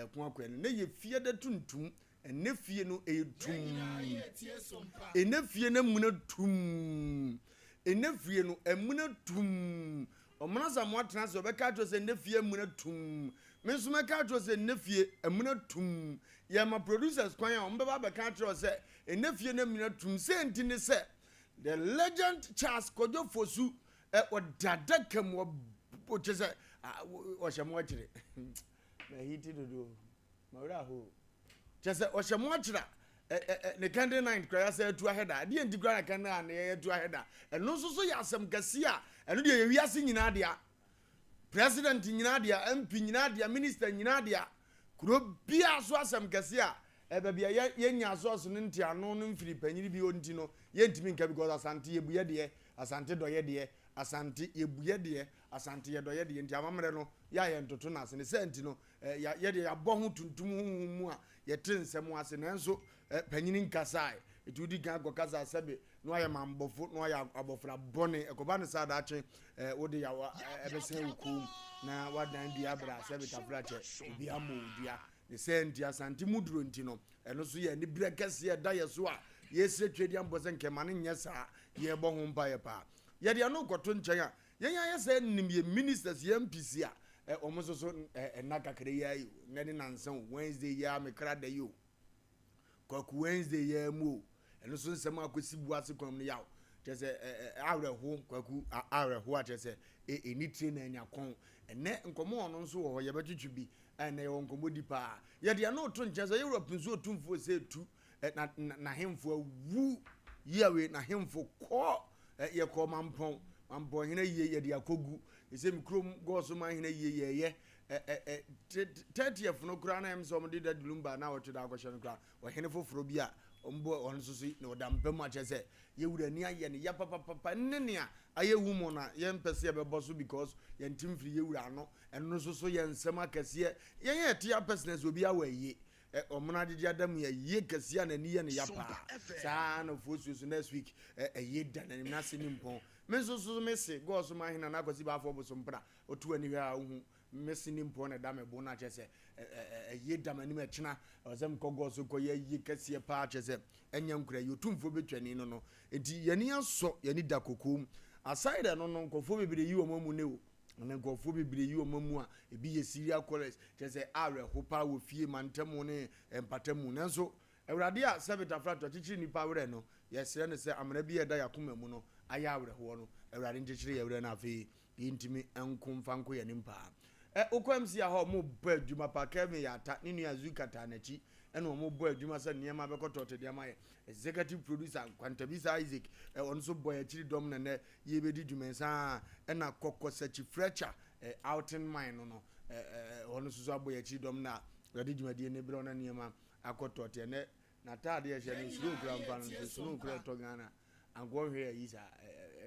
Yɛko akɔ ɛno. Nnɛ yɛ fie da tuntum. Ɛnnɛ fie no ɛyɛ tumm. Ɛnnɛ fie no amuna tumm. Ɛnnɛ fie no amuna tumm. Ɔmena Asamoah tena ase ɔbɛka akyerɛ sɛ ɛnnɛ fie amuna tumm. Me nso mɛka akyerɛ sɛ ɛnnɛ fie amuna tumm. Yɛma producers kwan a wɔn bɛba abɛka akyerɛ wo sɛ ɛnnɛ fie no amuna tumm. Sɛ nti ne sɛ the legend Charles Kwadwo Fosu ɔda adaka mu ɔkyɛ sɛ ɔhyɛ mo akyire. Mahiti dodo. Mawura hoo. Kyerɛ sɛ ɔhyɛ mo akyerɛ a ne candle night koraa yɛasɛ atu ahɛ da. Adeɛ nti koraa na candle night yɛyɛ atu ahɛ da. Ɛno nso so yɛ asɛm kɛseɛ a ɛno deɛ yɛ wiase nyinaa dea. President nyinaa dea, MP nyinaa dea, minister nyinaa dea. Kuro biara so asɛm kɛseɛ a baabi a yɛnya asɔɔso no nteano no mfiri panyini bi hɔ nti no yɛntumi nka because Asante yɛbu yɛ deɛ, Asante dɔ yɛ deɛ, Asante yɛbu yɛ deɛ, Asante yɛdɔ yɛ deɛ nti amammerɛ no yɛ a yɛntoto no ase. Ne saa nti no Yɛ deɛ yɛabɔ ho tuntum honhom mu a yɛte nsɛm ase, nanso panyin nkasae. Enti wodi kan kɔkasa sɛbe na wayɛ mammɔfo na wayɛ abɔfra bɔne. Ɛkɔba no saa daakye wode yaw ɛbɛsɛn wo kɔn mu na wadan dua bra sɛbe tafrakyɛ obi ammɔ wo dua. Ne saa nti Asante mu duro nti no, ɛno nso yɛ aniberɛ kɛseɛ ɛda yɛ so a yɛsrɛ Tweaduampɔ sɛ nka mma no nyɛ saa. Yɛrebɔ ho mpaeɛ paa. Yɛde ɛno rekɔto nkyɛn a, Yɛn ayɛ sɛ nim yɛ ministers yɛ MPs a ɛ wɔn nso so ɛ nna kakra yi ara yi o nnɛ ne nansa o Wednesday yi ara me kra da yi o Kwaku Wednesday yi ara mu o ɛno nso nsɛm akɔsi bu ase kwan mu no yaw kyerɛ sɛ ɛ ɛ awerɛho Kwaku awerɛho a kyerɛ sɛ ɛ ɛni tire na anya kɔn ɛnɛ nkɔmmɔ ɔno nso wɔ hɔ yɛbɛtwetwe bi ɛnɛ yɛwɔ nkɔmmɔ di paa yɛde ɛno to nkyɛn sɛ yɛwura pinso otumfoɔ sɛ etu na n'ahemfo awu yiawe n'ahemfo kɔ yɛkɔ mampɔn mampɔn hene yie yɛde akɔgu ɛsɛ me kurom gɔɔso man hene yie yɛyɛ thirtieth no koraa na ɛm sɛ wɔde da dulumba na wɔtwe da akɔhyɛ no koraa ɔhene foforɔ bi a wɔbɔ ɔno nso so na ɔda mpa mu akyerɛ sɛ yɛwura ani ayɛ no ya papapapa ne nea ayɛ wu mu na yɛmpɛ sɛ yɛbɛbɔ so because yɛnte mfiri yɛwura ano ɛno nso so yɛ nsɛm akɛseɛ yɛn yɛ ɛte apɛsena sɛ obi awɔ ayie Ɛ ɔmono agyegye ada mu yɛ yie kɛseɛ a n'ani yɛ no ya paa. Saa ara na Ofosuo so next week ɛ ɛyie da n'anim n'ase ne mpɔn. Me nso so me se gɔɔ so man hene Nana Kwasi Baafoɔ Bosompra ɔtu ani hwɛ a wohu me se ne mpɔn na ɛda me bo no akyerɛ sɛ ɛ ɛ ɛyie da m'anim ɛkyena ɛwɔ sɛ mekɔ gɔɔ so kɔyɛ ayie kɛseɛ paa kyerɛ sɛ ɛnyɛ nkora yi Otumfoɔ bɛtwani no no nti yɛn ani asɔ yɛn ani da kokoom. Aside ɛno no nkurɔfoɔ bebree yi wɔn amu ne o. Na nkurɔfoɔ bebree yi wɔn amu a ebi yɛ serial callers, kyerɛ sɛ awerɛho paa wɔ fie, mantamu ne mpatamu. Nanso Awurade a sɛbe tafrato akyekyere nnipa werɛ no, yɛsrɛ no sɛ amena bi a ɛda yɛn akoma mu no ayɛ awerɛhoɔ no, Awurade nkyekyere yɛn werɛ na afei yɛntumi nko mfa nko yɛn anim paa. Ɛ, wokɔ MC a hɔ a, wɔrebɔ adwuma paa. Kelvin Yatta ne nua Azuka taa n'akyi ɛna wɔrebɔ adwuma sɛ nneɛma bɛkɔ tɔɔte de ama yɛn. Executive producer Nkwantabisa Isaac, ɛ, ɔno nso bɔ yɛn akyiri dɔm na nnɛ Yɛbɛdi dwuma saa ara na Kɔkɔsakyi Fletcher outing mine no no ɔno nso so abɔ yɛn akyi dɔm na yɛde dwumadie no brɛ na nneɛma akɔ tɔte. Ɛnɛ n'ataadeɛ ɛhyɛ no snow kura mfa no nso snow kura ɛtɔ Ghana ankoɔ nhwɛ ayi saa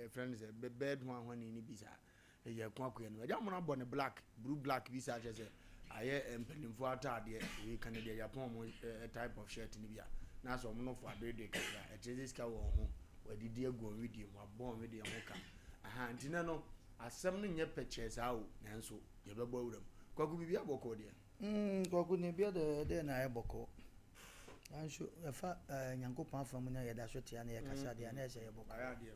ɛfrɛ no sɛ bɛd ho ahɔne no bi saa ɛyɛ ko akoya no agya mono abɔ ne black blue black bi saa kyerɛ sɛ ayɛ mpanimfoɔ ataadeɛ wei ka ne deɛ Japan mo type of shirt no bi a na sɛ ɔmo no fo adoedoe kakra ɛkyerɛ sɛ sika wɔ ho Wadidi agu wɔn wedeɛ mu, wabɔ wɔn wedeɛ ho ka. Ahaa, nti nɛ no, asɛm no nyɛ pɛkyɛɛ saa o, nanso yɛbɛbɔ awura mu. Kwaku, biribi abɔkɔɔ deɛ? Mm, Kwaku, ne bia deɛ dɛn na ayɛ bɔkɔɔ. Nanso ɛfa eh, Nyankopɔn afa mu na yɛda so tea na yɛkasa deɛ, na ɛsɛ yɛ bɔkɔɔ. Ayɛ adeɛ.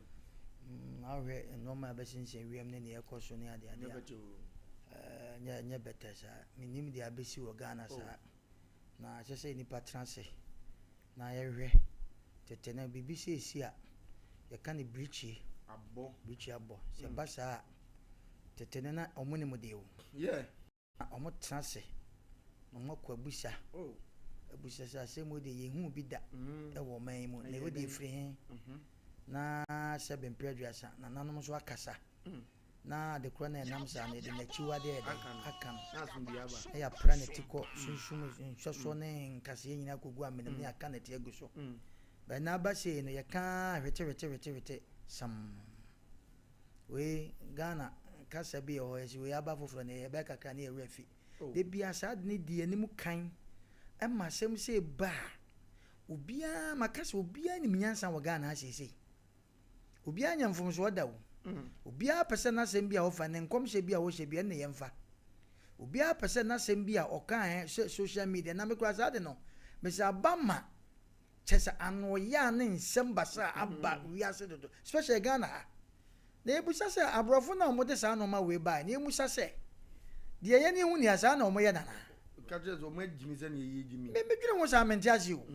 Mm, na wohwɛ nneɛma a ɛbɛsensɛn wiem ne nea ɛkɔ so ne adeɛ Nyɛ adeɛ a, bɛtɛ o. eh, nyɛ, nyɛ bɛtɛ saa. Mennim deɛ abɛsi wɔ Ghana Oh. saa. Na ɛsɛ sɛ nnipa tena ase na yɛhwɛ tete no biribi seesei a yɛka no birikyie. Abɔ. Birikyie abɔ. Sɛ ɛba saa a, tete no na wɔn nim deɛ o. Yeah. Na wɔn tena ase na wɔn akɔ abusa. Oh. Abusa sɛ asɛm wei deɛ yɛnhuu bi da wɔ ɔman yi mu. Na Ɛyɛ wei deɛ dɛn? ɛfiri he? Na sɛbe mprɛ aduasa, nananom nso akasa. Na ade korɔ no a ɛnam saa no, yɛde n'akyiwadeɛ ayɛ dɛn? Aka no. Na yɛapra ne ti kɔ sunsum nsɔsɔ ne nkaseɛ nyinaa kɔgu amena mu na yɛaka ne ti agu so. But na aba sei no, yɛka ara hwete hwete hwete hwete sam. Wei, Ghana kasa bi wɔ hɔ, yɛse wei aba foforɔ no, yɛbɛyɛ kakra na yɛn werɛ afi. Da biara saa ade no di yɛn anim kan ma asɛm sei ba a, obiara, maka sɛ obiara nim nyansa wɔ Ghana ha seesei. Obiara nyɛ mfomsoɔ da o. Obiara pɛ sɛ n'asɛm bi a ɔfa, ne nkɔmhyɛ bi a ɔhyɛ bi, ɛnne yɛmfa. Obiara pɛ sɛ n'asɛm bi a ɔka ɛ social media na me koraa saa de no mesɛ aba ma kyɛ sɛ anoɔyaa ne nsɛm basaa aba wiase dodo, especially Ghana ha. Na yɛbisa sɛ aborɔfo no a wɔde saa nnoɔma wei baeɛ no, yɛmmisa sɛ deɛ yɛn ani hu nia saa na wɔyɛ no anaa? Ka kyerɛ sɛ wɔn agyimi sɛdeɛ yɛgyimi. Me medwene ho saa mente aseɛ o.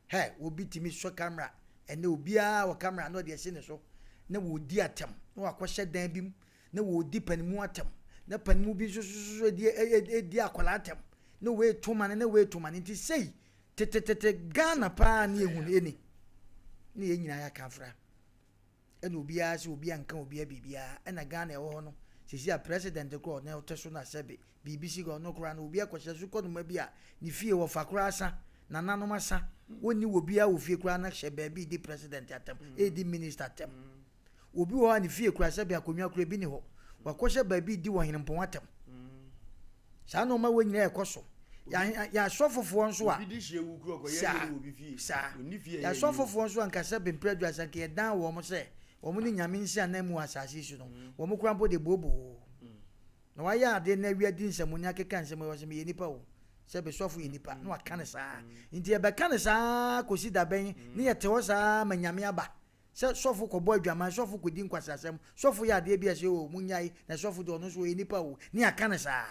Hɛ obi tumi sɔ camera ɛnɛ obiara wɔ camera na ɔde asi ne so na wɔredi atɛm na wakɔhyɛ dan bi mu na wɔredi panimu atɛm na panimu bi nso so so di di akwadaa atɛm na wei to ma no na wei to ma no nti sei tetetete Ghana paa ne yɛhu no ɛni ne yɛn nyinaa yɛaka afra ɛna obiara sɛ obiara nka obiara biribiara ɛna Ghana ɛwɔ hɔ no sisi a president koraa ɔno ɔte so na sɛbe biribi si ɔno koraa no obi akɔhyɛ so kɔnoma bi a ne fie wɔfa koraa asa nananom asa wɔnni wɔ biara wɔ fie koraa na hyɛ baabi di president atɛm ɛdi minister atɛm Obi wɔ hɔ a ne fie kura sɛbe akonnwa kura bi ni hɔ. Wakɔhyɛ baabi redi ɔhenempɔn atɛm. Saa nneɛma wei nyinaa ɛkɔ so. Yɛ asɔfofoɔ nso a saa saa yɛ asɔfofoɔ nso a nka sɛbe mpere aduasa nka yɛdan wɔn sɛ wɔn ne Nyame nsi ananmu wɔ asase yi so no, wɔn koraa mpo de booboo. Na wayɛ adeɛ na awia di nsɛmoni akeka nsɛm wɔ sɛ meyɛ nipa o, sɛbe sɔfo yɛ nipa na waka no saa. Nti yɛbɛka no saa kɔsi dabɛn ne yɛte hɔ saa ma Nyame aba. Sɛ sɔfo kɔbɔ adwaman, sɔfo kɔdi nkwaseasɛm, sɔfo yɛ adeɛ bi a ɛsɛ oo, monnyae, na sɔfo deɛ ɔno nso ɔyɛ nipa oo, ne yɛaka no saa.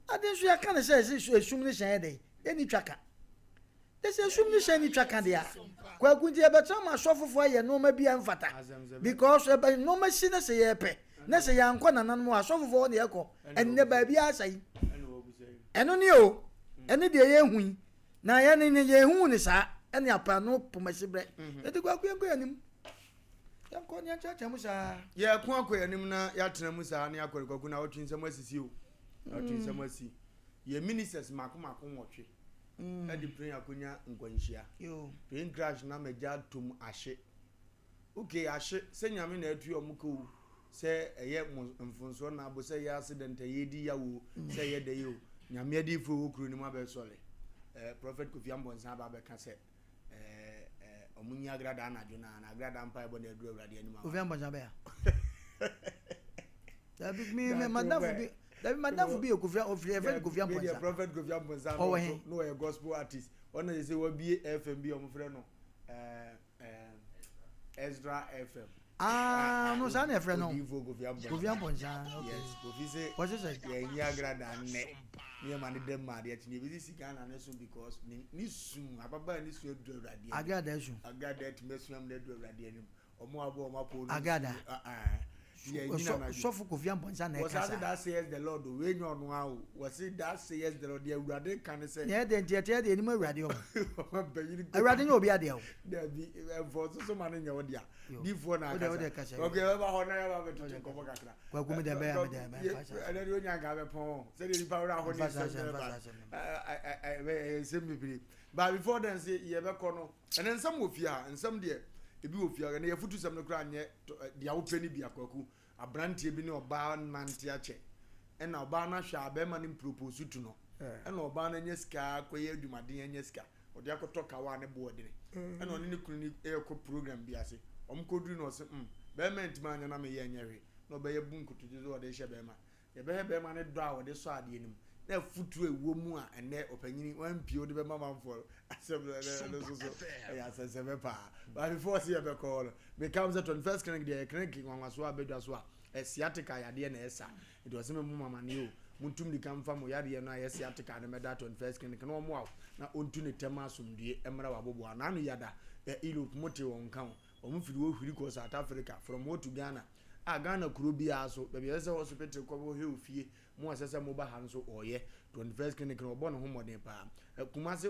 Ade nso yɛaka no sɛ ɛsɛ esum ne hyɛn yɛ dɛn? Ɛnni twaka. De sɛ esum ne hyɛn nni twaka deɛ a, Kwaku nti yɛbɛtena ma asɔfofoɔ ayɛ nnoɔma bi a ɛmfata. Because ɛbɛ nnoɔma si na sɛ yɛpɛ, na sɛ yɛankɔ nananom hɔ a, asɔfofoɔ hɔ na yɛkɔ. Ɛnnɛ baabiara asɛe. Ɛno ne o, ɛne deɛ yɛhu yi. Na yɛn ne yɛn hu ne saa ɛne apaano pomasi brɛ. Mhm. Eti kwaku yɛn kɔ yɛn anim. Yɛn kɔ ne yɛn kyerɛkyerɛ mu saa. Yɛ ko akɔ yɛn anim na yɛatena mu saa ne akɔ kwaku na ɔtwe nsɛm asisi o. Na ɔtwe nsɛm mm. asi. Yɛ ministers mako mako nwɔtwe. Mm. Ɛde plane akonya nkwanhyia. Plane crash na magya atom ahye. Ok ahye sɛ nyame na atua ɔmo ka o sɛ ɛyɛ mo mfonsoɔ na abo sɛ ɛyɛ accident a yɛdi yaw o sɛ ɛyɛ dɛn o nyame adiyifoɔ ɛwɔ kuro no mu abɛsɔre eh, prophet Kofi Amponsah aba abɛka sɛ eh, eh, ɔmo nyi agradaa anadwo na na agradaa mpaebɔ na aduru awurade anim Kofi Amponsah bɛya dabi mi mi madamfo bi dabi madamfo bi yɛ Kofi ofiri ɛfɛ Kofi Amponsah prophet Kofi Amponsah ɔwɔ he no ɔyɛ gospel artist ɔna yɛ sɛ wabie FM bi ɔmo frɛ no eh, Ezra FM. Ah, no saa na ɛfrɛ no. Odiyifo Kofi Amponsah. Kofi Amponsah. Okay. Yes, Kofi se. Wɔsi sɛ. Yɛn nyi agrada nnɛ. Ne yɛ ma ne dɛm ma adeɛ kyi ne ebi sisi Ghana ne so because ne ne sum ababaa ne su aduru awurade anim. Agrada su. Agrada atumi asu am na aduru awurade anim. Ɔmo abɔ ɔmo apɔ no. Agrada. Sɔfo Kofi Amponsah na ɛka saa. Wɔsi that says the Lord o wei nyɛ ɔno ara o wɔsi that says the Lord deɛ awurade ka ne sɛ. Nea ɛdɛ nti ɛte ɛde anim awurade ɔmo. Awurade nyɛ obi adeɛ o. Dabi ɛnfɔ soso ma ne nyɛ ɔdea difoɔ na akasa. Ok ɛbɛba hɔ na yɛba abɛtoto nkɔmɔ kakra. Kwaku mi dɛ bɛyɛ mi dɛ mɛ nfa sa. Ɛnɛ de onya nka bɛpɔn sɛdeɛ nipa wura hɔ ne nsɛm bɛba ɛyɛ nsɛm bebree but before then se yɛbɛkɔ no. Ɛnɛ nsɛm wɔ fie ha, nsɛm deɛ ebi wɔ fie ha, ɛnɛ yɛfutu sɛm no koraa nyɛ deɛ wopɛ no bi akwaku. Aberanteɛ bi ne ɔbaa nante akyɛ, ɛna ɔbaa no ahwɛ a bɛrima no mpropose to no, ɛna ɔbaa no anya sika kɔyɛ adwumaden anya sika, ɔde akɔtɔ kawa a ne boɔ dene, ɛna ɔne ne kunu no ɛrekɔ program bi ase, wɔn kɔduru no ɔse mm, bɛrima ntumi anyɛ na meyɛ nyɛ hwee, na ɔbɛyɛ bu nkotodwe sɛ ɔde hyɛ bɛrima. Yɛbɛhwɛ bɛrima no dɔ a ɔde sɔ adeɛ no mu, na afutuo a ɛwɔ mu a ɛnnɛ ɔpanyini wampie wode bɛma manfoɔ no, asɛm no ɛno nso so ɛyɛ asɛnsɛmɛ paa. But before sɛ yɛbɛkɔ hɔ no, meka wo sɛ 21st clinic deɛ ɛyɛ clinic nwanwasoɔ a bɛdwa so a sciatica yadeɛ na ɛsa. Nti ɔsɛ me mo amaneɛ o, montu mmirika mfa mo yadeɛ no a ɛyɛ sciatica no mmɛda 21st clinic na ɔmmoa wo na ɔntu ne tɛm asomdue mmra w'aboboa. N'ano yada, Europe mote wɔn nka o, wɔn firi hɔ hwiri kɔ South Africa, from hɔ to Ghana. A Ghana kuro biara so, baabi a ɛsɛ sɛ hospital kɔ hwɛ ofie mo a ɛsɛ sɛ moba ha nso ɔyɛ. 21st clinic no ɔbɔ ne ho mmɔden paa. Kumase,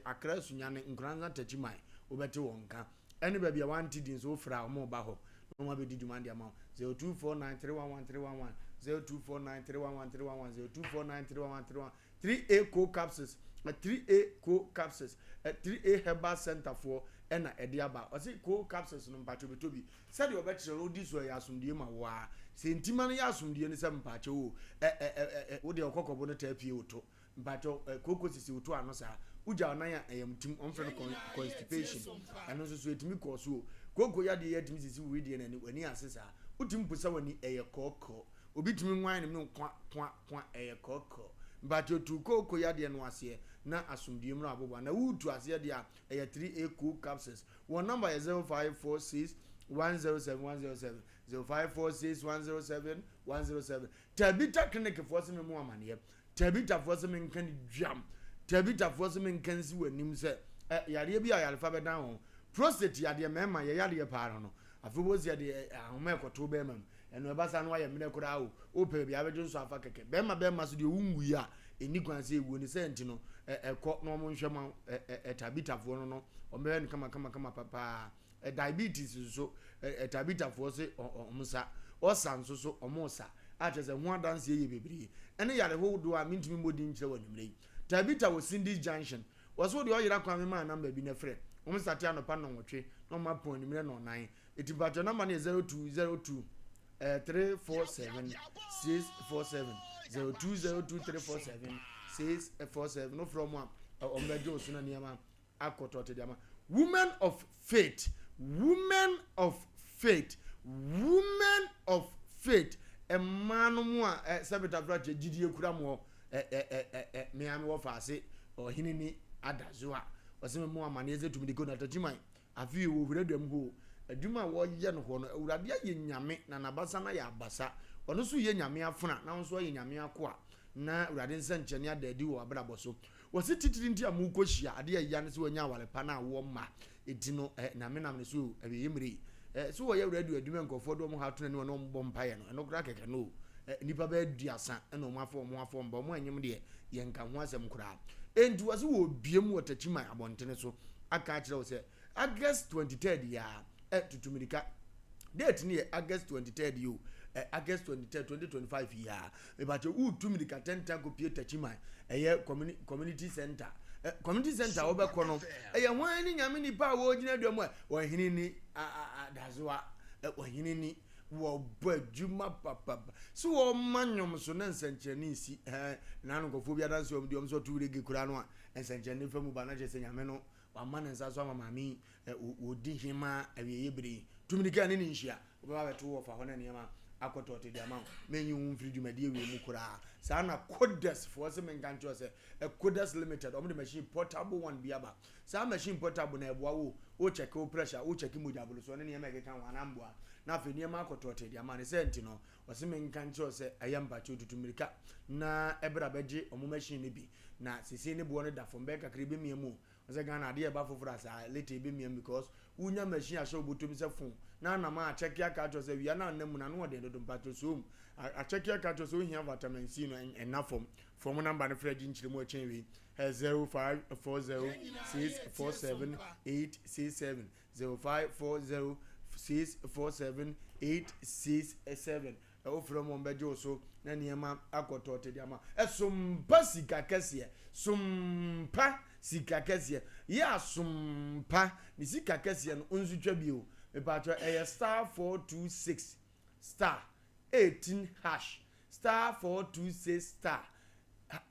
Accra, Sunyani, Nkoranza, Techiman, wobɛte wɔn nka. Ɛne baabi a wante din nso wofrɛ a wɔreba hɔ na wɔn abɛdi dwuma de ama wo. 0249 311 311, 0249 311 311, 0249 311 311. 3A Co Capsules, 3A Co Capsules, 3A Herbal Center foɔ ɛna ɛde aba. Ɔse Co Capsules no mpakyɛ bɛtɔ bi. Sɛdeɛ ɔbɛkyerɛ no wodi so ɛyɛ asomdue ma wo ara. Sɛ ntima no yɛ asomdue no sɛ mpakyɛ o, ɛ ɛ ɛ ɛ wo deɛ ɔkɔkɔbo no taa pie wo to. Mpakyɛ ɛ kooko sisi wo to ano saa. Wogya wo nan a ɛyam tim, wɔmfrɛ no con constipation. Ɛno nso so ɛtumi kɔɔ so o. Kooko yadeɛ yi atumi sisi wo wedeɛ no ani, w'ani ase saa. Wotumi posa w'ani ɛyɛ kɔɔkɔɔ. Obi tumi nwan ne mene kwa kwa kwa ɛyɛ kɔkɔ. Mpakyɛw tu kooko yadeɛ no aseɛ na asomdwie mmra w'aboboa. Na woretu aseɛ deɛ a ɛyɛ 3A cool capsules. Wɔn number yɛ 0546 107 107, 0546 107 107. Tabitha clinic foɔ se me mo amaneɛ. Tabitha foɔ se me nka ne dwam. Tabitha foɔ se me nka nsi wɔ anim sɛ ɛ yareɛ bi a yarefa bɛdan wɔn. Prostate yadeɛ mmarima yɛ yadeɛ paa no no. Afei wobɛhu sɛ yɛde ahoma ɛkɔto bɛrima mu. Ɛno ɛba saa no wayɛ mmerɛ koraa o. Wopɛ baabi a wobɛdwo nso afa kɛkɛ. Bɛrima bɛrima so deɛ wonwui a ɛnni kwan sɛ ɛwuo ne sɛ nti no ɛkɔ na wɔn nhwɛ ma ɛ Tabitha foɔ no no wɔn bɛhwɛ no kama kama kama papaa. Ɛ diabetes nso ɛ Tabitha foɔ se wɔn sa. Ɔsa nso so wɔn sa. A kyerɛ sɛ ho adanseɛ yɛ bebree. Ɛne yare hodoɔ a mentumi mmɔ din nkyerɛ wɔ anwummerɛ yi. Tabitha wɔ Cindy's Junction. Wɔse wo deɛ ɔyera kwan memaa number bi na frɛ. Wɔn starte anɔpa nnɔnwɔtwe na wɔn apɔn anwummerɛ nnɔnnan. Eti mpakyɛw number no yɛ 0202 347 647 0202 347 647. Wofrɛ wɔn a wɔn bɛgye wo so na nneɛma akɔ tɔɔte de ama. Women of faith, women of faith, women of faith. Mmaa no mu a sɛbi tafra kyɛ gyidie kura moɔ ɛ ɛ ɛ ɛ ɛ mmea mi wɔ faase ɔhene ni adazo a ɔsɛ mi mu amaneɛ sɛ tumidi ko na takyiman Afei wɔ hwiradua mu hɔ o, adwuma a wɔyɛ no hɔ no, Awurade ayɛ Nyame na n'abasa no ayɛ abasa. Ɔno nso reyɛ Nyame afena na wo nso ayɛ Nyame akoa na Awurade nsɛnkyerɛnne ada adi wɔ w'abrabɔ so. Wɔse titiri nti a morekɔ hyia, adeɛ a ɛya ne sɛ wanya aware pa na awoɔ mma. Enti no, eh, Nyame nam ne so o, awieɛ mmerɛ yi. Eh, so wɔyɛ radio adwuma nkurɔfoɔ de wɔn ha to n'anim a na wɔbɔ mpaeɛ no, ɛno koraa kɛkɛ no o. Eh, nnipa bɛyɛ aduasa na wɔn afa wɔn afɔ mba, wɔn anyem deɛ yɛnka ho asɛm koraa. Enti wɔse wɔrebue mu wɔ Takyiman abɔntene so. aka akyerɛ wo sɛ August 23rd yi ara ɛ tutu mirika date no yɛ August 23rd yi o ɛ August 23rd 2025 yi ara mebakyɛ wotu mirika tɛntɛn akɔpie Takyiman ɛyɛ community center ɛ community center a wobɛkɔ no ɛyɛ hwan ne nyame nipa a wɔgyina dwa mu a ɔhene ni adazoa ɔhene ni wɔbɔ adwuma papapa so wɔma nnwom so na nsɛnkyerɛnne nsi ɛɛ na nkurɔfoɔ bi adanse wɔn deɛ wɔn nso ɔto reggae koraa no a Nsɛnkyerɛnne fa mu ba na kyerɛ sɛ Nyame no wama ne nsa so ama maame yi wɔdi hemaa awieeɛ bere yi. Tu mirika ne ne nhyia. Wobɛba abɛto wo wɔfa hɔ na nneɛma akɔ tɔɔte de ama wo. Menyi wo mfiri dwumadie wei mu koraa. Saa na Kodes foɔ se menka nkyerɛ wo sɛ Kodes Limited wɔn de machine portable one bi aba. Saa machine portable no ɛboa wo, wo check wo pressure, wo check mogya borosoɔ ne nneɛma ɛkeka ho anaa mboa. Na afei nneɛma akɔ tɔɔte de ama ne sɛ nti no Ɔse menka nkyerɛ wo sɛ ɛyɛ mpakyɛw tutu mmirika na bra bɛgye ɔmo machine no bi na sesei ne boɔ no da fam bɛyɛ kakra ebemia mu o. Ɔsɛ Ghana adeɛ ɛba foforɔ a saa later ebemia mu because wonya machine ahyɛ wo bɔtɔm sɛ phone na anam a akyɛke aka akyerɛ wo sɛ wia no a ɔnam mu no ano ɔden dodo mpakyɛw soom akyɛke aka akyerɛ wo sɛ wohia vitamin C no ɛnna fam fa ɔmo number no frɛ gye nkyerɛmu ɛkyɛn wei 0540 647 867 0540 647 867 Wofrɛ mu wɔn bɛgye wo so na nneɛma akɔ tɔɔte de ama. Ɛsompa sika kɛseɛ, sompa sika kɛseɛ, yɛ asompa ne sika kɛseɛ no nso twa bio. Mepatwɔ ɛyɛ star 426 star 18 hash star 426 star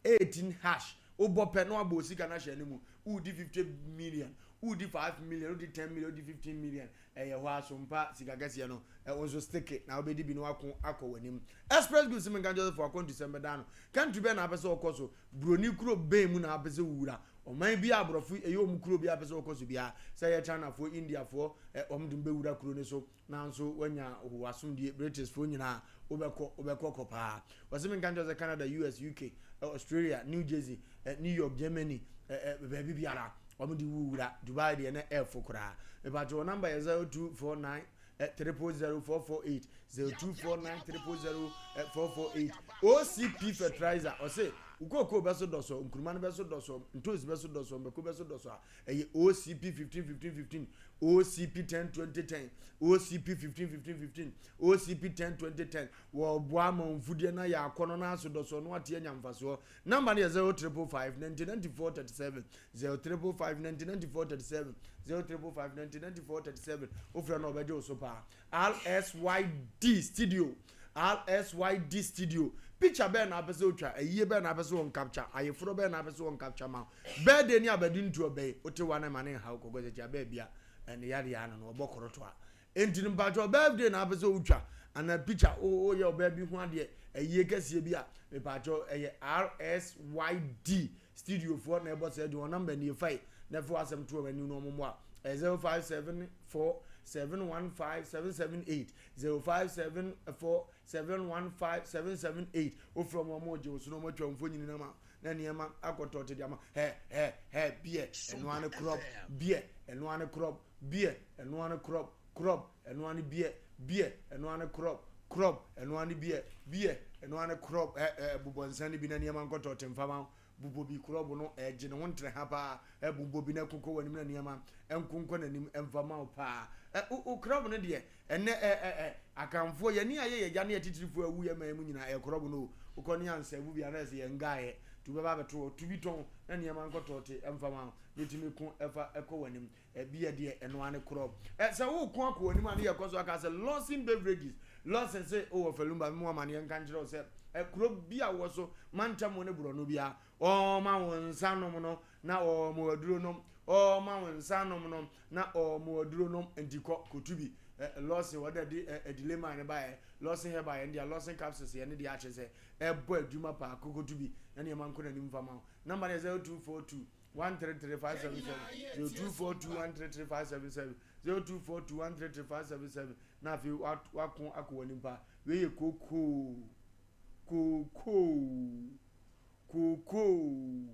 18 hash wobɔ pɛ na wabɔ osika no ahyɛ ne mu wodi 50 million wodi 5 million wodi 10 million wodi 15 million ɛyɛ hɔ asompa sika kɛseɛ no ɛwo nso stick na wobɛdi bi na wako akɔ w'anim express goods menka nkyerɛ sɛ fo akɔntu sɛm bɛda no country bɛn na apɛ sɛ wɔkɔ so buroni kuro bɛn mu na apɛ sɛ wowura ɔman bi a aborɔfo ɛyɛ wɔn kuro bi apɛ sɛ wɔkɔ so biara sɛ ɛyɛ chinafoɔ indiafoɔ wɔn de bɛwura kuro no so Nanso wanya wo asomdwie British foɔ nyinaa wobɛkɔ wobɛkɔ kɔ paa. Wɔse menka nkyerɛ sɛ Canada, US, UK, Australia, New Jersey, New York, Germany, baabi biara wɔn de wo wura. Dubai deɛ na ɛfo koraa. Mepatwo wɔn number yɛ 0249 000 448 0249 000 448 OCP fertilizer ɔse wo kookoo bɛso dɔsɔ nkuruma no bɛso dɔsɔ ntosi bɛso dɔsɔ mbɛko bɛso dɔsɔ a Ɛyɛ OCP 15 15 15, OCP 10 20 10, OCP 15 15 15, OCP 10 20 10. Wɔboa ma mfudeɛ no ayɛ akɔnɔ na aso dɔsɔ no ate anya mfasoɔ. Namba no yɛ 0 triple 5 90 94 37, 0 triple 5 90 94 37, 0 triple 5 90 94 37. Wofrɛ no ɔbɛgye wo so paa. RSYD studio RSYD studio picture bɛn na apɛ sɛ otwa ayie bɛn na apɛ sɛ wɔn capture ayeforɔ bɛn na apɛ sɛ wɔn capture ma birthday ne abɛdi ntuo bɛyi wote wa na ma ne nhaw kɔkɔ sɛ kyia bɛɛ bia ɛne yadeɛ ano no ɔbɔ koroto a Enti no mpakyɛw birthday na apɛ sɛ wotwa anaa picture wo woyɛ ɔbaa bi ho adeɛ ayie kɛseɛ bi a mepakyɛw ɛyɛ RSYD studio foɔ na ɛbɔ saa adwuma wɔn number nie fae na ɛfa w'asɛm to wɔn anim na wɔn mmoa ɛyɛ 0574 715 778 0574 715 778 wofrɛ wɔn wɔn gye wo so na wɔn atwa wo mfonini no ama na nneɛma akɔtɔ te de ama hɛ hɛ hɛ beer ɛnoa ne korɔb beer ɛnoa ne korɔb Beer, ɛno ara ne krɔb, krɔb, ɛno ara ne beer, beer, ɛno ara ne krɔb, krɔb, ɛno ara ne beer, beer, ɛno ara ne krɔb, ɛ, ɛ, bobɔ nsa no bi na nneɛma nkɔtɔ te mfa ma wo, bobɔ bi, krɔb no, ɛ, gye ne ho ntere ha paa, ɛ, bobɔ bi na ɛkokɔ w'anim na nneɛma nkonkɔ n'anim mfa ma wo paa, ɛ, wo, wo krɔb no deɛ, ɛnnɛ, ɛ, ɛ, ɛ, Akanfoɔ, yɛne ayɛ yɛn agya ne atitirifoɔ a awu yɛn man mu nyinaa, ɛyɛ krɔb no o, wokɔ ne ansɛɛvo bi a na ɛsɛ yɛn ngaeɛ, nti wobɛba abɛto hɔ, tu bi tɔn na nneɛma nkɔtɔ te mfa ma wo, na ɛtumi ko ɛfa ɛkɔ w'anim. Ɛbi yɛ deɛ ɛno ara ne korɔ. Ɛ sɛ woko akɔ w'anim a ne yɛkɔ so aka sɛ Lawson Beverages. Lawson se wowɔ Falumba me mu amaneɛ nka nkyerɛ wo sɛ ɛ kuro bi a wowɔ so mantam ne borɔno biara ɔɔma wo nsa nom no na ɔɔma wo aduro nom ɔɔma wo nsa nom no na ɔɔma wo aduro nom nti kɔ kɔtu bi. Ɛ Lawson wɔde de ɛ ɛdile man no baeɛ Lawson Herbal yɛn deɛ Lawson capsules yɛn ne deɛ akyerɛ sɛ ɛbɔ adwuma paa kɔ kɔtu bi na nneɛma nkɔ n'anim mfa ma wo. Number no yɛ 0242 133577 0242133577 0242133577 na afei wako akɔ w'anim paa. Wei yɛ kookoo kookoo kookoo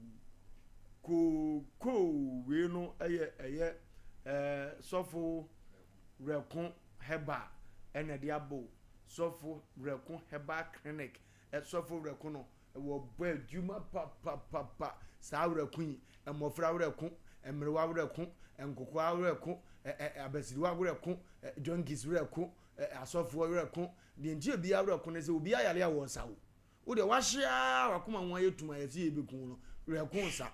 kookoo wei no ɛyɛ ɛyɛ ɛɛ sɔfo rɛko herbal ɛna ɛde abɔ sɔfo rɛko herbal clinic sɔfo rɛko no. Wɔbɔ adwuma papapapa. Saa awerɛko yi, mmɔfra awerɛko, mmerewa awerɛko, nkokoaa awerɛko, abasiriwa awerɛko, junkies werɛko, asɔfoɔ werɛko. Deɛ nti obiara awerɛko ne sɛ obiara yare a wɔsa wo. Wo deɛ wahye ara wakoma ho ayɛ tum a yɛse yɛbɛku wo no, werɛko sa.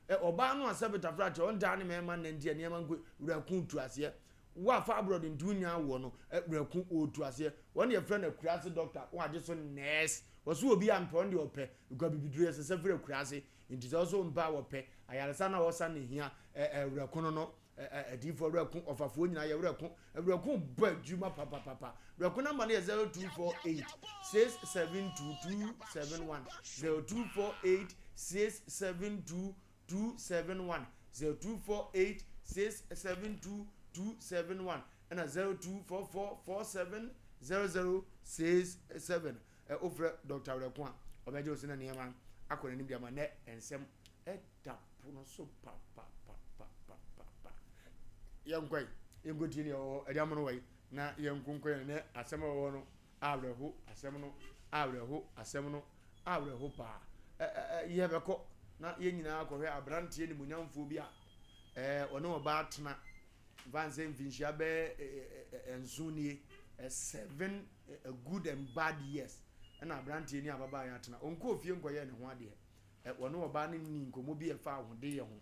Ɔbaa no a sɛbe tafra kyɛ ɔntaa ne mmarima nna nti a nneɛma nko werɛko tu aseɛ. Wo a fibroid nti wonya awoɔ no, werɛko ɔtu aseɛ. Wɔn deɛ yɛfrɛ no akuraase doctor, wɔagye so nurse. Wɔse obi ampɛ ɔno deɛ ɔpɛ because abibiduro yɛ sesa firi akuraase nti sɛ ɔso mpɛ a wɔpɛ ayaresa no a wɔsa no hia ɛ ɛ werɛko no no ɛ ɛ adiifoɔ werɛko ɔfafoɔ nyinaa yɛ werɛko werɛko bɔ adwuma papapapa werɛko namba no yɛ 0248 672 271 0248 672 271 0248 672 271 ɛna 0244 47 0067 Ɛ wofrɛ Dɔkta Werɛko a, ɔbɛgye wo so na nneɛma akɔ n'anim de ama nɛ nsɛm ɛda pono so papapapapapa. Yɛnkɔ yi, yɛnkɔtie nea ɛwɔ hɔ, ɛde amono wɔ yi, na yɛnkonkɔ yɛn nɛ asɛm a ɛwɔ hɔ no awerɛho, asɛm no awerɛho, asɛm no awerɛho paa. Ɛ ɛ ɛ yɛbɛkɔ na yɛn nyinaa akɔhwɛ aberanteɛ nimuonyamfoɔ bi a ɛɛ ɔne ɔbaa tena mfa nsɛ mfinhyia bɛyɛ nson nie, seven good and bad years ɛna aberanteɛ ne ababaa yi atena. Ɔnkɔɔ fie nkɔyɛɛ ne ho adeɛ. Ɔne ɔbaa no nni nkɔmmɔ bi a ɛfa ahodeyɛ ho.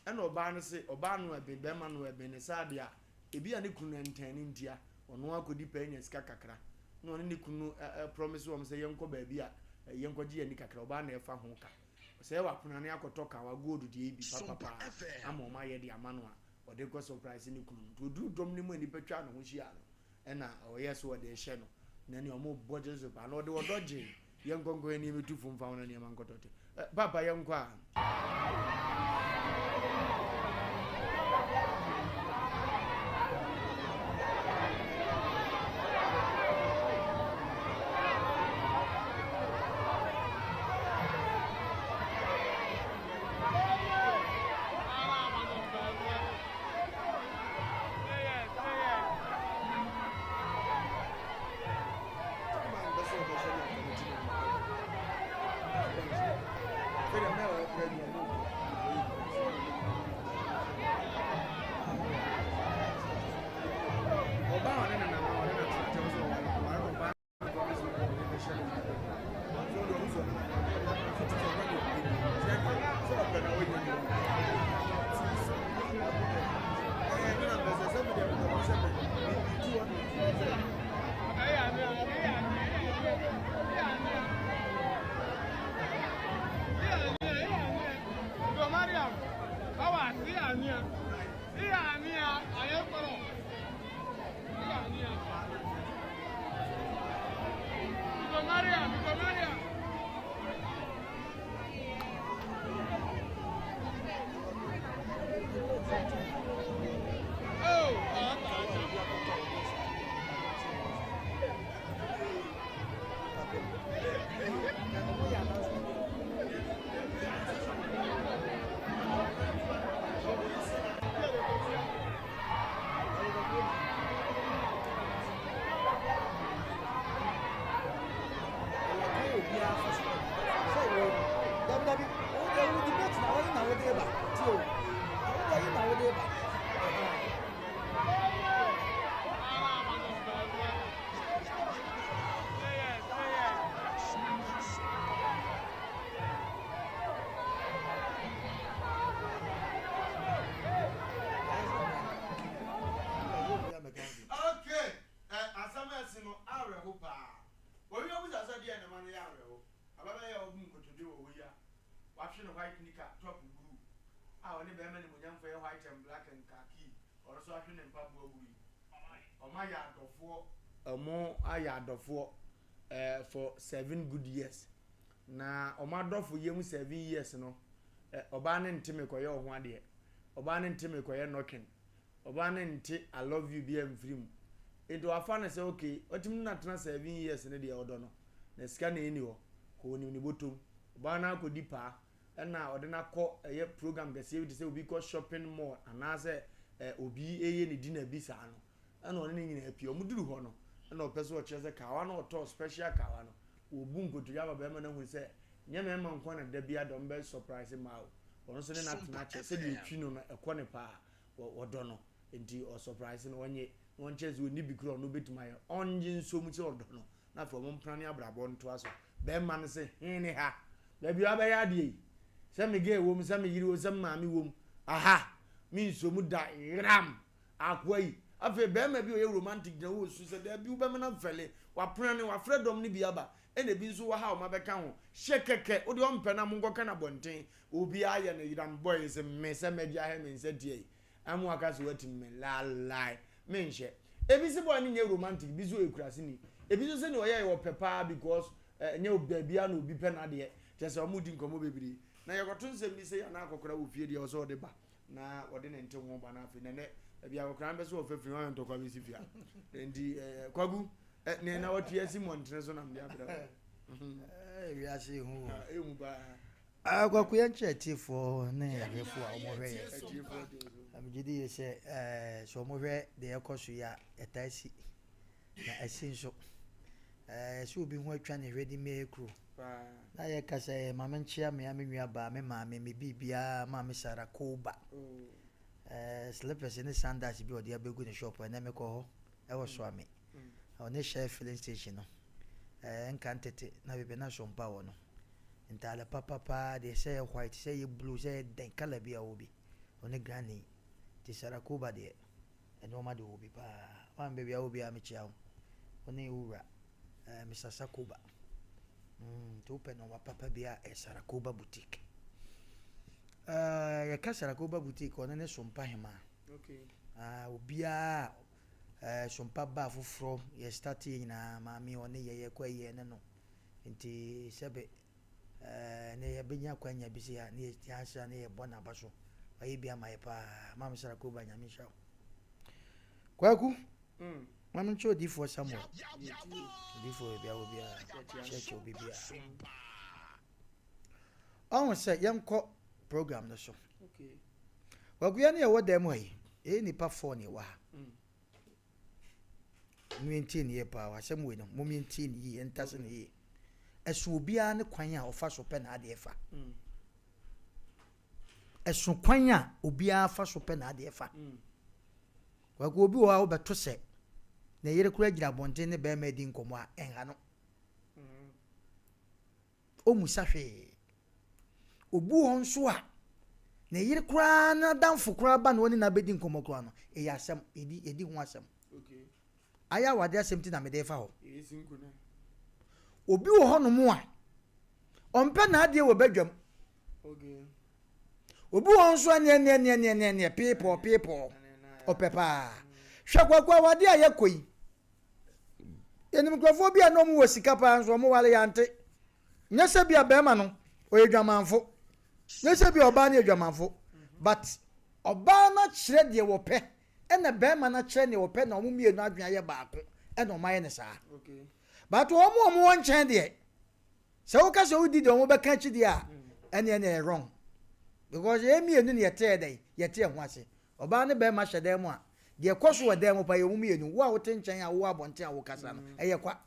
Ɛna ɔbaa no se, ɔbaa no ɛben, bɛrima no ɛben ne saa deɛ a, ebi a ne kunu no ntɛn no ntia, ɔno akɔdi pɛ anya sika kakra. Na ɔne ne kunu no promise wɔn sɛ yɛnkɔ baabi a yɛnkɔgye yɛn ani kakra, ɔbaa na ɛfa ho ka. Sɛ wapono ne akɔtɔ kawa gold deɛ yi bi papapa ama wɔn ayɛ de ama no a, ɔde kɔ surprise ne kunu no. Nti ɔduru dɔm no mu a nnipa twaa ne ho hyia no, ɛna ɔyɛ sɛ ɔde rehyɛ no na nea ɔmo bɔ gye so paa na ɔde ɔdɔ gye yɛn nkɔnkɔ yɛn nneɛma tu fo mfa wɔn nneɛma nkɔtɔ te paapa yɛn nkɔ a. Okay, eh, asɛm a asi no awerɛho paa. Obi bɛbusa sɛ deɛ na ɛma no yɛ awerɛho. Ababaawa yi a wabu nkotodwe wɔ hɔ yi a wahwe no white nika top blue a ɔne bɛrima nimonyamfoɔ yɛ white and black and khaki ɔno nso ahwe ne mpaboa blue yi. Wɔn ayɛ adɔfoɔ. Wɔn ayɛ adɔfoɔ eh, for seven good years. Na wɔn adɔfo yɛ mu seven years no, eh, ɔbaa no nte mekɔyɛ ɔho adeɛ. Ɔbaa no nte mekɔyɛ knocking. Ɔbaa no nte I love you biara mfiri mu. Nti wafa no sɛ okay, watumi ne no atena seven years no deɛ ɔdɔ no. Na sika na ɛnni hɔ. Kɔ onim ne bɔtɔm. Ɔbaa no akɔdi paa. Ɛna ɔde no akɔ ɛyɛ program kɛseɛ bi te sɛ obi kɔ shopping mall anaasɛ ɛ obi ɛyɛ ne dinner bi saa no. Ɛna ɔne ne nyinaa pie. Wɔn duru hɔ no, ɛna ɔpɛ sɛ ɔkyerɛ sɛ kawa no ɔtɔɔ special kawa no. Wɔbu nkotodwe ama bɛrima no ahunu sɛ nyɛ mmarima nko na da biara dɔm bɛ surprise mmaa o. Ɔno nso ne no atena akyɛ sɛdeɛ ɛtwi no no ɛkɔ ne paa. Wɔdɔ no nti ɔsurprise no ɔnye na ɔnkyerɛ sɛ ɔnni bi koraa ɔno bɛtumi ayɛ. Ɔngye nsom sɛ ɔdɔ no na afei ɔmo mpena ne abrabɔ ntoa so. Bɛrima no se he ne ha? Baabi a wabɛyɛ adeɛ yi? Sɛ me girl wom, sɛ me yere wom, sɛ me maame wom, aha! Mensom da yeram! Akoa yi. Afei barima bi a ɔyɛ romantic gyina hɔ resu sɛ, Dabi, wobɛma no afɛle. Wapena no, wafrɛ dɔm no bi aba, ɛna ebi nso wɔ ha a wɔabɛka ho. Hyɛ kɛkɛ, wo deɛ ɔmpɛ no a, monkɔka no abɔnten. Obiara yɛ no yeram boy se me sɛ mɛgye ahɛ me nsa tia yi, ama waka sɛ watim me. Laalae, menhyɛ. Ebi se boy no nyɛ romantic, bi nso ɔyɛ kuraseni. Ebi nso sɛnea ɔyɛe ɔpɛ paa because ɛnyɛ baabiara na obi pɛ n'adeɛ. Kyerɛ sɛ wɔredi nkɔmmɔ bebree. Na yɛkɔto nsɛm bi sei anaa akɔkora wɔ fie deɛ ɛwɔ sɛ ɔde ba. na wɔde ne nte ho ba no afei na nɛ baabi akɔkora no bɛ sɛ wɔfa firi hɔ ayɛ ntɔkwa bɛsi fie a nti kwagu ne na wɔtwe asi mmɔntene so nam de abrɛ wiase hu ɛhu paa Kwaku yɛn kyerɛ atiefoɔ ne ahwɛfoɔ a wɔhwɛ yɛn megye di yie sɛ sɛ wɔhwɛ deɛ ɛkɔ so yi a ɛtaa si na ɛsi nso sɛ obi ho atwa ne hwɛ de mmea kuro Na yɛka sɛ ma menkyea me a me nua baa, me maame, me biribiara, maame Sarah Koba. Eh, slippers ne sandals bi ɔde abɛgu ne shop ɛnɛ mekɔ hɔ ɛwɔ Soame. Ɔne Shell filling station no. Eh, nka ntete na bebe na so mpa wɔ no. Ntaale papa paa deɛ sɛ yɛ white, sɛ yɛ blue, sɛ yɛ dɛn color bi a wɔ bi. Ɔne granny. Ti Sarah Koba deɛ nneɛma de wɔ bi paa. Maame baabi a wɔ biara mekyea wo. Wo ne wo wura. Eh, Mr. Sakoba. Mm, nti wopɛ nneɛma papa bi a ɛyɛ Sarakoba Boutique. Eh, yɛka Sarakoba Boutique, ɔno ne Sompa Hema. Okay. Ah, obiara eh, Sompa ba foforɔ, yɛ start yɛ nyinaa, maame ɔne yɛ yɛkɔ yɛ ne no. Nti sɛbe eh, ne yɛbɛnya kwanya bi sɛ ya, ne yɛ ne yɛbɔ n'aba so. Wayɛ bi ama yɛ paa. Maame Sarakoba, nyame nhyira wo. Kwaku, mm. Ma me nkyerɛ odiyifoɔ Samuel. Odiyifoɔ baabi a wɔ biara, kyerɛkyerɛ obi biara. Ɔho sɛ yɛnkɔ program no so. Kwaku ne yɛwɔ dan mu ha yi, ɛyɛ nipa fɔɔ ne ɛwɔ ha. Mo yɛntie ne yie paa, asɛm wei no, mo yɛntie ne yie, yɛntase ne yie. Ɛso obiara ne kwan a ɔfa so pɛ n'adeɛ fa. Ɛso kwan a obiara fa so pɛ n'adeɛ fa. Kwaku, obi wɔ hɔ a wobɛto sɛ ne yere koraa gyina abɔnten ne barima redi nkɔmmɔ a, ɛnha no. Ɔmmusa hwee. Obi wɔ hɔ nso a, ne yere koraa n'adamfo koraa ba na ɔne no abɛdi nkɔmmɔ koraa no, ɛyɛ asɛm, yɛdi, yɛdi ho asɛm. Ayɛ awadeɛ asɛm ti na mede fa hɔ. Obi wɔ hɔnom a, ɔmpɛ n'adeɛ wɔ badwam. Obi wɔ hɔ nso a neɛ neɛ neɛ neɛ neɛ neɛ peepɔɔ peepɔɔ ɔpɛ paa. Hwɛ Kwaku awadeɛ a yɛkɔ yi. Yɛnim nkurɔfoɔ bi a na wɔn wɔ sika paa nso wɔn ware yɛante. Nyɛ sɛ bi a bɛrima no ɔyɛ dwamanfo. Nyɛ sɛ bi a ɔbaa no yɛ dwamanfo. But ɔbaa no akyerɛ deɛ wɔpɛ ɛna bɛrima no akyerɛ deɛ wɔpɛ na wɔn mmienu adwene ayɛ baako ɛna wɔn ayɛ no saa. But wɔn a wɔn wɔ nkyɛn deɛ sɛ woka sɛ wodi deɛ wɔn bɛka akyi deɛ a ɛne ɛne ɛyɛ wrong. Because yɛn mmienu na yɛte ɛdɛn yɛte ɛho ase. Ɔbaa ne barima hyɛ dan mu a, deɛ ɛkɔ so wɔ dan mu paa yɛ wɔn mmienu. Wo a wote nkyɛn a wowɔ abɔnten a wokasa no, ɛyɛ kwa.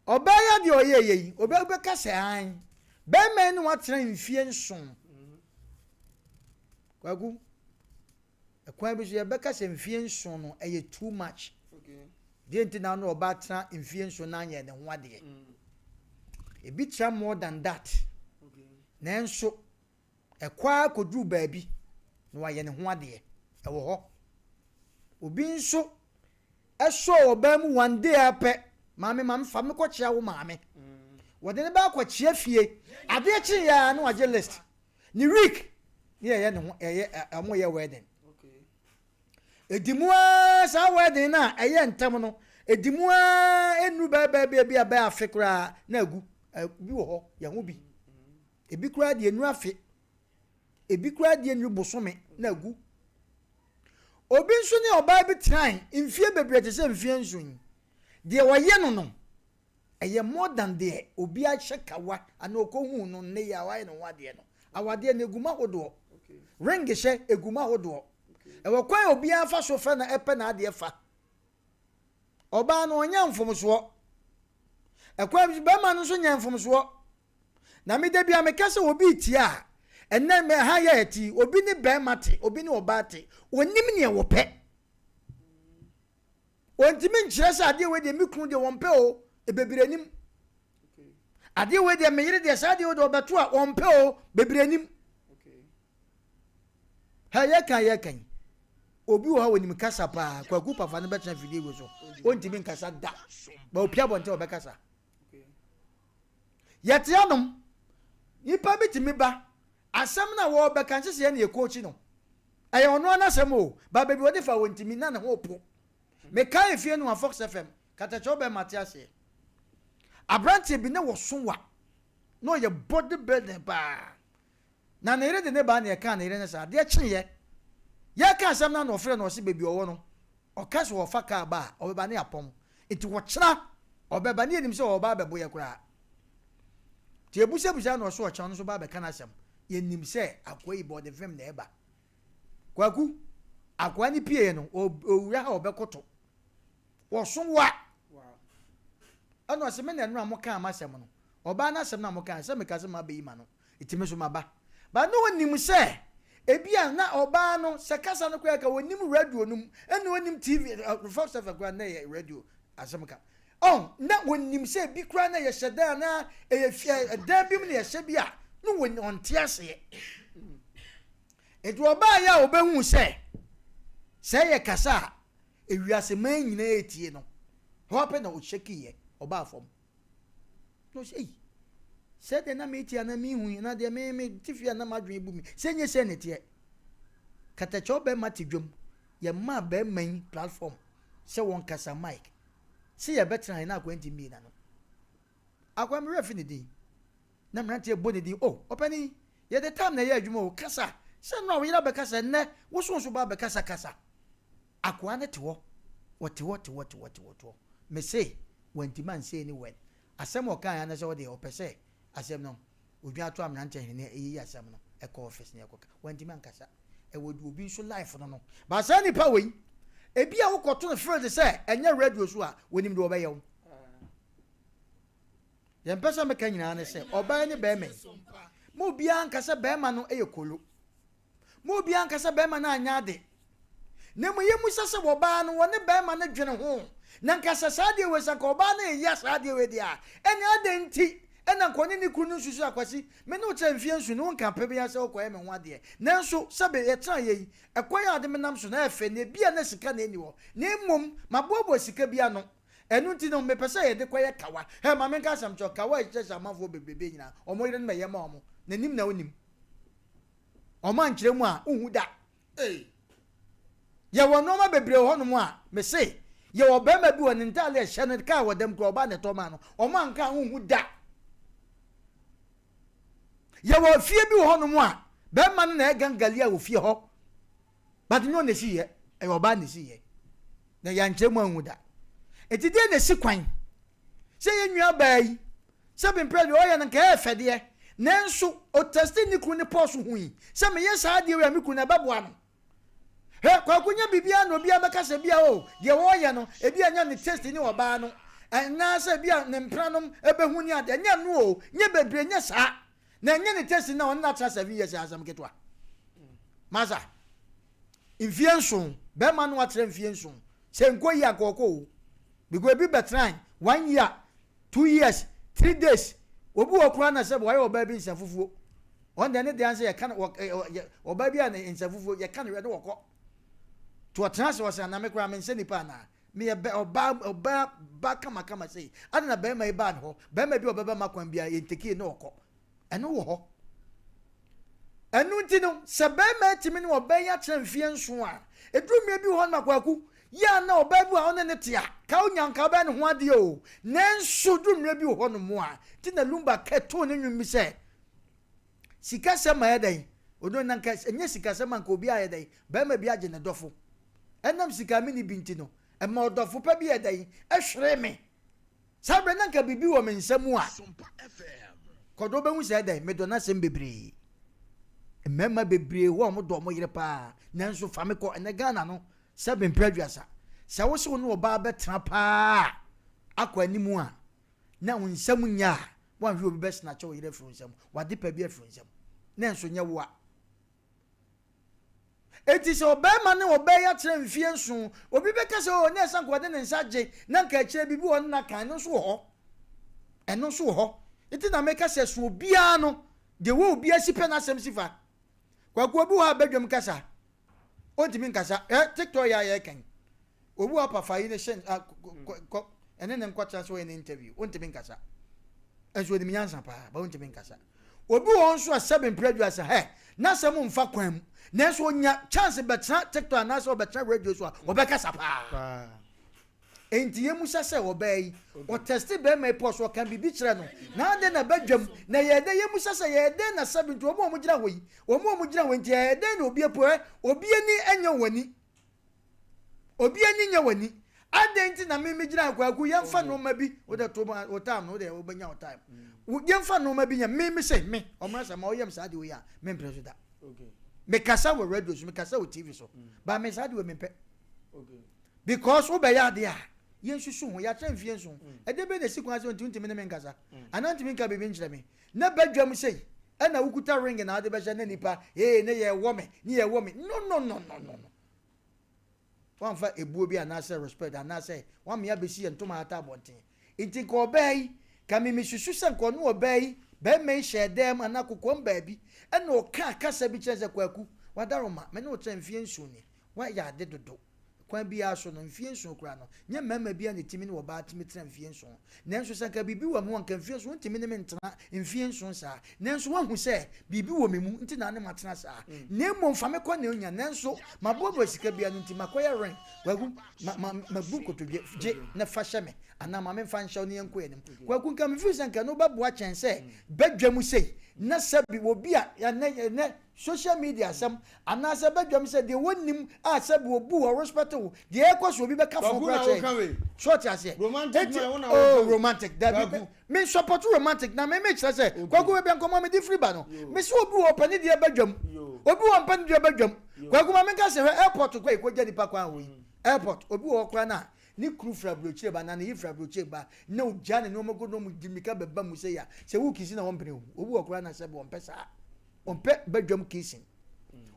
Ɔbaa yi adeɛ ɔyɛeɛ yi, obi bɛka sɛ ae. Barima yi ne watena mfie nson. Kwaku, ɛkwan bi so yɛbɛka sɛ mfie nson no ɛyɛ too much. Deɛ nti na ano ɔbaa tena mfie nson na anyɛ ne ho adeɛ. Ebi tra more than that. Nanso Ɛkɔ ara kɔduru baabi na wayɛ ne ho adeɛ. Ɛwɔ hɔ. Obi nso sɔɔ ɔbaa mu one day ara pɛ, maame ma fa me kɔkyea wo maame. Wɔde ne ba akɔkyea fie. Adeɛ kyeeɛ ara na wagye list. Ne week ne yɛyɛ ne ho ɛyɛ wɔn yɛ wedding. Ɛdi mu ara saa wedding no a ɛyɛ ntɛm no, ɛdi mu ara ɛnnuru bɛyɛ bɛyɛ bi a bɛyɛ afe koraa na agu. Bi wɔ hɔ, yɛn ho bi. Ebi koraa deɛ nnuru afe, ebi koraa deɛ nnuru bosome na agu. Obi nso ne ɔbaa bi tenae mfie bebree te sɛ mfie nson yi. Deɛ ɔyɛ no no, ɛyɛ more than deɛ obi ahyɛ kawa anaa ɔkɔhuu no nnɛ yi a wayɛ ne ho adeɛ no. Awadeɛ no, ɛgu mu ahodoɔ. Ring hyɛ, ɛgu mu ahodoɔ. Ɛwɔ kwan a obiara fa so fɛ na ɛpɛ n'adeɛ fa. Ɔbaa no, ɔnyɛ mfomsoɔ. Ɛkwan bi so, barima no nso nyɛ mfomsoɔ. Na me da biara meka sɛ obi retie a, ɛnnɛ me ha yɛ ɛte yi, obi ne barima te, obi ne ɔbaa te, onim nea wɔpɛ. Ontumi nkyerɛ sɛ adeɛ wei deɛ me kunu deɛ wɔmpɛ o, bebree nim. Adeɛ wei deɛ me yere deɛ saa adeɛ wei deɛ ɔbɛto a wɔmpɛ o, bebree nim. Ha yɛka yɛka yi, obi wɔ hɔ a onim kasa paa, Kwaku Pafa no bɛtena fidie wei so, ontumi nkasa da, ba opia abɔnten ɔbɛkasa. Yɛte anom, nipa bi tumi ba, asɛm no a wɔrebɛka nse sɛ yɛn na yɛkookyi no. Ɛyɛ ɔno ara n'asɛm o, ba baabi ɔde fa wɔntumi na ne ho po. Mekae efie no a Fox FM, katakyɛ wobɛma te aseɛ. Aberanteɛ bi na wɔso wa, na ɔyɛ body building paa. Na ne yere de ne baa na yɛkaa ne yere no saa. Adeɛ kyeeɛ, yɛreka asɛm no a na ɔfrɛ no ɔse baabi ɔwɔ no, ɔka sɛ ɔfa kaa ba a, ɔbɛba ne yɛapɔn. Nti ɔkyena ɔbɛba ne yɛnim sɛ ɔreba abɛbo yɛ koraa. Nti yɛbusabusaa no ɔse ɔkyena ɔno nso ba abɛka n'asɛm. Yɛnim sɛ akoa yi bɔde vem na ɛba. Kwaku, akoa no pieeɛ no, ɔwura ha ɔbɛkoto. Ɔso wa. Ɛna ɔse me na ɛno a mokaa m'asɛm no, ɔbaa n'asɛm no a mokaa sɛ meka sɛ mabɛyi ma no. Nti me nso maba. But na ɔnim sɛ ebia na ɔbaa no sɛ kasa no koraa ka ɔnim radio no mu ɛna ɔnim TV Fox FM koraa na ɛyɛ radio asɛm ka. Oh, na ɔnim sɛ ebi koraa na yɛhyɛ dan anaa ɛyɛ fie ɛdan bi mu na yɛhyɛ bi a na ɔnte aseɛ. Nti ɔbaa yɛ a ɔbɛhu sɛ sɛ ɛyɛ kasa a ewiase man nyinaa etie no hɔ apɛ na ɔhyɛkiiɛ ɔbaa fam. Na ɔsɛ ei, sɛ deɛ na mete anaa mehu yi, anaa deɛ me mete fie a na m'adwene bu me, sɛ nyɛ sɛ na ɛteɛ. Katakyɛw bɛrima te dwam, yɛmaa bɛrima yi platform sɛ wɔnkasa mic, sɛ yɛbɛtena ha na akoa nti mmie n'ano. Akoa me werɛ fi ne din, na mmeranteɛ bɔ ne din, oh, ɔpanin, yɛde time na ɛyɛ adwuma o, kasa, sɛ nnora wo yere abɛkasa, nnɛ wo so nso ba abɛkasa, kasa. Akoa no te hɔ, ɔte hɔ, te hɔ, te hɔ, te hɔ, te hɔ. Mese, wantumi ansei ne word. Asɛm a ɔkaeɛ ara ne sɛ ɔdeɛ ɔpɛ sɛ asɛm no ɔdwan to amena nkyɛn hene ɛyiyi asɛm no ɛkɔ office ne ɛkɔka. Wantumi ankasa. Ɛwɔ deɛ obi nso life no no. But saa nipa wei, ebi a wokɔto no field sɛ ɛnyɛ radio so a, wɔnim deɛ ɔbɛyɛ wo. Deɛ mpɛ sɛ meka nyinaa ne sɛ, ɔbaa ne bɛrima yi, ma obiara nka sɛ bɛrima no yɛ kolo. Ma obiara nka sɛ barima no anyɛ ade. Na mmom yɛmmisa sɛ ɔbaa no, wɔne barima no dwene ho. Na nka sɛ saa adeɛ wei, sɛ nka ɔbaa no reyɛ saa adeɛ wei deɛ a, ɛnneɛ adɛn nti na nka ɔne ne kunu no nsusu sɛ, Akwasi, me ne wo tra mfeɛ nson ni, wonka pɛ biara sɛ wokɔyɛ me ho adeɛ. Nanso, sɛbe yɛtenaeɛ yi, ɛkwan a ɔde me nam so no, ɛyɛ fɛ, na ebia na sika na ɛnni hɔ, na mmom maboaboa sika bi ano. Ɛno nti no, mepɛ sɛ yɛde kɔyɛ kawa. Hɛ, ma menka asɛm nkyerɛ wo, kawa a ɛhyehyɛ amanfoɔ bebrebe nyinaa, wɔn yerenom na ɛyɛ ma wɔn. N'anim na wonim. Ɔma nkyerɛ mu a, wonhu da. Ei! Yɛwɔ nnoɔma bebree wɔ hɔnom a, mese, yɛwɔ barima bi wɔ ne ntaade a ɛhyɛ no, kaa wɔ dɛm koraa, ɔbaa na ɛtɔ maa no, ɔmo anka a wonhu da. Yɛwɔ fie bi wɔ hɔnom a, barima no na ɛyɛ gangalia wɔ fie hɔ, but nyɛ ɔna esi yɛ, ɛyɛ ɔbaa na esi yɛ. Na yɛankyerɛ mu anhu da. Enti deɛ na esi kwan sɛ yɛn nua baa yi, sɛ bemprɛ deɛ ɔyɛ no nka ɛyɛ fɛ deɛ, nanso ɔtɛsti ne kunu ne pɔs hui sɛ meyɛ saa adeɛ wei a me kunu no ɛbɛboa no. Hwɛ, Kwaku nyɛ biribiara na obiara bɛka sɛ ebia oh, deɛ ɔreyɛ no, ebia ɛnyɛ ne taste ne ɔbaa no, anaasɛ ebia ne mpenanom bɛhu ne adeɛ. Ɛnyɛ ɛno o, nyɛ bebree, nyɛ saa. Na ɛnyɛ ne taste na ɔne no atena 7 years yɛ asɛm ketewa. Masa, mfie 7, bɛrima no atena mfie 7, sɛ nkɔ yi anka ɔkɔ o. Because ebi bɛtena one year, 2 years, 3 days. Obi wɔ koraa na sɛ wɔayɛ ɔbaa bi nsa fufuo. Ɔn deɛ ne deɛ ansɛ yɛka no wɔ ɛ ɔbaa bi a ne nsa fufuo yɛka no hwɛ ne wɔkɔ. To ɔtena ase ɔsɛ anaa me koraa me nsɛ nipa anaa. Meyɛ bɛ ɔbaa ɔbaa ba kamakama sei. Ade na bɛrima yi baa ne hɔ. Bɛrima bi a ɔbɛba ma kwan biara yɛntekie ne ɔkɔ. Ɛno wɔ hɔ. Ɛno nti no, sɛ bɛrima atumi ne ɔbaa yi atena mfeɛ 7 a, ɛduru mmerɛ bi wɔ hɔ no ma Kwaku, yɛ a na ɔbaa bi wɔ a ɔne ne te a, ka wonya nka wobɛyɛ ne ho adeɛ o. Nanso duru mmerɛ bi wɔ hɔ nom a, nti na Lumba kɛtoo ne nnwom bi sɛ, sikasɛm ayɛ dɛn? Odo na nka ɛnyɛ sikasɛm a nka obi ayɛ dɛn? Bɛrima bi agye ne dɔfo. Ɛnam sika me ne bi nti no, ɛma ɔdɔfo pa bi yɛ dɛn? Ɛhwere me. Saa berɛ na nka biribi wɔ me nsa mu a, kɔdɔ bɛhu sɛ ɛdɛn? Medɔ n'asɛm bebree. Mmarima bebree hɔ a wɔdɔ wɔn yere paa, nanso fa me kɔ ɛnɛ Ghana no, sɛ mprɛ aduasa. Sɛ wo sɛ wo ne ɔbaa bɛtena paa akɔ anim a, na wo nsam nyɛ a, woanhwɛ obi bɛsena kyɛ wo yere afiri wo nsam, wade pa bi afiri wo nsam, na nso nyɛ wo a. Enti sɛ ɔbarima ne ɔbaa yi atena mfeɛ 7, obi bɛka sɛ, oh, na ɛsɛ nka ɔde ne nsa gye, na nka akyire biribi wɔ ne na kan, ɛno nso wɔ hɔ. Ɛno nso wɔ hɔ. Nti na meka sɛ so obiara no, deɛ wɔ obiara si pɛ n'asɛm si fa. Kwaku, obi wɔ hɔ a badwam kasa, ɔntumi nkasa. Ɛ TikTok yɛ a yɛreka yi, obi wɔ hɔ pafa yi ne hyɛ kɔ ɛne ne nkɔtena sɛ ɔyɛ ne interview, ɔntumi nkasa. Nso onim nyansa paa, ba ɔntumi nkasa. Obi wɔ hɔ nso a sɛbe mpere aduasa hɛ n'asɛm mfa kwan mu, nanso onya chance bɛtena TikTok anaasɛ ɔbɛtena radio so a, ɔbɛkasa paa. Enti yɛmusa sɛ ɔbaa yi, ɔtɛste bɛrima yi pɔ so, ɔka biribi kyerɛ no, na adɛn na badwam, na ɛyɛɛ dɛn? Yɛmusa sɛ ɛyɛɛ dɛn na sɛbe nti wɔn a wɔgyina hɔ yi, wɔn a wɔgyina hɔ yi nti ɛyɛɛ dɛn na obi apu ɛ, obi ani nyɛ wɔn ani. Obi ani nyɛ w'ani. Adɛn nti na me megyina Kwaku yɛmfa nneɛma bi wode to wo time no wode wobɛnya wo time. Yɛmfa nneɛma bi nyɛ me me sɛ me ɔmra sɛ ma woyɛ me saa de wei a mempere so da. Mekasa wɔ radio so mekasa wɔ TV so ba me saa de wei mempɛ. Because wobɛyɛ adeɛ a yɛnsusu ho yɛatra mfie 7. Ɛdeɛ bɛn na ɛsi kwan sɛ ntumi ne me nkasa anaa ntumi nka biribi nkyerɛ me na badwam sei ɛna wokuta ring na wode bɛhyɛ na nipa ee ne yɛwɔ me ne yɛwɔ me no no no no no no wamfa ebuo bi anaasɛ respect anaasɛ wamea bɛsi yɛ ntoma ata abɔnten. Nti nka ɔbaa yi ka me mesusu sɛ nka ɔne ɔbaa yi bɛrima yi hyɛ dan mu anaa kokoam baabi ɛna ɔka kasa bi kyerɛ sɛ Kwaku wadaroma me ne wo tena mfie 7 ni woayɛ ade dodo. Kwan biara so no, mfie 7 koraa no, nyɛ mmarima biara na ɛtumi ne ɔbaa tumi tena mfie 7. Nanso sɛ anka biribi wɔ me ho a, anka mfie 7 wontumi ne me ntena mfie 7 saa. Nanso woahu sɛ biribi wɔ me mu nti na ne matena saa. Na mmom fa me kɔ nea onya. Nanso maboaboa sika biara no nti makɔyɛ ring. Kwaku, ma, ma, mabu nkotodwe, gye na fa hyɛ me, anaa ma memfa nhyɛ wo na yɛnkɔ yɛn anim. Kwaku, nka mefiri sɛ nka ɛno bɛboa kyɛn sɛ badwa mu sei, na sɛbi obi a, ɛnnɛ, ɛnnɛ, social media asɛm anaasɛ badwam sɛ deɛ wɔnnim a sɛbi obu wɔ respect wo deɛ ɛkɔ so obi bɛka fo Kwaku kora na woka kyerɛ wei. so ɔte aseɛ. Romantic Enti man, wo na oh woka wei. romantic dabi Kwaku. me support romantic na me me kyerɛ sɛ Okay. Kwaku baabi a nkɔmmɔ me de firi ba no Yo. me sɛ obi wɔ ɔpɛ ne deɛ badwam Yo. obi wɔ mpɛ ne deɛ badwam. Yo. Kwaku ma menka sɛ hwɛ airport kɔ ɛkɔgya nipa kwan wɔ yi airport obi wɔ hɔ koraa no a ne kunu firi aburokyire ba na ne yere firi aburokyire ba na ogya ne nneɛma gu na ɔmo di mmirika bɛba mu sɛ ya sɛ wo kisi na wɔmpene o obi wɔ koraa na sɛ wɔmpɛ saa ɔmpɛ badwam kissing.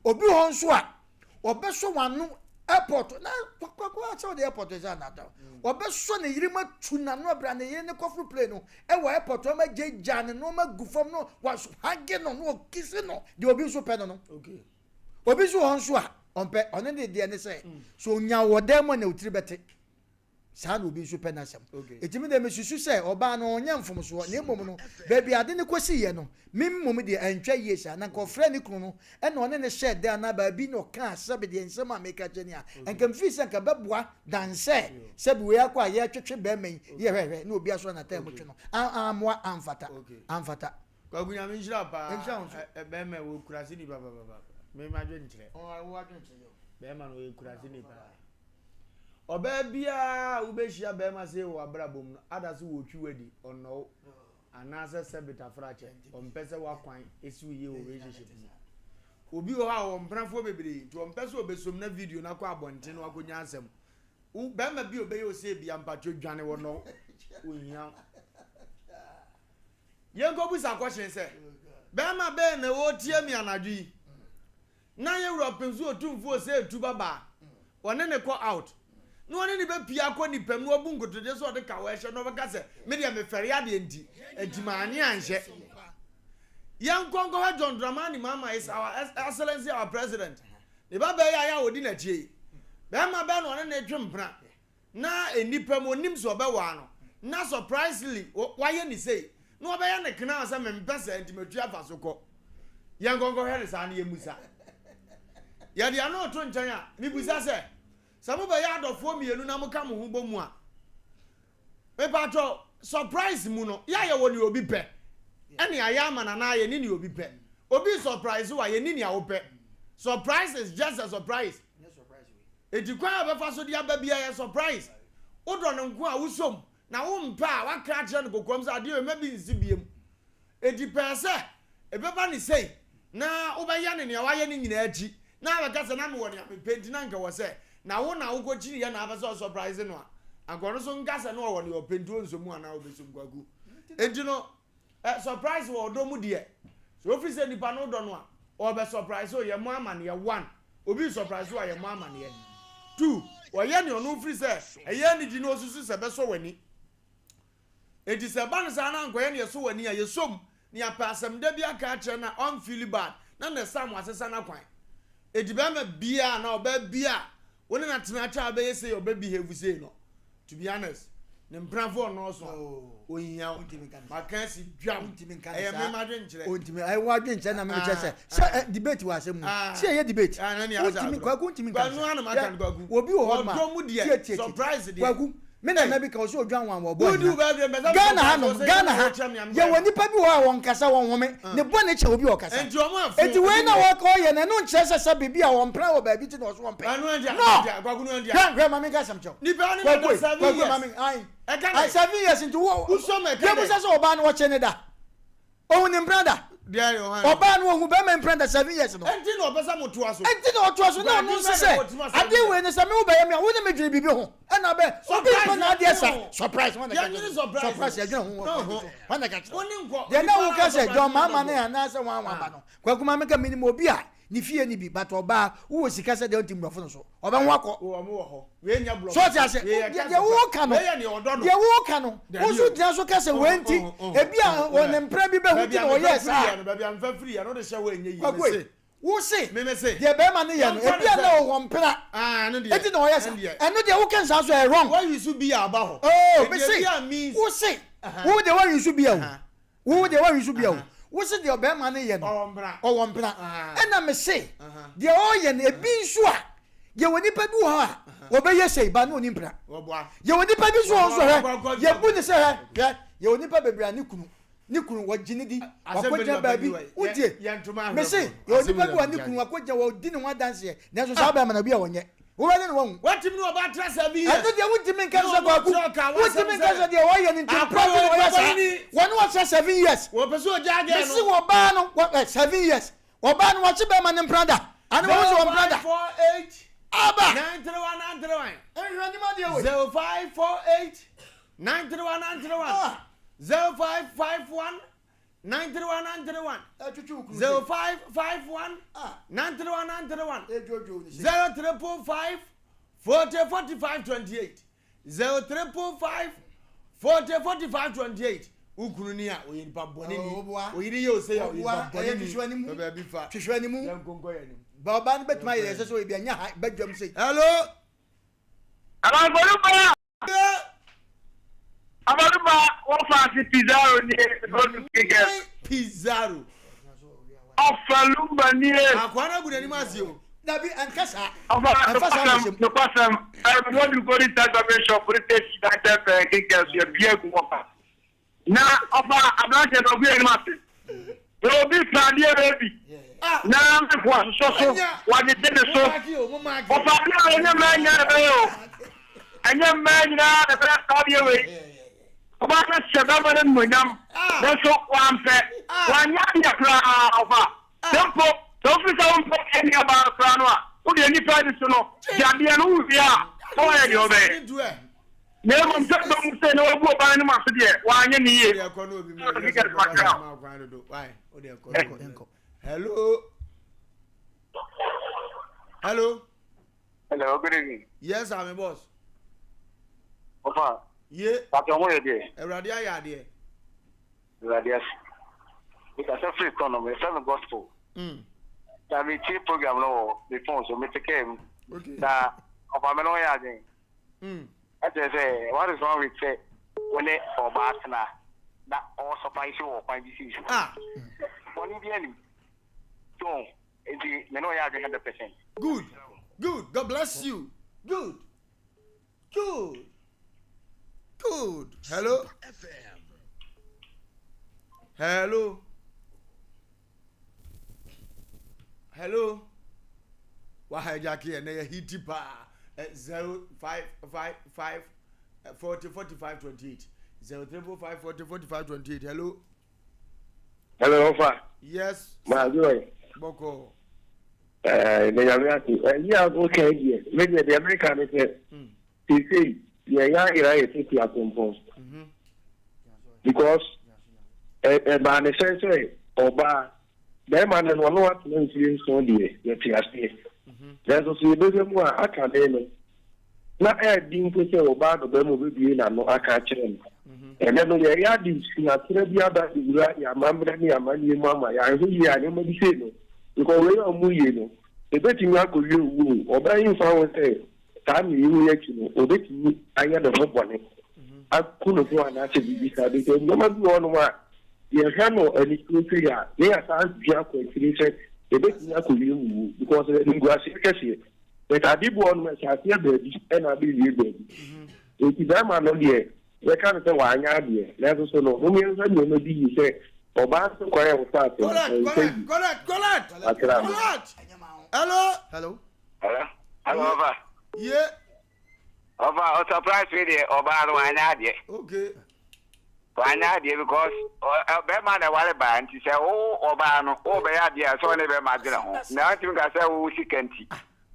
Obi wɔ hɔ nso a ɔbɛsɔ w'ano airport na kwakwa sɛ ɔde airport sɛ anata ɔbɛsɔ ne yere mu atu n'ano abira ne yere ne kɔforo plane no ɛwɔ airport ɔma gyagya ne nneɛma gu fam no wahage no na ɔkisi no deɛ obi nso pɛ no no. Obi nso wɔ hɔ nso a ɔmpɛ ɔno de deɛ ne sɛ so onya wɔ dan mu a na otiri bɛte. Saa na obi nso pɛ n'asɛm. Enti me deɛ mesusu sɛ ɔbaa no ɔnyɛ mfomsoɔ na mmom no baabi a ade no kɔsiiɛ no me mmom deɛ antwa yie saa. Na nka ɔfrɛɛ ne kunu no ɛna ɔne no hyɛɛ dan anaa baabi na ɔkaa sɛbe deɛ nsɛm a meka kyerɛ ni a nka mefii sɛ nka ɛbɛboa than sɛ sɛbe wei akɔ a yɛretwetwe bɛrima yi yɛ hwɛhwɛ na obi asɔ n'ataa mu twe no. Ammoa amfata amfata. Kwaku Nyame nhyira wo paa. Nhyira wo nso. Bɛrima wɔ kurase ni papapapa. Me madwenkyerɛ. Wo adwenkyerɛ yɛ o. Bɛrima no ɔyɛ kurase ni paa. Ɔbaa biara a wobɛhyia barima sei wɔ w'abrabɔ mu no, ada so wɔtwi w'adi, ɔnnɔ wo, anaasɛ sɛ betafrakyɛ, ɔmpɛ sɛ w'akwan si wo yie wɔ relationship mu. Obi wɔ hɔ a ɔwɔ mpenafoɔ bebree, nti ɔmpɛ sɛ ɔbɛsom na video no akɔ abɔnten na wakɔnya asɛm. Wo barima bi a ɔbɛyɛ wo sei bia, mpakyɛ dwane, ɔnnɔ wo, ɔnhia wo. Yɛnkɔbisa kɔhyen sɛ, barima bɛn na ɔretie me anadwo yi? Na yɛn wura pem so otumfoɔ osei tu babaa, ɔne no kɔ out, na ɔne no bɛpue akɔ nnipa mu na wabu nkotodwe sɛ ɔde kawa ɛhyɛ na ɔbɛka sɛ, me deɛ mefɛre adeɛ nti, enti mannye anhyɛ. Yɛnkɔ nkɔhwɛ John Dramani Mahama is our excellency our president, ne ba bɛyɛ ayɛ a ɔdi n'akyi yi, bɛrima bɛn na ɔne no retwe mpena? na nnipa mu onim sɛ ɔbɛwaa no na surprisingly wayɛ ne sei na ɔbɛyɛ ne kenaa sɛ mempɛ saa nti matu afa so kɔ. Yɛnkɔ nkɔhwɛ no saa na yɛmmusa. Yɛde ɛno reto nkyɛn a, mebisa sɛ, sɛ mobɛyɛ adɔfoɔ mmienu na moka mo ho bɔ mu a, mepatwɔ surprise mu no, yɛ a yɛwɔ nea obi pɛ ɛne ayɛ ama no anaa yɛne nea obi pɛ? Obi surprise wo a, yɛne nea wopɛ. Surprise is just a surprise. Enti kwan a ɔbɛfa so de aba biara yɛ surprise. Wodɔ no nko a, wosɔ mu, na wompɛ a, woaka akyerɛ no kokoam sɛ adeɛ wei mma bi nsi biom. Enti pɛɛ sɛ ɛbɛba no sei na wobɛyɛ no nea wayɛ no nyinaa akyi na abɛka sɛ na mewɔ nea mepɛ nti na anka ɛwɔ sɛ na wo na wokɔkyiniiɛ na apɛ sɛ ɔsurprise no a, anka ɔno nso nka sɛ na ɔwɔ nea ɔpɛ nti ɔnsɔ mu anaa ɔbɛsɔ mu. Kwaku. Enti no, Eh surprise wɔ ɔdɔ mu deɛ sɛ ofiri sɛ nipa no wodɔ no a ɔbɛ surprise o yɛ mo amaneɛ one obi surprise o a yɛ mo amaneɛ two ɔyɛ nea ɔno ofiri sɛ ɛyɛ anigye na osusu sɛ ɛbɛsɔ w'ani eti sɛ ɛba no saa na ankɔyɛ nea ɛsɔ w'ani a yɛsɔ mu na yɛapɛ asɛm da bi aka akyerɛ na ɔnfeeli bad na next time wasesa n'akwan eti bɛrima biara na ɔbaa biara wo ne no atena akyɛ a wobɛyɛ sei ɔbɛ behave sei no To be honest, ne mpenafo ɔnnɔɔso a, ohia wo. Maka asi dwam. Ɛyɛ me m'adwenkyerɛ. Ontumi, ɛyɛ w'adwenkyerɛ na mekyerɛ sɛ, sɛ debate wɔ asɛm mu. Sɛ ɛyɛ debate. Wontumi, Kwaku ntumi nka saa. Obi wɔ hɔ ma, tie tie tie, Kwaku, me nana bi ka ɔsɛ odwan wan wɔ ɔbɔ ahina. Ghana ha nom, Ghana ha, yɛwɔ nipa bi wɔ hɔ a wɔnkasa, wɔnhome, ne bɔne kyɛn obi a ɔkasa. Enti wei na ɔyɛ no, ɛno nkyerɛ sɛ sɛ biribi a ɔmpena wɔ baabi nti na ɔso ɔmpɛ. No! Hwɛ, hwɛ, ma menka asɛm kyerɛ wo. Kwaku e, Kwaku ma me, ae, ae, 7 years nti wo, yɛbusa sɛ ɔbaa no ɔkye ne da. Ohu ne mpena da. Ɔbaa no ohu bɛrima mpena da 7 years no. Enti na ɔpɛ sɛ motoa so. Enti na ɔtoa so na ɔno nso sɛ adeɛ wei no sɛ me wo bɛyɛ me a wo ne me dwene biribi ho ɛna bɛ obi mpɛ na adeɛ sa surprise wɔn na ka kyerɛ surprise yɛdwene ho wɔ kwan so wɔn na ka kyerɛ deɛ na wo ka sɛ John Mahama ne anaasɛ wɔn wɔn aba no Kwaku maame ka menim obi a ne fie ni bi but ɔbaa wowɔ sika sɛ deɛ ɔnti mmorɔfo no so ɔbɛho akɔ so ɔte ase deɛ woka no deɛ woka no wo nso gyina so ka sɛ wei nti ebi a ɔne mpra bi bɛhu ti na ɔyɛɛ saa Kwaku wo se deɛ bɛrima no yɛ no ebi a na ɔwɔ mpra eti na ɔyɛ saa ɛno deɛ woka nsaa so ɛyɛ wrong oh mese wo se wo deɛ wayi so bi a o Wo deɛ woayi so bia o. Wo se deɛ ɔbɛrima no yɛ no ɔwɔ mpena. Ɛna me se deɛ ɔyɛ no ebi nso a yɛwɔ nipa bi wɔ hɔ a ɔbɛyɛ sei ba na ɔni mpena. Yɛwɔ nipa bi nso wɔ nso hwɛ yɛbu ne sɛ hwɛ hwɛ yɛwɔ nipa bebree a ne kunu ne kunu wɔgye ne di wakɔgyina baabi wotie me se yɛwɔ nipa bi wɔ ne kunu wakɔgyina wɔdi ne ho adanseɛ nanso saa bɛrima na obi a wɔnyɛ Wobɛne no wahu. Watumi ne ɔbaa tra 7 years. Ɛno deɛ wontumi nka sɛ Kwaku. Wontumi nka sɛ deɛ ɔyɛ no nti mpra nti na ɔyɛ saa. Wɔne wɔtra 7 years. Wɔpɛ sɛ ɔgyaa gɛɛ no. Mese ɔbaa no wɔ ɛ 7 years. Ɔbaa no wakye bɛrima no mpra da. Ane wahu sɛ ɔmpra da. 0548 Aba. 931 931. Nhwɛ anim adeɛ wei. 0548 931 931. 0551 931 931. 0551 931 931. 0555 40 45 28. 0555 40 45 28. Wo kunu ni a ɔyɛ nipa bɔne ni. Oyere yɛ ose a ɔyɛ nipa bɔne ni. Bɛ baabi fa. Hwehwɛ ne mu. Yɛn nkonkɔ yɛn anim. Ba ɔbaa no bɛtumi ayɛ ɛsɛ sɛ ɔyɛ bi anya ha badwam sei. Hello. Abankɔlu pa. Ɔfa ase Pizarro nie, Rodri Kikɛs. Pizarro. Ɔfa Lumba nie. Akoa no agu n'anim ase o. Dabi, ɛnka saa. Ɔfa Ɛmfa saa nokwasɛm, nhyɛ mu. nokwasɛm, ɛɛ Rodri Golden Star Barbering Shop, Police Station, United Fɛ, Kikɛs, yɛpie agu hɔ pa. Na ɔfa aberanteɛ no, ɔgu yɛn anim ase. Na obi pɛ adeɛ wei bi, na mefo asosɔ so, wɔagyegye ne so. Ɔfa adeɛ wei, ɛnyɛ mmaa nyinaa na ɛbɛyɛ o. Ɛnyɛ mmaa nyinaa na ɛbɛyɛ saa adeɛ wei. Ɔbaa no hyɛ bɛrima no animuonyam, nanso wampɛ, wanyɛ adeɛ koraa ɔfa. Sɛ mpo, sɛ wofiri sɛ wompɛ nuabaa no koraa no a, wo deɛ nnipa ani so no, gye adeɛ no, wowie a, na woayɛ deɛ wobɛyɛ. Na mmom sɛ ɔbɛhu sɛ na wabu ɔbaa no mu ase deɛ, wanyɛ ne yie. Hello. Hello. Hello, good evening. Yes, I'm a boss. Ofa. Ye. Pàtó ọmọ yẹ deɛ. Awurade ayɛ adeɛ. Awurade ase. Mekasa firi kɔnɔ mu, yɛfrɛ me gospel. Mm. Na metie program no wɔ me phone so, mete kaa mu. Okay. Na ɔfa me no yɛ adwen. Mm. Ɛkyerɛ sɛ what is wrong with sɛ wo ne ɔbaa tena na ɔwɔ surprise wɔ kwan bi sei so. Ah. Bɔne bi anim. So nti me ne ɔyɛ adwen 100%. Good. Good. God bless you. Good. Good. Good. Hello. Hello. Hello. Wa hijack here na yɛ hiti paa. 0555 40 45 28 0345 40 45 28. Hello. Hello, Ofa. Yes. Ma joy. Boko. Eh, me nyame ase. Eh, yi a wo kan deɛ, me deɛ deɛ meka ne sɛ, seesei yɛn yɛ ayera yɛ tete atempɔn. Because ɛbaa ne sɛ sɛ ɔbaa bɛrima no no ɔno atena mfie nson deɛ yɛte aseɛ. Nanso so yɛbɛhwɛ mu a aka ne no na ɛɛdi mpo sɛ ɔbaa no bɛrima obɛbie n'ano aka akyerɛ no. Ɛnɛ no yɛyɛ ade suakyerɛ bi aba de wura yɛn amammerɛ ne yɛn amanneɛ mu ama yɛanhwɛ yie a nneɛma bi sei no because wei a ɔmo yie no ebetumi akɔwie owuo o. Ɔbaa yi mfa ho sɛ saa ne yi akyi no obetumi ayɛ ne ho bɔne aku ne ho anaasɛ biribi saa because nneɛma bi wɔ hɔnom a yɛhwɛ no anisuo sei a ne yɛsan dwe akɔ akyiri sɛ ebetumi akɔwie owuo because animguaseɛ kɛseɛ but ade bi wɔ hɔnom a ɛhyɛ aseɛ baabi ɛna abɛwie baabi nti bɛrima no deɛ yɛka no sɛ wanyɛ adeɛ nanso so no momiɛnsa nneɛma bi yi sɛ ɔbaa nso kwan a wɔfa ase no Correct, ɛnsɛ correct, yi correct, correct. akra no. Correct. Hello. Hello. Hello. Hello, Ɔfa. Ye. Ɔfa, ɔ surprise me deɛ ɔbaa no wanyɛ adeɛ. Okay. Wanyɛ adeɛ because bɛrima na ɛware baa nti sɛ wo ɔbaa no wo bɛyɛ adeɛ a sɛ ɔne bɛrima adwene ho na ɔntumi nka sɛ wo sika nti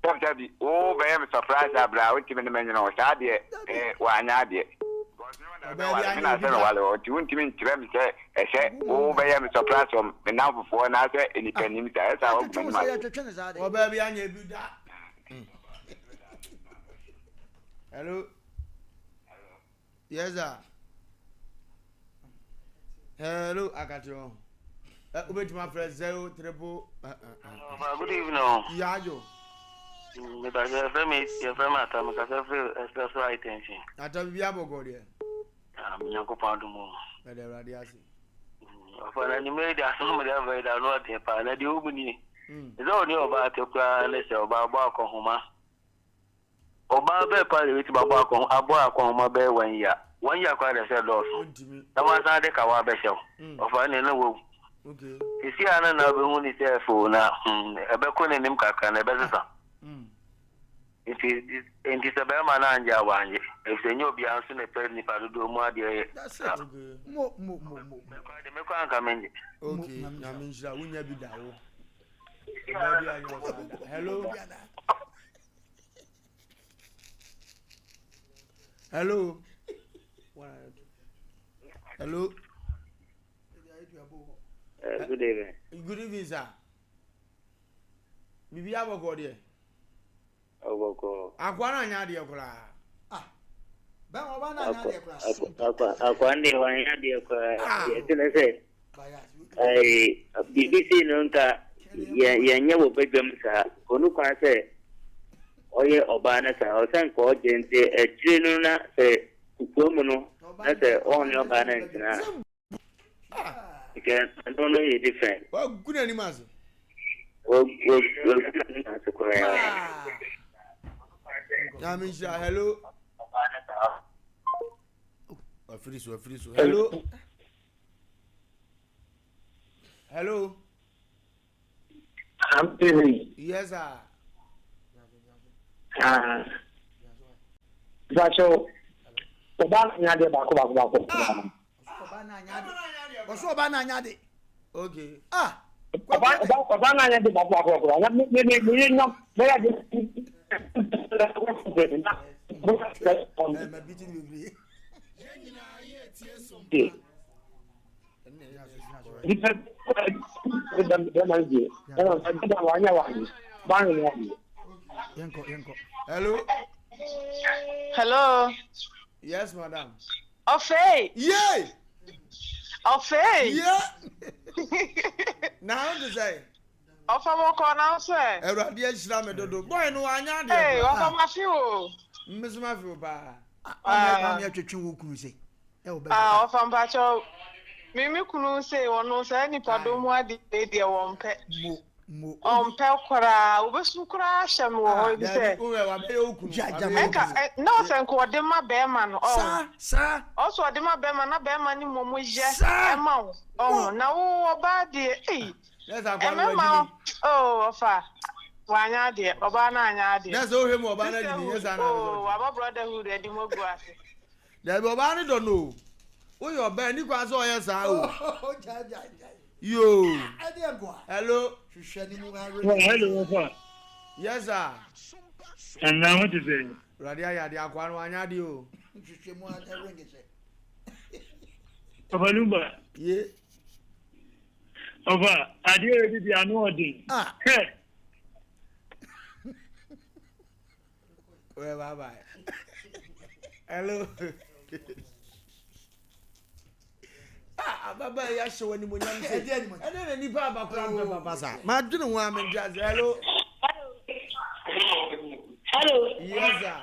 sɛbsɛbi wo bɛyɛ me surprise abira a wontumi ne me nwene ho saa deɛ eh, wanyɛ adeɛ. Because me na bɛware me na sɛ meware hɔ nti wontumi nkyerɛ me sɛ ɛsɛ wo bɛyɛ me surprise wɔ me namfofoɔ anaasɛ nnipa nim saa ɛsɛ a woagu m'anim ase. Ɔbaa bi anyɛ bi da. Hello. Yes sir. Hello akate hɔ. Ɛ wobɛtumi afrɛ zero triple. Good evening. Yaajo. Yɛfrɛ me yɛfrɛ me Ata mekasa firi Express High Tension. Ata bibi abɔkɔ deɛ. Nyankopɔn adom o. Ɛdɛ Awurade ase. Ɔfa na anwummerɛ yi de asɛm mede aba yi da ano ɔden paa na deɛ ɔmu nie. Sɛ ɔne ɔbaa te koraa ne sɛ ɔbaa bɔ akɔhoma. Ɔbaa bɛɛ paa na ebetumi abɔ akɔn abɔ akɔnhoma bɛyɛ one year. One year koraa deɛ sɛ ɛdɔɔso. Ɔntumi. Na wasan de kawa abɛhyɛ wo. Ɔfa ɛnna na wawu. Okay. Sisi a na na wobɛhu ne sɛ ɛfɛ o na hmm ɛbɛkɔ n'anim kakra na ɛbɛsesa. Nti nti sɛ bɛrima no angye a wangye. Efisɛ nyɛ obiara nso na ɛpɛ nipa dodoɔ mu adeɛ yɛ. That's it. Okay. Mo mo mo mo. Me koraa deɛ me koraa anka mengye. Okay. Nyame nhyira wonya bi da wo. Ɔbaa bi anyɛ wo saa da. Hello. Hello. Hello. Good evening. Good evening, sir. Bibi abɔkɔ deɛ. Ɔbɔkɔ. Akoa no anyɛ adeɛ koraa. Ah. Bɛn ɔbaa no anyɛ adeɛ koraa. Akoa no deɛ wanyɛ adeɛ koraa. Deɛ ɛte ne sɛ biribi sei no nka yɛnyɛ wɔ badwam saa. Ɔnu kwan sɛ ɔyɛ ɔbaa no saa. Ɔsɛ nka ɔgye nti akyire no na sɛ kukuo mu no. Na sɛ ɔne ɔbaa no ntena a, nka ɛno no yɛ different. Wagu n'anim ase. Wagu n'anim ase koraa. Nyame nhyira hello. Afiri so afiri so hello. Hello. I'm busy. Yes sir. Ah. Bacho, ọba na anya adeɛ baako baako baako. Ɔsɔ ɔba na anya ade. Okay. Ah. Ọba ọba ọba na anya ade baako baako baako. Na me me me me na me ya de. Ma bi ti ni bebree. Nipa bɛrima no deɛ ɛna ɛda wanya wanye baa ne adeɛ. Yɛnkɔ yɛnkɔ. Hello. Hello. Yes, madam. Ɔfei. Yay. Ɔfei. Yeah. Na ho te sɛ. Ɔfa mo kɔ na nso ɛ. Awurade ahyira me dodo. Boy no wanya adeɛ. Ee, ɔfa ma fi o. Mmeso ma fi o paa. Ah, maame atwetwe wo kunu se. Ah, ɔfa mpakyɛw. Me me kunu se ɔno saa nipa dɔm mu adeɛ deɛ wɔmpɛ. Mo mo. Ɔmpɛ koraa, obesu koraa ahyɛ me wɔ hɔ ebi sɛ. Ɛnka na ɔsɛ nka ɔde ma bɛrima no ɔho. Saa saa. Ɔsɛ ɔde ma bɛrima na bɛrima no mmom yɛ ɛma wo ɔho na wo ɔbaa deɛ ei. Ɛmɛma oh ɔfa wanyɛ adeɛ ɔbaa no anyɛ adeɛ. Nɛsɛ wohwɛ mu ɔbaa no adi ne nyɛ saa na oh waba brotherhood adi mo gu ase. Dabi ɔbaa no dɔ no o. Woyɛ ɔbaa ni kwan sɛ ɔyɛ saa o. Yoo. Hello. Hello ɔfa. Yes sir. Ɛnna ho te sɛ. Awurade ayɛ adeɛ akoa no wanyɛ adeɛ o. Papa Lumba. Ye. Ɔfa adeɛ a yɛde di ano ɔden. Ah. Hɛ. Well, bye bye. Hello. Ah, ababa yi ahyɛ wɔ animonyam sɛ. Ɛdeɛ na nipa abakora mpɛ papa saa. Ma dwene ho a mente ase. Hello. Hello. Yes sir.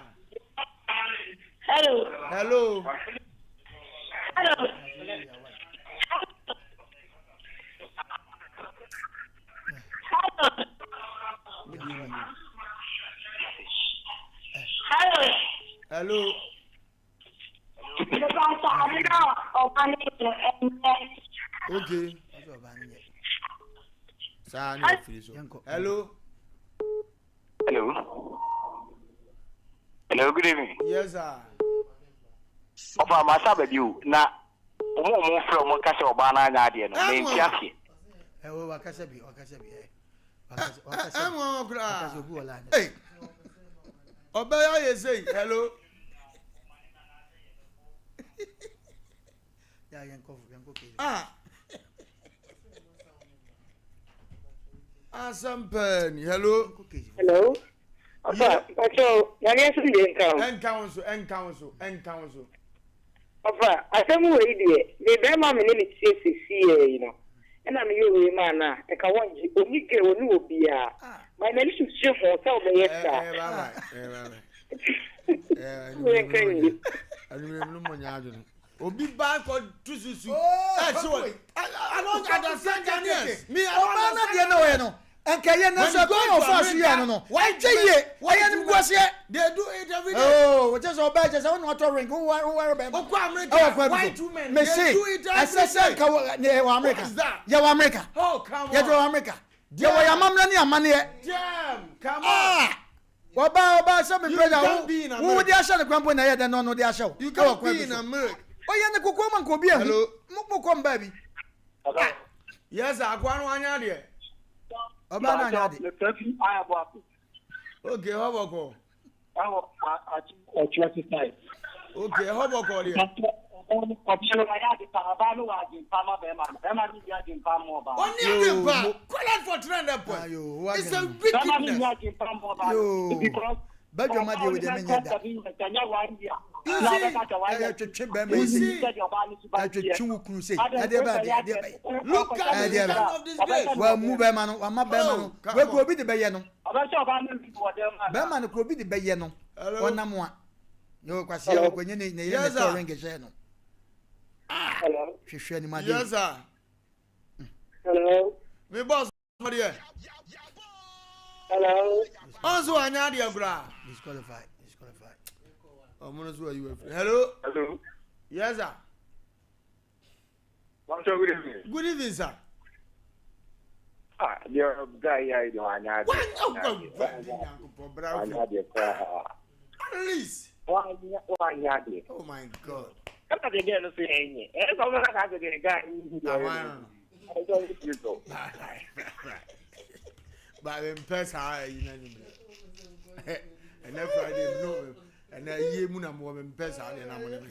Hello. Hello. Hello. Hello. Hello. Okay. Saa ni ofiri so. Hello. Hello. Hello, good evening. Yes, sir. Ɔfa masa ba bi o na wɔn a wɔn frɛ wɔn kasa ɔbaa no anya adeɛ no mɛ nti aseɛ. Ɛwɔ wakasa bi wakasa bi ɛ. Ɛmu wɔn koraa. Ee ɔbɛyɛ ayɛ sɛyi hello. Ah. Asɛm pɛɛ ni hello. Hello. Ɔfa mpakyɛw nyame asomdwe nka wo. Ɛnka wo so ɛnka wo so ɛnka wo so. Ɔfa asɛm wei deɛ me bɛrima me ne ne tie sesiɛ yi no ɛna meyɛ wei maa no a ɛka wɔngye ɔni gɛ ɔni obiaa but n'ani gye ho sɛ ɔbɛyɛ saa. Ɛɛ bye bye ɛɛ bye bye. Ɛɛ nka nwie. Ɛnumere mu nyɛ adwene. Obi ba kɔ tu susu. Ɛ so I don't understand Ghanaians. Me I don't understand. Ɔbaa na deɛ na ɔyɛ no. Nka yɛ nanso ɛkwan a ɔfaa so yɛɛ no no, ɛnkyɛ yie. Ɛyɛ animguaseɛ. They do it every day. Oh, wɔkyɛ sɛ ɔbaa kyɛ sɛ wo na watɔ ring, woware bɛrima. Okɔ America, Ɛwɔ kwan bi white so. women, Mese, they do it every ɛsɛ sɛ day. nka wɔ ne yɛwɔ America. What is that? Yɛwɔ America. Oh, come on. Yɛde wɔ America. Yɛwɔ yɛn amammerɛ ne amanneɛ. Damn, come on. Ah! Ɔbaa ɔbaa sɛ me You brother can't wo be in wo America. de ahyɛ no kwan mpo na ɛyɛ dɛn na ɔno de ahyɛ wo. You Ɛwɔ can't kwan be bi in so. America. Ɔyɛ ne kokoa ma nka obi ahu. Hello. Mo mo kɔ mbaa bi. Yes, sir. Akoa no wanya adeɛ. Ɔbaa no anyɛ ade. Mefrɛ fi ayɛbɔ ase. Okay, ɛhɔ bɔkɔ. Ɛwɔ ɔkyerɛ sisan. Okay, ɛhɔ bɔkɔ deɛ. Ɔbea no wayɛ ade pa, ɔbaa no wɔ adwempa ma bɛrima no, bɛrima no nni adwempa ma ɔbaa no. Ɔnni adwempa. Call out for 300 points. It's a wickedness. Bɛrima no nni adwempa ma ɔbaa no because Badwama deɛ wei deɛ menyɛ da. You see, Ɛyɛ twetwe bɛrima yi sei. Ɛtwetwe wo kunu sei. Ɛdeɛ bɛyɛ adeɛ adeɛ bɛyɛ. Look at the Ɛdeɛ kind bɛyɛ. of disgrace. Wammu bɛrima no, wama bɛrima no. Oh, come Wei kura on. obi de bɛyɛ no. Bɛrima no kura obi de bɛyɛ no. Hello. Ɔnam a. Yɛ kwasia Hello. ɔkɔnyɛ ne ne yere Yes, ne tɔ sir. ring hyɛ no. Hello. Hwehwɛ anim adeɛ. Yes sir. Hello. Me boss deɛ. Hello. Ɔn so wanya adeɛ koraa. Disqualify. Disqualify. Ɔmo no so ayi wa firi. Hello. Hello. Yes sir. Pastor, good evening. Good evening sir. Ah, deɛ guy yi ayɛ deɛ wanya adeɛ. Wanya adeɛ nyankopɔn bra Wanya adeɛ koraa. At least. Wanya wanya adeɛ. Oh my God. Ɛna deɛ girl no so yɛ nyɛ. Ɛyɛ sɛ ɔmo kasa sɛ deɛ guy yi deɛ ɔyɛ no. Ɛsɛ ɔmo ti so. Ba me mpɛ saa ayi na nwumire. Ɛnɛ Friday no ɛnɛ yie mu na mo me mpɛ saa deɛ na mo ne me.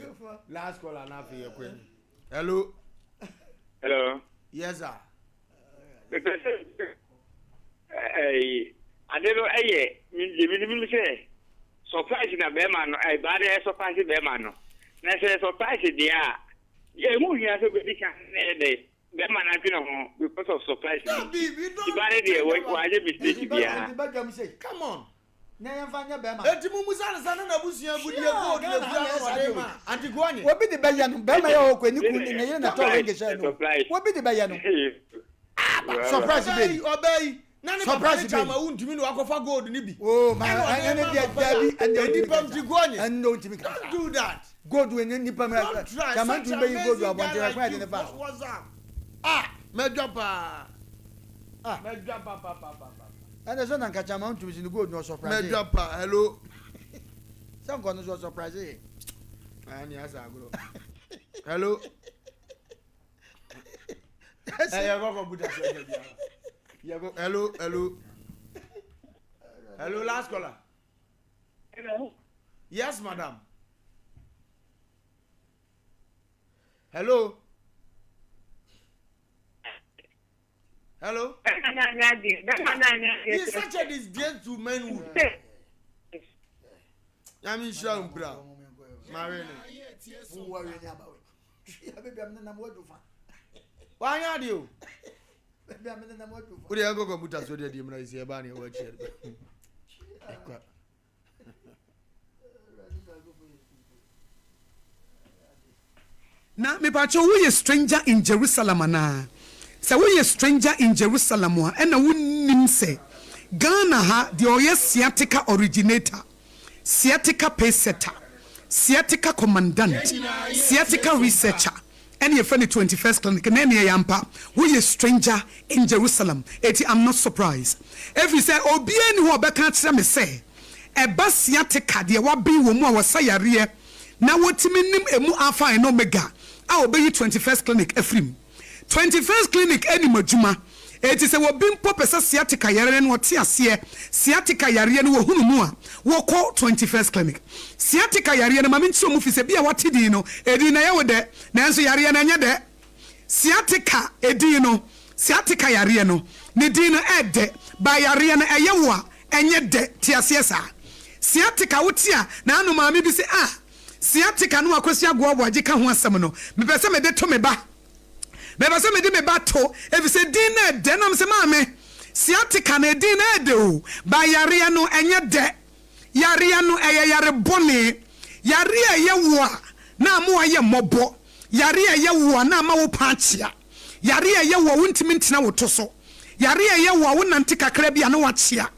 Last call na afei yɛ kɔ. Hello. Hello. Yes sir. Mepɛ sɛ ɛyi ade no ɛyɛ deɛ menim ne sɛ surprise na bɛrima no ɛɛ baa no yɛ surprise bɛrima no na sɛ surprise deɛ a ɛho hia sɛ obɛdi kan na ɛyɛ dɛ bɛrima no adwene ho because of surprise no nti baa no deɛ wanyɛ mistake biara. Come on. Na yɛmfa nyɛ bɛrima. Eti mo musa no sɛ ne n'abusua agudie gold na Ghana ekura ha no na na ɔde ma Auntie Guanye. Obi de bɛyɛ no bɛrima yɛ ɔkɔ ne kun ne yere na tɔ ring hyɛ no obi de bɛyɛ no. Surprise Ɔbaa yi baby. ɔbaa yi na ne papa Surprise ne kyama baby. wuntumi na wakɔfa gold ne bi. Oh my Ɛna ɔde ɛne ma deɛ papa dabi yi. ɛne Edi ntumi pam ti Guanye. ɛne ntumi kasa. Don't do that. Gold wei ne nipa mu Don't try. kyama Such ntumi bɛyi gold amazing abɔnten guy ɛkwan like yɛde you. ne fa What so. was up? Ah, mɛdwa paa. Ah. Mɛdwa pa pa pa pa pa. Ɛne sɛ na nka kyama ntumi si ne gold no ɔsurprise. Mɛdwa pa. Hello. Sɛ nkɔ no so ɔsurprise yɛ. Ah, ni asa agorɔ. Hello. Ẹ yẹ kọkọ buta sọ ẹ bi ara. Yẹ kọ hello hello. Hello last caller. Hello. Yes madam. Hello. Hello. Bɛrima no anyɛ adeɛ. Bɛrima no anyɛ He is adeɛ. such a disgrace to manhood. Nyame nhyira wo mpira. Mare ne. Wanya adeɛ o. Wode yɛnkɔ kɔmputa so deɛ deɛ mmra sɛ ɛbaa ne ɛwɔ akyi ɛkwa. Na mepakyɛw woyɛ stranger in Jerusalem anaa? Sɛ woyɛ stranger in Jerusalem a ɛna wonnim sɛ Ghana ha deɛ ɔyɛ sciatica originator, sciatica pacesetter, sciatica commandant, sciatica researcher ɛne yɛfrɛ no 21st Clinic na ɛneɛ ɛyɛ ampa woyɛ stranger in Jerusalem eti I'm not surprised ɛfiri sɛ obiara nni hɔ a ɔbɛka akyerɛ me sɛ Ɛba sciatica, deɛ waben wɔ mu a wɔsa yareɛ na wɔtumi nim ɛmu alpha and omega a wɔbɛyi 21st Clinic afiri mu. 21st Clinic nim adwuma, enti sɛ obi mpo pɛ sɛ sciatica yareɛ no ɔte aseɛ, sciatica yareɛ no wɔhunu mu a, wɔkɔ 21st Clinic. Sciatica yareɛ no, ma menkyerɛ mu firi sɛ bi a woate din no, edin no ɛyɛ wo dɛ, nanso yareɛ no ɛnyɛ dɛ. Sciatica edin no, sciatica yareɛ no, ne din no ɛɛdɛ, but yareɛ no ɛyɛ wo a, ɛnyɛ dɛ. Te aseɛ saa? Sciatica wote a, na ano maame bi se, ah, sciatica no a Kwasi Agoa Aboagye ka ho asɛm no, mepɛ sɛ mede to me ba. Mepɛ sɛ mede me ba to, efisɛ din no ɛɛdɛ. Na mese, maame, sciatica no edin no ɛɛdɛ o, but yareɛ no ɛnyɛ dɛ. Yareɛ no, ɛyɛ yare bɔne. Yareɛ a ɛyɛ wo a na ama woayɛ mmɔbɔ. Yareɛ a ɛyɛ wo a na ama wo paa akyea. Yareɛ a ɛyɛ wo a wontumi ntena wo to so. Yareɛ a ɛyɛ wo a wonante kakra bi a na woakyea.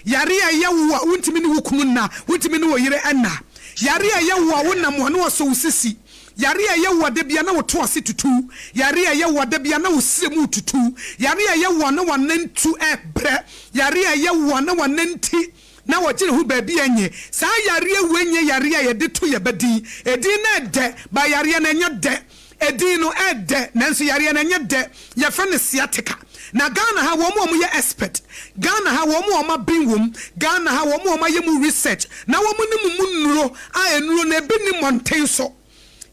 Yareɛ a ɛyɛ wo a wontumi ne wo kunu nna, wontumi ne wo yere nna. Yareɛ a ɛyɛ wo a wonam a na wɔsɔ wo sisi. Yareɛ a ɛyɛ wo a da biara na wo to ase tutu. Yareɛ a ɛyɛ wo a da biara na wo srɛ mu retutu. Yareɛ a ɛyɛ wo a na w'anantu rebrɛ. Yareɛ a ɛyɛ wo a na w'ananti na wɔgye ne ho baabi a ɛnyɛ. Saa yareɛ wei nyɛ yareɛ a yɛde to yɛn ba din. Edin no ɛdɛ, but yareɛ no ɛnyɛ dɛ. Edin no ɛdɛ, nanso yareɛ no ɛnyɛ dɛ. Yɛfrɛ no sciatica. Na Ghana ha wɔn a wɔyɛ expert, Ghana ha wɔn a wɔaben wɔ mu, Ghana ha wɔn a wɔayɛ mu research na wɔnim mu nnuro a nnuro no ebi nni mmɔnten so.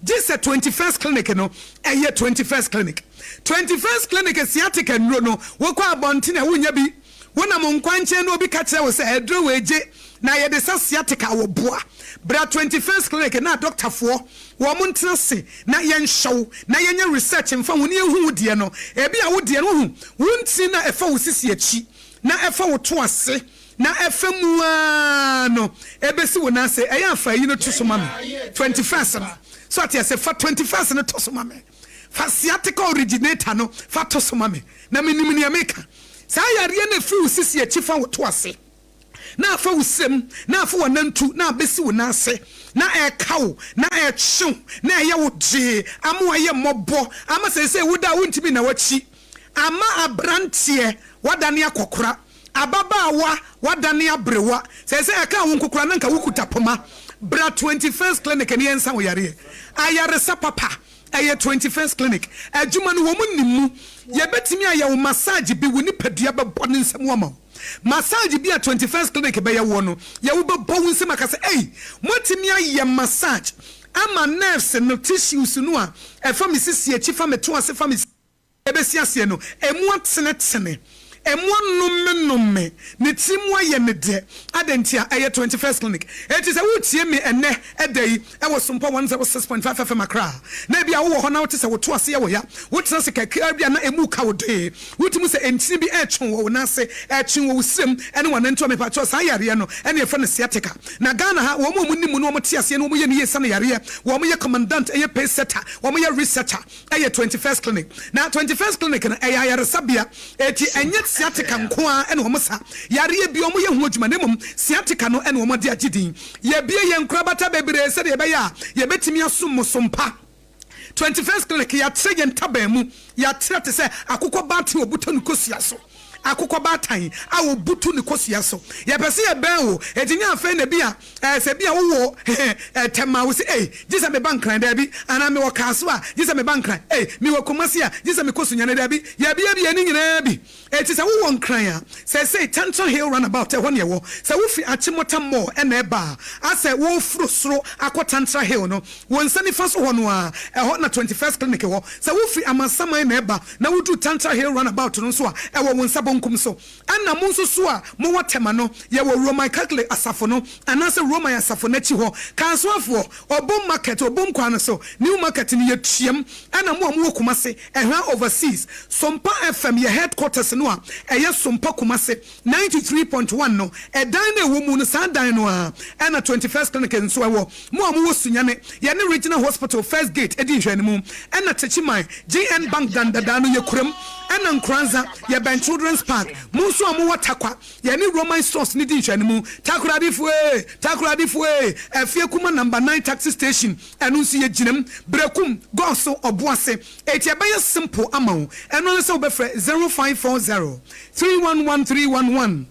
Gye sɛ 21st Clinic no, ɛyɛ 21st Clinic. 21st Clinic sciatica nnuro no, wokɔ abɔnten a wonnya bi. Wonam nkwankyɛn na obi ka kyerɛ wo sɛ aduro wei gye na yɛde sa sciatica a, wɔboa. Bra 21st Clinic na adɔktafoɔ wɔn ntena ase na yɛnhwɛ wo na yɛnyɛ research mfa ho na yɛnhu wo deɛ no. Ebia wo deɛ no, wohu, wo ntini no a ɛfa wo sisi akyi na ɛfa wo to ase. na ɛfa mu ara no ɛbɛsi wo nan ase. Ɛyɛ a fa ayi no to so ma me, 21st no. So ate ase? Fa 21st no to so ma me. Fa sciatica originator no fa to so ma me. Na menim nea meka. Saa yareɛ no ɛfiri wo sisi akyi fa wo to ase, na afa wo srem, na afa w'anantu, na abɛsi wo nan ase, na ɛreka wo, na ɛretwe wo, na ɛyɛ wo gyee, ama woayɛ mmɔbɔ, ama seesei woda a wontumi nna w'akyi, ama aberanteɛ woadane akɔkora, ababaawa woadane aberewa, seesei ɛkaa wo nko koraa na anka wokuta poma. Bra 21st Clinic na yɛnsa wo yareɛ. Ayaresa papa. Ɛyɛ 21st Clinic adwuma no, wɔn nim mu. Yɛbɛtumi ayɛ wo massage bi, wo nipadua bɛbɔ ne nsam ama wo. Massage bi a 21st Clinic bɛyɛ woɔ no, yɛ wo bɛbɔ wo nsam aka sɛ, Ei, moatumi ayɛ massage ama nerves no, tissues no a ɛfa me sisi akyi, fa me to ase, fa me. Ɛbɛsi aseɛ no, ɛmu atenetene, ɛmu anomenome, ne tiri mu ayɛ no dɛ. Adɛn ntia? Ɛyɛ 21st Clinic. Enti sɛ woretie me ɛnnɛ da yi wɔ Sompa 106.5 FM Accra a, na ebia wowɔ hɔ na wote sɛ wo to ase yɛ wo ya, wotena ase kakraa bi a na ɛmu reka wo dee, wotumi hu sɛ ntini bi retwe wɔ wo nan ase, ɛretwe wɔ wo srem ne w'anantu a, mepakyɛw saa yareɛ no na yɛfrɛ no sciatica. Na Ghana ha, wɔn a wɔnim mu na wɔte aseɛ na wɔyɛ no yie sane yareɛ, wɔyɛ commandant, ɛyɛ pace setter, wɔyɛ researcher. Ɛyɛ 21st Clinic. Na 21st Clinic no, ɛyɛ ayaresabea. Enti ɛnyɛ sciatica nko ara na wɔsa. Yareɛ biara wɔyɛ ho adwuma, na mmom sciatica no na wɔde agye din. Yɛabue yɛn nkorabata bebree sɛdeɛ ɛbɛyɛ a yɛbɛtumi asom mo som pa. 21st Clinic, yɛatrɛ yɛn ntaban mu. Yɛatrɛ te sɛ akokɔ baatan a ɔbuta ne kosua so. Akokɔ baatan a ɔbutu ne kosua so. Yɛpɛ sɛ yɛbɛn wo. Enti nyɛ afei na ebia Ɛɛ, sɛ ebia wowɔ ɛɛ Tema a, wose, Ei, gye sɛ meba Nkran. Daabi. Anaa mewɔ Kasoa a, gye sɛ meba Nkran. Ei, mewɔ Kumasi a, gye sɛ mekɔ Sunyani. Daabi. Yɛabiabia ne nyinaa bi. Enti sɛ wowɔ Nkran a, seesei Tantra Hill Runabout, ɛhɔ na ɛwɔ. Sɛ wofi Achimota Mall na ɛreba a, asɛ woreforo soro akɔ Tantra Hill no, wo nsa nifa so hɔ no ara, ɛhɔ na 21st Clinic wɔ. Sɛ wofi Amasaman na ɛreba na woduru Tantra Hill Runabout no nso a, ɛwɔ wo nsa bonkum so. Ɛna mo nso so a mowɔ Tema no, yɛwɔ Roman Catholic asafo no anaasɛ Roman asafo no akyi hɔ. Kansoafoɔ, Obom Market, Obom kwan no so, New Market no, yɛtuam. Ɛna mo a mowɔ Kumasi, Ɛhwa Overseas, Sompa FM, yɛ headquarters no a ɛyɛ Sompa Kumasi 93.1 no, ɛdan no a ɛwɔ mu no, saa dan no ara ɛna 21st Clinic nso ɛwɔ. Mo a mowɔ Sunyani, yɛne Regional Hospital First Gate di nhwɛanimu, ɛna Techiman, GN Bank dan dadaa no yɛkuram, ɛna Nkoranza, yɛbɛn Children's Park. Mo nso a mowɔ Tarkwa, yɛne Roman Stores no di nhwɛanimu. Takoradifoɔ ee, Takoradifoɔ ee, Afie Kuma Number Nine Taxi Station, ɛno nso yɛgyinam, Berekum, Gɔso, Ɔboase. Enti ɛbɛyɛ simple ama wo, ɛno ara ne sɛ wobɛfrɛ 0540 311 311.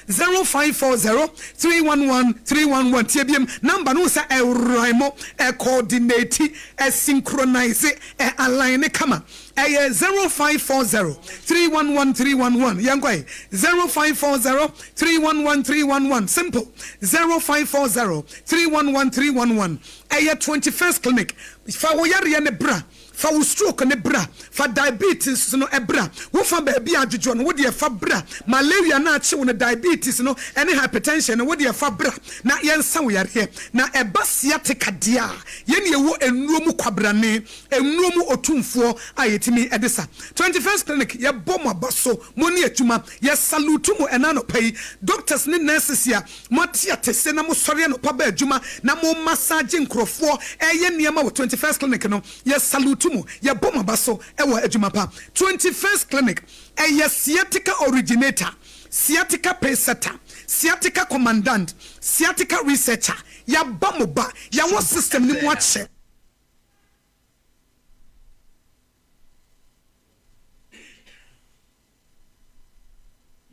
0540 311 311 Tie biom, number no wohu sɛ ɛrhyme, ɛcoordinate, ɛsynchronise, ɛ align kama. Ɛyɛ 0540 311 311. Yɛnkɔ ɛ, 0540 311 311. Simple, 0540 311 311. Ɛyɛ 21st Clinic. Fa wo yareɛ no bra. Fa wo stroke no bra, fa diabetes no bra, wo fa baabi a adwodwoɔ no wo deɛ fa bra, malaria no a akye wo no, diabetes no ne hypertension no wo deɛ fa bra na yɛnsa wo yareɛ. Na ɛba sciatica deɛ a, yɛn na yɛwɔ nnuro mu kwabrane, nnuro mu otumfoɔ a yɛtumi de sa. 21st Clinic, yɛbɔ mo aba so, mo ne adwuma, yɛ salute mo ɛna anɔpa yi, doctors ne nurses a moate atese na mosɔre anɔpa ba adwuma na mo massage nkorɔfoɔ ɛyɛ nneɛma wɔ 21st Clinic no, Yɛ salute mo, yɛ bɔ mo aba so wɔ adwuma pa. 21st Clinic, ɛyɛ sciatica originator, sciatica pacesetter, sciatica commandant, sciatica researcher, yɛaba mo ba, yɛawɔ system no mu akyɛ.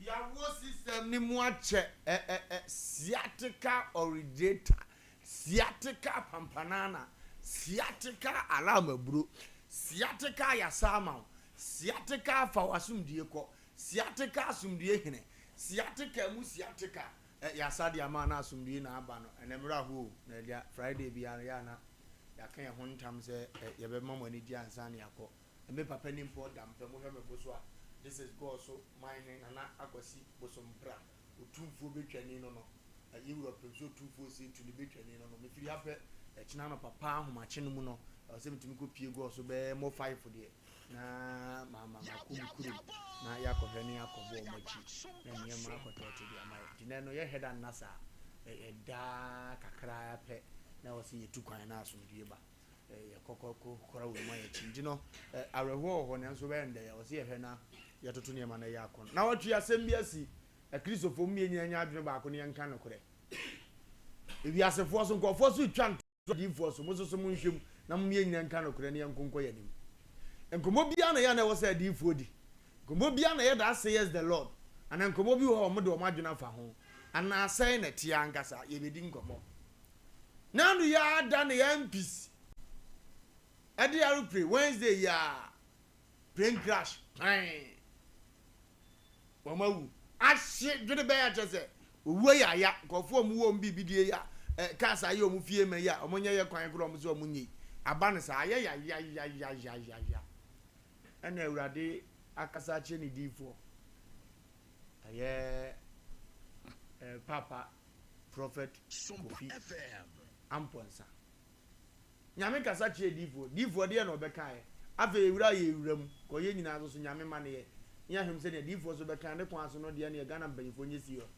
Yɛawɔ system no mu akyɛ ɛ ɛ ɛ sciatica originator, sciatica pampanana, sciatica alarm aburo, sciatica yasa ama wo, sciatica fa w'asomdue kɔ, sciatica asomdue hene, sciatica mu sciatica ɛ yasa de ama na asomdue na aba no. Ɛnɛ mmerɛ aho o, na agya Friday biara no yɛ a na yɛaka yɛn ho ntam sɛ ɛ yɛbɛma mo ani gye ansa na yɛakɔ. Me papa ni mpo ɔda mpɛ mohwɛ me bo so a this is God so man he Nana Akwasi Bosompra Otumfuo betwani no no Yɛ wura Premso Otumfuo Osei Tuni betwani no no Mefiri ha pɛ ɛkyena anɔpa paa ahomakye no mu no ɛwɔ sɛ metumi kɔ pie God so bɛyɛ mo five deɛ. Na mama makɔ me kurom na yɛakɔhwɛ ne yɛakɔbɔ wɔn akyi na nneɛma akɔtɔɔte de ama yɛ. Nti nɛ no yɛhwɛ da nna saa. Ɛyɛ daa kakra pɛ na ɛwɔ sɛ yɛtu kwan na asomdwie ba. Yɛkɔ kɔ kɔ kora wɔn mu a yɛakyi. Nti no awerɛhoɔ wɔ hɔ nanso bɛyɛ ndɛ ɛwɔ sɛ yɛhwɛ na yɛtoto nneɛma na ɛyɛ akɔnɔ. Na wɔtwe asɛm bi asi Akristofoɔ mu yɛn nyinaa nya adwene baako na yɛnka nokorɛ. Ewiasefoɔ so nkurɔfoɔ so retwa ntorɔ adiyifoɔ so, mo nso so monhwɛ mu na mom yɛn nyinaa nka nokorɛ na yɛnko nkɔ yɛn anim. Nkɔmmɔ biara na ɛyɛ a na ɛwɔ sɛ adiyifoɔ di. Nkɔmmɔ biara na ɛyɛ thus says the Lord anaa nkɔmmɔ bi wɔ hɔ a wɔde wɔn adwene afa ho anaa sɛn na ɛteɛ ankasa. Yɛbɛdi nkɔmmɔ. Nano yi ara da na yɛn MPs ɛde aeroplane Wednesday yi ara plane crash kwan wɔn awu ahye dwene bɛyɛ akyɛ sɛ owuo yɛ aya nkurɔfoɔ wɔn wɔ wɔn biribi die yi a ɛ cars ayɛ wɔn fie ma yi a wɔn nyɛ yɛ kwan korɔ wɔn sɛ wɔn nyɛ yi aba no saa ayɛ yayayayayaya ɛna awurade akasa akyerɛ ne diifoɔ ɛyɛ ɛ papa prophet Kofi Ampɔnsa. Nyame kasa kyerɛ diifoɔ, diifoɔ deɛ na ɔbɛkaeɛ, afei yɛwura yɛ wura mu kɔ yɛ nyinaa nso so Nyame ma no yɛ ne ahwɛ mu sɛdeɛ diifoɔ nso bɛkaeɛ ne kwan so no deɛ neɛ Ghana mpanyinfoɔ nyɛ serious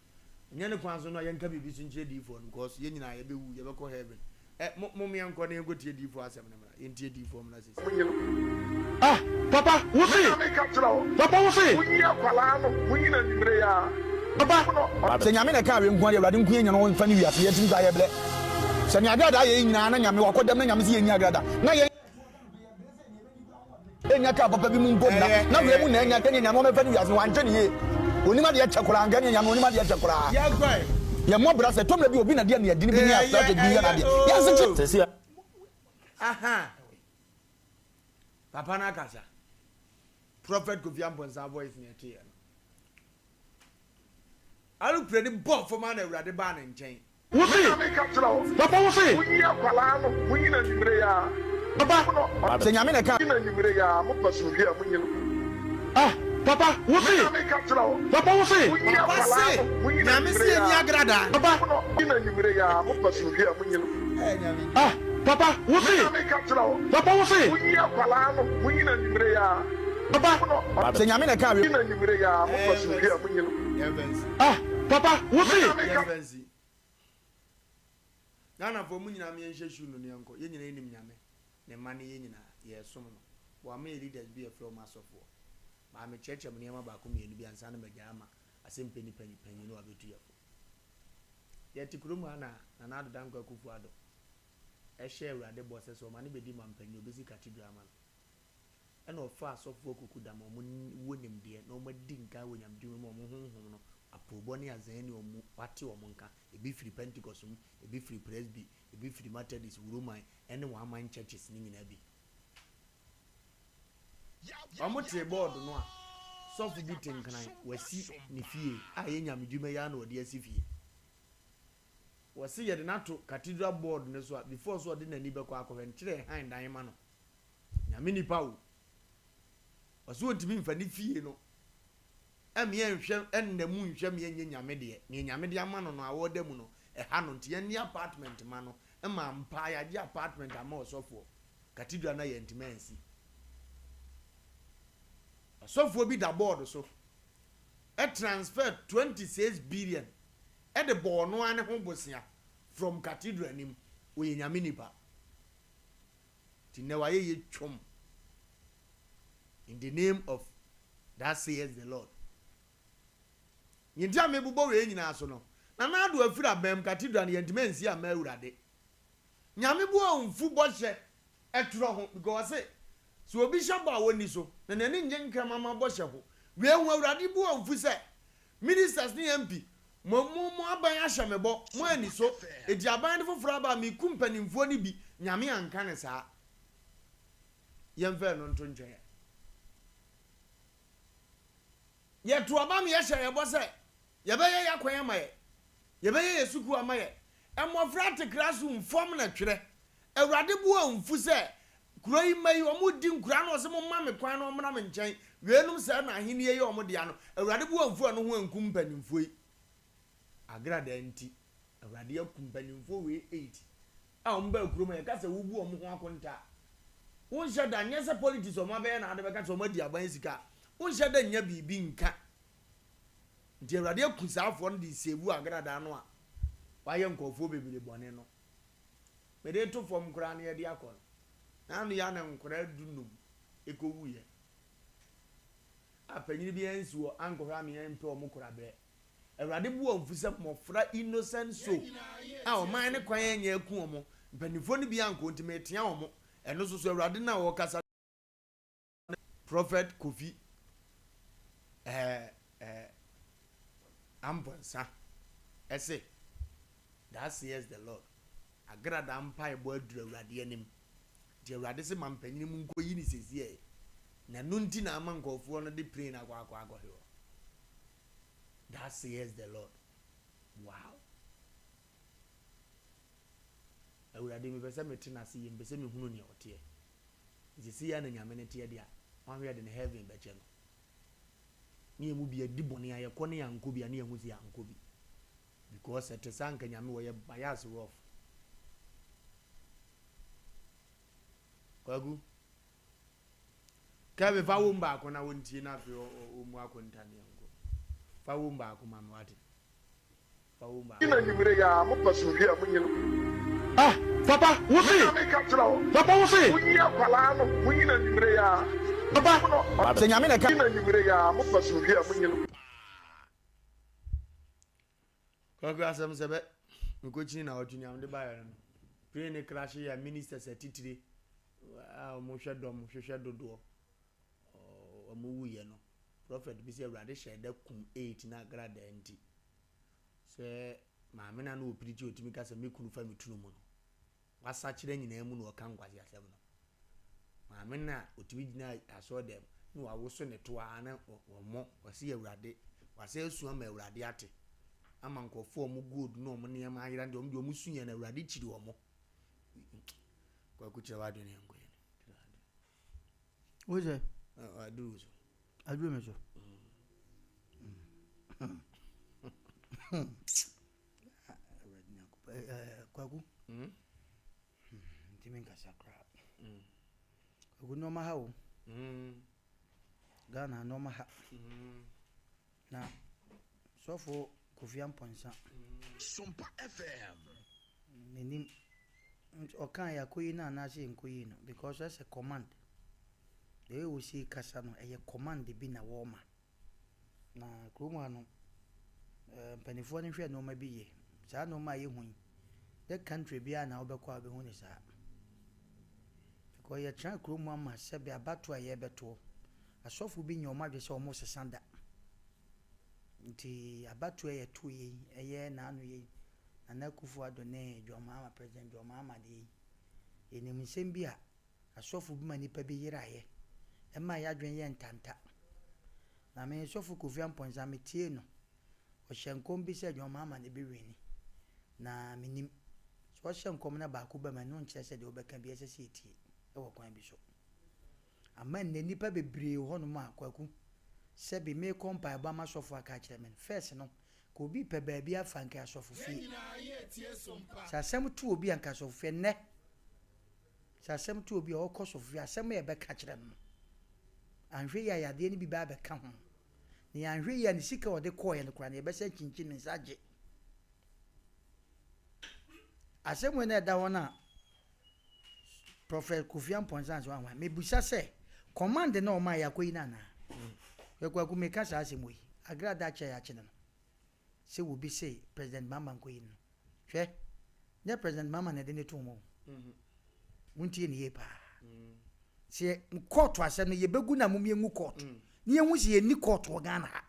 ɛnyɛ ne kwan so no a yɛnka biribi so nkyerɛ diifoɔ no because yɛ nyinaa yɛbɛwu yɛbɛkɔ heaven ɛ mo mom yɛnkɔ na yɛnkɔ tie diifoɔ asɛm no mmra yɛntie diifoɔ mmra sisi. Munyi no. Ah papa wo Me se. na meka kyerɛ wo. Papa wo se. Munyi akwadaa no, munyi no anwummere yi ara. Papa. Sɛ Nyame na ɛkaa wei nko ara deɛ Awurade nko yɛ nya no ɔnfa ne wiase yɛn tirim koraa yɛbrɛ sɛ nea agrada ayɛ yi nyinaa na Nyame wakɔ dɛm na Nyame sɛ yɛnni agrada na yɛn ɛnya kaa papa bi mu mpo nna na wei mu na ɛnya nka neɛ Nyame ɔmɛfa ne wiase no wankyɛ ne yie onim adeɛ kyɛ koraa nka neɛ Nyame onim adeɛ kyɛ koraa yɛ mmɔ bra sɛ tɔmmerɛ bi obi na deɛ ne yɛdini bi ne asrate bi yɛ n'adeɛ yɛnsekye Sɛsi a. Aha. Papa no akasa. Prophet Kofi Amponsah voice na ɛteɛ no. Aeroplane no bɔɔ fam ara na Awurade baa ne nkyɛn. Wo Me se, na meka kyerɛ wo. Papa wo se. Monyi akwadaa no, monyi no anwummere yi ara. Papa. Mo no, Sɛ Nyame na ɛka. Monyi no anwummere yi ara, mopɛ asomdwoeɛ a, monyi no. Ah, papa, wo Me se. na meka kyerɛ wo. Papa wo se. Monyi Papa akwadaa se, no, monyi no Nyame anwummere se yi yɛnyi ara. agradaa. Papa. Mo no, monyi no anwummere yi ara, mopɛ asomdwoeɛ a, monyi no. Eh, Nyame dwuma. Ah, papa, wo Me se. na meka kyerɛ wo. Papa wo se. Monyi akwadaa no, monyi no anwummere yi ara. Papa. Mo no, Sɛ Nyame na ɛkaa wei. Monyi no anwummere yi ara, mopɛ asomdwoeɛ a, monyi no. Yɛmfa nsi. Ah, papa, wo Me se. na meka. Yɛmfa nsi. Ghanafoɔ mo nyinaa mo yɛnhyɛ shoe no na yɛnkɔ. Yɛn nyinaa yɛnim Nyame. Ne mma ne yɛn nyinaa. Yɛresom no. Wama yɛn leaders bi a yɛfrɛ wɔn asɔfoɔ. Maa mekyerɛkyerɛ mo nneɛma baako mmienu bi ansa na magyae ama asɛmpɛ nipa panyin no wabɛtu yɛn fo. Yɛte kurom ha na Nana Addo Dankwa Akufo Addo hyɛɛ Awurade bɔ sɛ sɛ ɔma no bɛdi mampanyin a ɔbɛsi cathedral ama no. Ɛna ɔfaa asɔfoɔ kukudam a wɔwɔ nimdeɛ na wɔadi nkan wɔ nyamedwuma mu a wɔn honhom no apoobɔ ne azan nni wɔn mu, wɔate wɔn nka, ebi firi Pentecost mu, ebi firi Presby, ebi firi Methodist, Wuroman, ne wɔn aman churches no nyinaa bi. Wɔtee bɔɔdo no a, sɔfo bi te Nkran, wasi ne fie a ɛyɛ nyamedwuma yi ara na ɔde asi fie. Wɔse yɛde no ato cathedral board no so a, before sɛ ɔde n'ani bɛkɔ akɔhwɛ no, kyerɛ hann dan ma no. Nyame nipa o. Ɔse ɔntumi nfa ne fie no ɛmeɛ nhwɛ ɛnna mu nhwɛ meɛ nyɛ Nyame deɛ. Neɛ Nyame de ama no no a ɔda mu no, ɛha no. Nti yɛnne apartment ma no. Ɛma ampa yɛagye apartment ama ɔsɔfoɔ. Cathedral no a yɛantumi ansi. Ɔsɔfoɔ bi da board so transfer 26 billion de bɔɔ ɔno ara ne ho bosea from cathedral no mu. Ɔyɛ Nyame nipa. Nti nnɛ wayɛ yɛ twom in the name of that says the Lord. Nea nti a mebobɔ wei nyinaa so no, Nana Addo afiri abam cathedral no yɛntumi ansi amma Awurade. Nyame bo amfu bɔhyɛ ɛtorɔ ho because ɔse sɛ obi hyɛ bɔ a ɔnni so na n'ani nnye nkraman bɔhyɛ ho. Wei ho Awurade bo amfu sɛ Ministers ne MP mo mo mo aban ahyɛ me bɔ mo anni so eti aban no foforɔ aba a meku mpanimfoɔ no bi Nyame anka no saa yɛmfa ɛno nto nkyɛn ɛ. Yɛto aba ma yɛhyɛ yɛ bɔ sɛ yɛbɛyɛ yɛ akwan ama yɛ yɛbɛyɛ yɛ sukuu ama yɛ mmɔfra te classroom fam na twerɛ Awurade bo amfu sɛ Kuro yi mma yi, wɔredi nkuraa na wɔse, Momma me kwan na wɔmmra me nkyɛn. Weinom sɛɛ na ahennie yɛ wɔn dea no. Awurade bo amfu ɛno ho ankum mpanimfoɔ yi. Agradaa nti, Awurade aku mpanimfoɔ wei eight a wɔbaa kurom a yɛka sɛ wobu wɔn ho akonta a. Wonhyɛ da nyɛ sɛ politics a wɔabɛyɛ na ade bɛka sɛ wɔadi aban sika a, wonhyɛ da nnya biribi nka. Nti Awurade aku saa afoɔ no de save agradaa no a wayɛ nkurɔfoɔ bebree bɔne no. Mede reto fam koraa na yɛde akɔ no, na ano yɛ a na nkwadaa dunum kɔwuiɛ. A panyini bi ansi hɔ ankɔhwɛ ame ampɛ wɔn koraberɛ. Awurade bo amfu sɛ mmɔfra innocent soul a ɔman no kwan anyɛ aku wɔn. Mpanimfoɔ no bi ankɔ nti metea wɔn. Ɛno nso so Awurade no a ɔrekasa no Prophet Kofi eh, eh, Amponsah ɛse, Thus says the Lord, agradaa mpaebɔ aduru Awurade anim. Nti Awurade se ma mpanyini mu nkɔyi no sesiei. Na ɛno nti na ama nkurɔfoɔ no de plane akɔ akɔ akɔhwe hɔ. Thus says the Lord. Wow. Awurade mepɛ sɛ mete n'ase yie, mepɛ sɛ mehunu nea ɔteɛ. Nti sei ara na Nyame no teɛ deɛ a, wanhwɛ yɛde no heaven bɛkyɛ no. Ne yɛn mu bi adi bɔne a yɛkɔ ne yɛankɔ bi a ne yɛhu sɛ yɛankɔ bi. Because ɛte saa nka Nyame wɔyɛ bias rough. Kwaku. Kevin fa wom baako na wontie na afei ɔmmu akonta ne yɛnkɔ. Fa wom baako ma me wate. Fa wom baako. Ina anwummere yi ara mopɛ asomdwoe a munyi no. Ah papa wo se. Me na meka kyerɛ wo. Papa wo se. Munyi akwadaa no munyi no anwummere yi ara. Papa. Sɛ Nyame na ɛka. Ina anwummere yi ara mopɛ asomdwoe a munyi no. Kwaku asɛm sɛ bɛ mekɔkyini na ɔtwe nea mede baeɛ no no plane no crash yɛ ministers atitire a wɔhwɛ dɔm hwehwɛ dodoɔ wɔn wuyɛ no prophet bi sɛ awurade hyɛ da kum 8 na agradaa nti sɛ maame na no ɔpirikyi ɔtumi ka sɛ me kunu fa me tunu mu no W'asakyera nyinaa mu na ɔka nkwaseasɛm no. Maame no a ɔtumi gyina asɔre dɛm na wawoso ne to ara na wɔmmɔ, ɔse Awurade, wasan asu ama Awurade ate. Ama nkurɔfoɔ a wɔn gold ne wɔn nneɛma ayera no deɛ wɔn deɛ wɔn su yɛn na Awurade kyiri wɔn. Kwaku kyerɛ w'adwene yɛn nkɔ yɛn. Kyerɛ w'adwene. Wo sɛ? Aduru wo so. Aduru me so. Mm. Kwaku. Mm. Ntumi nkasa koraa. Mm. Kwaku nneɛma ha o. Mm. Ghana nneɛma ha. Mm. Na sɔfo Kofi Ampɔnsa. Sompa FM. Menim ɔka yɛ akɔyi no anaasɛ yɛnkɔyi no because ɛsɛ command. The way wɔsi kasa no ɛyɛ command bi na wɔma. Na kurom ha no, mpanimfoɔ no hwɛ nneɛma bi yie. Saa nneɛma a yɛhu yi, nyɛ country biara na wobɛkɔ a wobɛhu no saa. Because yɛtena kurom ha ma sɛbe abatoɔ a yɛrebɛtoɔ, asɔfo bi nyɛ wɔn adwene sɛ wɔresesa da. Nti abatoɔ a yɛtoeɛ yi, ɛyɛ n'ano yi, Nana Akufo-Addo ne John Mahama, President John Mahama deɛ yi, yɛnim nsɛm bi a Asɔfo bi ma nnipa bi yeraeɛ. Ɛmaa yɛn adwene yɛɛ ntanta. Na me sɔfo Kofi Amponsah, metiee no. Ɔhyɛɛ nkɔm bi sɛ John Mahama na ɛbɛwini. Na mennim. Sɛ ɔhyɛ nkɔm na baako ba mu a, ɛno nkyerɛ sɛ deɛ ɔbɛka biara ɛsɛ sɛ yɛtie wɔ kwan bi so. Ama nnɛ nnipa bebree wɔ hɔnom a, Kwaku, sɛbe merekɔ mpaebɔ ama sɔfo aka akyerɛ me no, first no, nka obi repɛ baabi afa nka asɔfofie. Sɛ asɛm to obi a nka asɔfofie. Ɛnnɛ, Sɛ asɛm to obi a, ɔkɔ sɔfofie a, asɛm a yɛbɛka kyerɛ no no, anhwɛ yie a yadeɛ no bi bɛ abɛka ho. Na yɛanhwɛ yie a, ne sika a ɔde kɔeɛ no koraa no, yɛbɛsan kyinkyim ne nsa agye. Asɛm wei na ɛda hɔ no a, Prɔfɛt Kofi Amponsah nso anwa. Mebisa sɛ, command na ɔma yɛakɔyi no anaa? Hwɛ Kwaku, meka saa asɛm wei, Agrada akyɛ yɛakye no no, sɛ obi se President Mahama nkɔyi no no. Hwɛ, nyɛ President Mahama na ɛde no too mu o. Montie no yie paa. Sɛ kɔɔto asɛm no yɛbɛgu no a mom yɛngu kɔɔto. Na yɛhu sɛ yɛnni kɔɔto wɔ Ghana ha.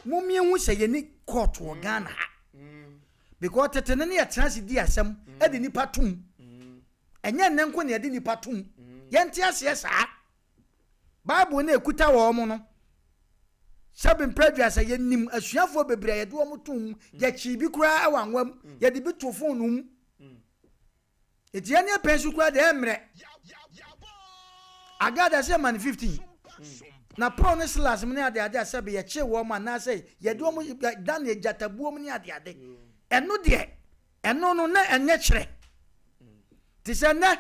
Mom yɛnhu sɛ yɛnni kɔɔto wɔ Ghana ha. Because tete no ne yɛtena ase di asɛm de nipa tom. Ɛnyɛ nnɛ nko na yɛde nipa tom. Yɛnte aseɛ saa. Bible no a ɛkuta wɔn no, sɛbe mprɛ aduasa, yɛnim asuafoɔ bebree a yɛde wɔn too mu, yɛkyee bi koraa wɔ anwa mu, yɛde bi too fononoo mu. Enti yɛn ne pɛn so koraa deɛ ɛmmerɛ. Agada sɛ ma no 15. Na Paul ne Silas mu ne adeade a sɛbe yɛkyee wɔn anaasɛ yɛde wɔn Daniel gyatabuo mu ne adeade. Ɛno deɛ, ɛno no na ɛnyɛ kyerɛ. Te sɛ nnɛ,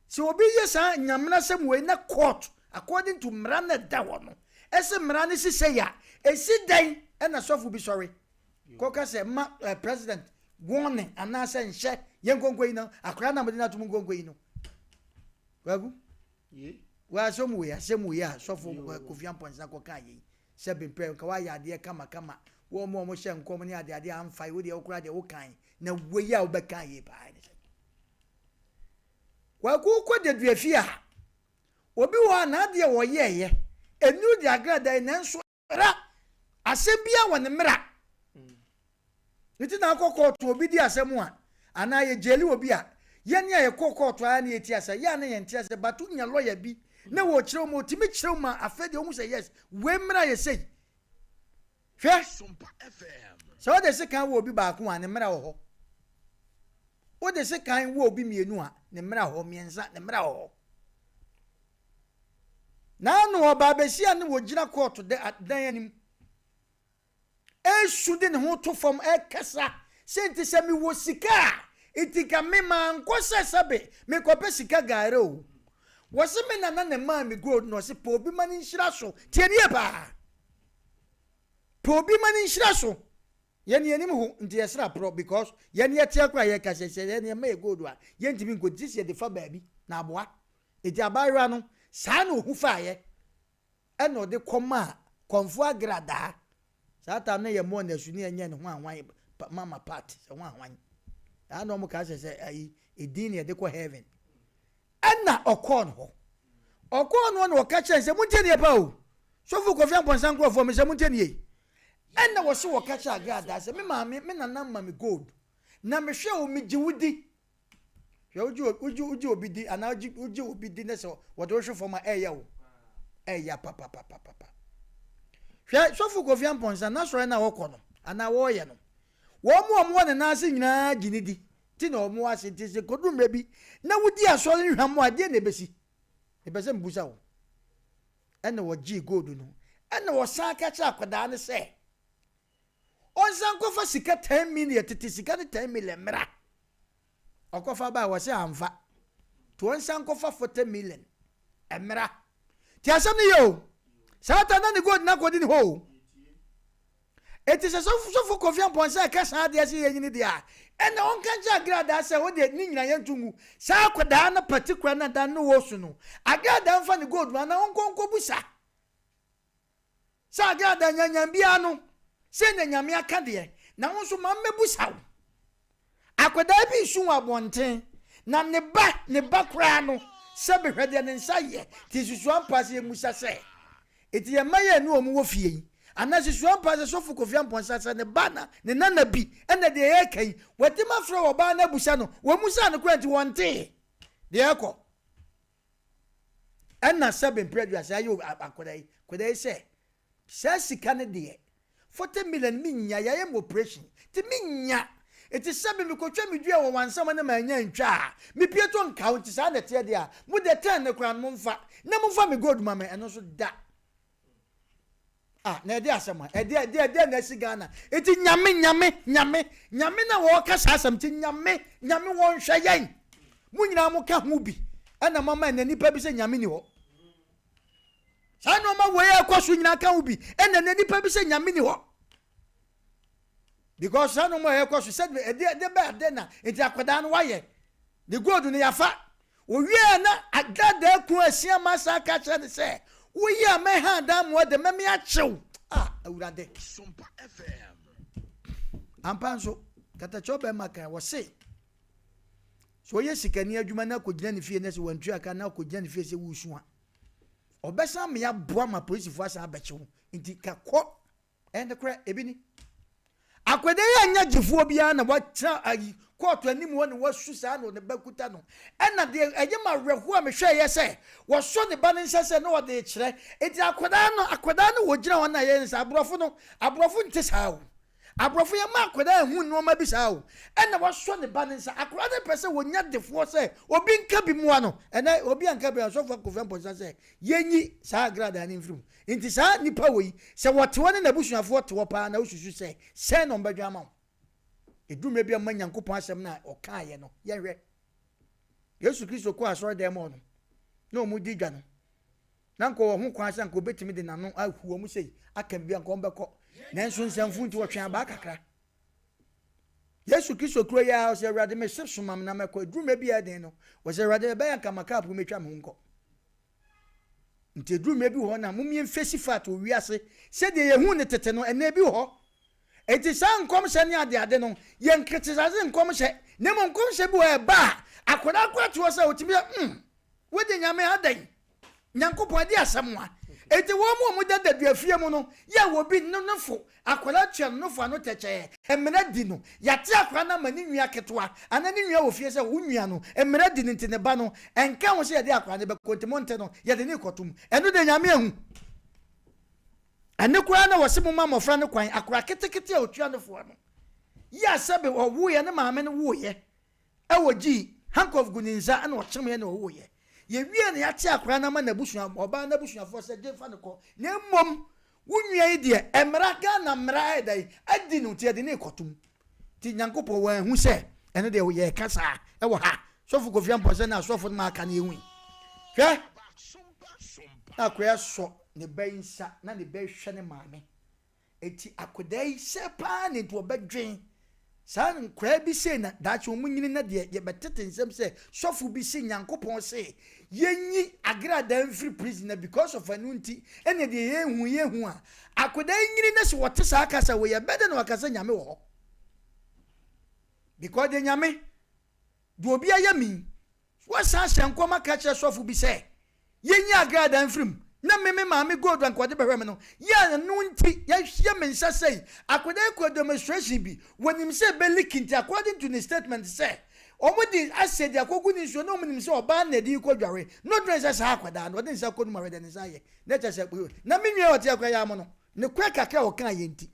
sɛ obi yɛ saa nyamenasɛm wei na court, according to mmara no a ɛda hɔ no, ɛse mmara no se sei a, ɛsi dɛn na sɔfo bi sɔre kɔka sɛ ma eh, president warning anaasɛ nhyɛ yɛn nkonko yi no, akwadaa no a mode no atom nkonko yi no. Kwaku, wɔ asɛm wei, asɛm wei a sɔfo Kofi Amponsah kɔka yei, sɛ bempɛ nka woayɛ adeɛ kamakama, wɔn a wɔhyɛ nkɔm ne adeade a amfa yi, wo deɛ wokora deɛ wokan, na wei a wobɛka yei paa ne sɛ. Kwaku wokɔ deduafi a, obi wɔ hɔ a n'adeɛ a ɔyɛɛyɛ, ɛnuru de agradaa yi nanso mmara, asɛm biara wɔ ne mmara. Nti na akɔ kɔɔto obi di asɛm a, anaa yɛ gyeli obi a, yɛne a yɛkɔ kɔɔto ara na yɛti asɛ, yɛ a na yɛnte asɛ, but wonya lɔya bi na wɔkyerɛ mu, ɔtumi kyerɛ mu ma afei deɛ wohu sɛ yes, wei mmara yɛ sei. Hwɛ! Sɛ wode sekan wɔ obi baako a, ne mmara wɔ hɔ. Wode sekan wɔ obi mmienu a, ne mmara wɔ hɔ. Mmiɛnsa, ne mmara wɔ hɔ. Naano ɔbaa besia ne wɔgyina kɔɔto dan anim ɛresu de ne ho to fam ɛrekasa sɛ nti sɛ mewɔ sika a nti nka me mankɔ sɛ sɛbe mekɔpɛ sika gaare o. Wɔse me nana na ɛmaa me gold na ɔse pɛ obi ma no nhyira so. Tie nie paa. Pɛ obi ma no nhyira so. Yɛn yɛnim ho nti yɛsra porɔ because yɛn yɛteɛ koraa yɛka sɛ sɛ yɛn yɛma yɛ gold a yɛntumi nkɔ gye sɛ yɛde fa baabi na aboa. Eti abaayewa no saa na ohu faeɛ ɛna ɔde kɔmaa Kɔmfo Agradaa. Saa time no yɛ mmɔɔ no asu ne yɛnyɛ ne ho ahwan mama part sɛ ho ahwan. Saa na wɔn kaa sɛ sɛ ayi edin na yɛde kɔ heaven. Ɛnna ɔkɔɔ no hɔ. Ɔkɔɔ no hɔ na ɔka kyerɛɛ no sɛ, Montie nie paa o, Sɔfo Kofi Amponsah nkurɔfoɔ, mesɛ montie nie. Ɛnna wɔse wɔka kyerɛɛ Agradaa sɛ, Me maame, me nana ma me gold, na mehwɛ o, megye wo di. Hwɛ, wogye, wogye, wogye obi di anaa wogye, wogye obi di na sɛ wɔde wo hwe fam a, ɛyɛ wo. Ɛyɛ papapapapa. Hwɛ, Sɔfo Kofi Amponsah, n'asɔre no a ɔkɔ no, anaa wɔreyɛ no, wɔn a wɔwɔ ne nan ase nyinaa gye no di. Nti na wɔn ase nti sɛ kodu mmerɛ bi na wodi asɔre no hwammɔ a, deɛn na ɛbɛsi? Mepɛ sɛ mebusa wo. Ɛna wɔgyee gold no. Ɛna wɔsan ka kyerɛ akwadaa no sɛ ɔnsan nkɔfa sika 10 million, tete sika no 10 million mmra. Ɔkɔfa baa wɔsɛ amfa. Nti ɔnsan nkɔfa 40 million mmra. Nti asɛm no yɛ o. Saa ta na ne gold no akɔdi ne hɔ o. Enti sɛ sɔfo Kofi Amponsah reka saa adeɛ sɛ yɛnyini deɛ a, ɛnna ɔnka nkyerɛ Agradaa sɛ wo deɛ ne nyinaa yɛnto ngu. Saa akwadaa no particular no a da no ɔresu no, Agradaa mfa ne gold mu anaa ɔnkɔ nkɔbusa sɛ Agradaa nyanyan biara no sei na Nyame aka deɛ, na wo nso ma mmɛbusa wo. Akwadaa bi resu wɔ abɔnten, na ne ba, ne ba koraa no, sɛ bɛhwɛ deɛ ne nsa yɛ. Nti susu ampa sɛ yɛmmisa sɛ, Enti yɛn mma yi a ɛne wɔn wɔ fie yi, anaa susu ampa sɛ Sɔfo Kofi Amponsah sɛ ne ba na ne nana bi na deɛ yɛreka yi, watumi afrɛ ɔbaa no abusa no, wɔmmusaa no koraa nti wɔntee deɛ ɛrekɔ. Ɛna sɛbe mprɛ aduasa ayɛ akwadaa yi, akwadaa yi sɛ, Saa sika no deɛ, 40 million me nnya, yɛayɛ me operation nti me nnya, nti sɛbe me kɔtwa me dua wɔ wansam na mannya antwa a, me pie to nka wo, nti saa na ɛteɛ deɛ a, mo deɛ ten no koraa no momfa, na momfa me gold ma me, ɛno nso da. Ah, na ɛde asɛm a, ɛde ɛde ɛde na asi Ghana, nti nyame, nyame, nyame, nyame na wɔka saa asɛm, nti nyame, nyame wɔnhwɛ yɛn, mo nyinaa mo ka ho bi, ɛna mama ɛnɛ nipa bi sɛ nyame ni hɔ. Saa nneɛma wei a ɛkɔ so nyinaa ka ho bi ɛna na nipa bi sɛ nyame ni hɔ because saa nneɛma a ɛkɔ so sɛ ɛde ɛde bɛ ade na nti akwadaa no wayɛ ne gold no yafa owie na agradaa kun asia ma saa ka kyerɛ ne sɛ woyi a mɛha adan mu ɔde mɛme akyew a awurade ampa nso katakyɛ ɔbɛma kan wɔ se sɛ ɔyɛ sikani adwuma na akɔgyina ne fie na sɛ wantua ka na akɔgyina ne fie sɛ wosu a Ɔbɛsan me aboa ma polisifo asan abɛkye wo nti ka kɔ. Ɛyɛ nokorɛ, ebi ni. Akwadaa yi anyɛ gyefoɔ biara na watena ayi kɔɔto anim hɔ na wasu saa na ne ba kuta no. Ɛna deɛ ɛyɛ ma awerɛhoɔ a mehwɛeɛ sɛ wɔsɔ ne ba no nsa sɛ na ɔde rekyerɛ. Nti akwadaa no akwadaa no wɔgyina hɔ na yɛyɛ no saa. Aborɔfo no aborɔfo nte saa o. Aborɔfo yɛ ma akwadaa nhu nnoɔma bi saa o. Ɛna wasɔ ne ba no nsa. Akwadaa no pɛ sɛ wɔnya defoɔ sɛ obi nka bi mmoa no. Ɛnɛ obi anka bi a Ɔsɔfo Kofi Amponsah sɛ yɛnyi saa agradaa no mfiri mu. Nti saa nipa wei sɛ wɔte hɔ ne n'abusuafoɔ te hɔ paa na wosusu sɛ sɛn na wɔbɛdwen ama wo. Ɛduru mmerɛ bi a mma Nyankopɔn asɛm no a ɔkaeɛ no yɛnhwɛ. Yesu Kristo kɔɔ asɔredan mu hɔ no, na wɔredi dwa no, na anka ɔwɔ ho kwan sɛ anka obetumi de n'ano ahu wɔn sei, aka biribi anka wɔbɛkɔ. Nanso nsɛmfo nti wɔtwɛn abaa kakra. Yesu Kristo kuro yi ara, ɔsɛ Awurade mese soma me na mɛkɔ. Eduru mmerɛ bi a ɛden no, ɔsɛ Awurade ɛbɛyɛ anka ma kaapo metwa me ho nkɔ. Nti eduru mmerɛ bi wɔ hɔ na momie mfesi fat wɔ wiase sɛdeɛ yɛhu ne tete no, ɛnna ebi wɔ hɔ. Enti saa nkɔmhyɛ ne adeade no, yɛn criticize nkɔmhyɛ, na mmom nkɔmhyɛ bi wɔ hɔ a ɛba a, akwadaa koraa te hɔ sɛ ɔtumi sɛ, hmm, wode Nyame adɛn? Nyankopɔn ɛde asɛm a. Enti wɔn a wɔda daduafie mu no, yɛ a wɔbi no nofo, akwadaa tua no nofo ano tɛkyɛɛ, mmara di no. Yɛate akwadaa no ama ne nua ketewa, anaa ne nua wɔ fie sɛ wo nua no, mmara di no nti ne ba no, ɛnka ho sɛ yɛde akwadaa no bɛkɔ, nti monte no, yɛde no rekɔto mu. Ɛno deɛ Nyame ahu. Ɛno koraa na wɔse momma mmɔfra no kwan, akwadaa ketekete a ɔtua nofoɔ no, yɛ a sɛbe ɔwoeɛ, ne maame no woeɛ, ɛwɔ gyii handcuff gu ne nsa ɛna ɔkyemeɛ na ɔwoeɛ. Yɛwie na yɛate akwadaa no ama n'abusua, ɔbaa no abusuafoɔ sɛ gye fa no kɔ. Na mmom wo nua yi deɛ, mmara, Ghana mmara ayɛ dɛn, adi no nti yɛde no rekɔtom. Nti Nyankopɔn wanhu sɛ ɛno deɛ yɛreka saa ɛwɔ ha. Sɔfo Kofi Amponsah ne asɔfo no ma aka no yɛhui. Hwɛ! Na akoa sɔ ne ba yi nsa na ne ba yi hwɛ ne maame. Enti akwadaa yi sɛ paa na nti ɔbɛdwen. Saa nkwadaa bi sei na daakye wɔn nyini na deɛ yɛbɛtete nsɛm sɛ sɔfo bi se Nyankopɔn se yɛnyi agradaa mfiri prison na because of ɛno nti ɛna deɛ yɛhu yɛhu a akwadaa yi nyini na sɛ wɔte saa kasa wei ɛbɛdɛ na waka sɛ Nyame wɔ hɔ because deɛ Nyame Deɛ obi ayɛ me yi, wɔsan hyɛ nkɔm aka kyerɛ sɔfo bi sɛ, Yɛnyi agradaa mfiri mu, na me me maame gold anka ɔde bɛhwɛ me no, yɛ a ɛno nti yɛahyɛ me nsa sɛi. Akwadaa yi kɔɔ demonstration bi, wɔnim sɛ ɛbɛ leak nti according to ne statement sɛ, wɔde acid akɔgu ne nsuo na wɔnim sɛ ɔbaa na ɛde rekɔ dware, na ɔdwene sɛ saa akwadaa no ɔde ne nsa kɔ no mu a hwɛ deɛ ne nsa ayɛ, na kyerɛ sɛ na me nua a ɔte akwadaa yi ano no, ne korɛ kakra a ɔkaeɛ nti,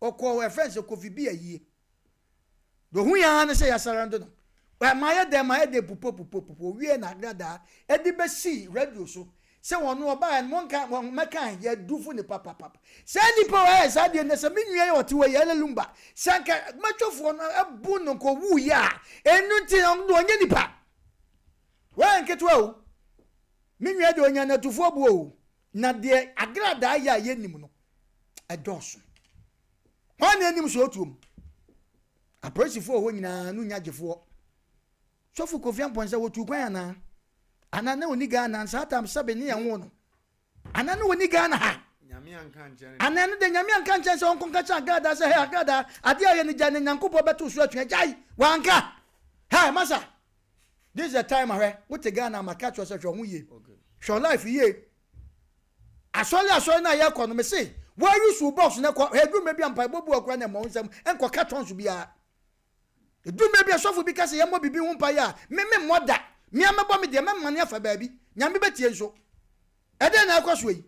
ɔkɔɔ ɛfrɛ no sɛ Kofi bi ayie. Deɛ ɔhu yɛn ara ne sɛ yɛasarando no. Mayɛ dɛn mayɛ dɛn pupopupopupo owiee n'agradaa de bɛsii radio so sɛ wɔn no ɔbaeɛ no monka wɔn mɛka yɛadufo ne papapapa. Saa nnipa wɔ ayɛ saa deɛ nnɛ sɛ me nua yi ɔte hɔ yi Ɛlɛ Lumba sɛ anka matwafoɔ no abu no nka ɔwuiɛ a ɛno nti ɔno deɛ ɔnyɛ nipa. Wɔyɛ nketewa o. Me nua deɛ ɔnya natufoɔ boɔ o. Na deɛ agradaa yɛ a yɛnnim no ɛdɔɔso. Hwan na anim sɛ ɔtuom? Apolisifoɔ wɔ hɔ nyinaa no nya gyefoɔ. Sɔfo Kofi Amponsah wɔtuu kwan anaa? Anaa na ɔni Ghana saa tam sɛbe ne yɛn woo no? Anaa na ɔni Ghana ha? Anaa ɛno deɛ Nyame anka nkyɛn sɛ ɔnkɔ nka kyerɛ Agradaa sɛ hɛ Agradaa adeɛ a ɔyɛ no gyae na Nyankopɔn bɛto so atua gyae wanka hɛ masa this is the time ahwɛ wote Ghana maka kyerɛ sɛ hwɛ ho yie hwɛ life yie Asɔre asɔre no a yɛkɔ no, mese wo use wo box na kɔ. Ɛduru mmerɛ bi a mpaebɔ bu akora na mmɔ wo nsam nkɔka tons biara. Ɛduru mmerɛ bi a sɔfo bi ka sɛ yɛmmɔ biribi ho mpaeɛ a, me memmɔ da. Me a mɛbɔ me deɛ, mɛmane afa baabi. Nyame bɛtie nso. Ɛdɛn na ɛkɔ soɔ yi?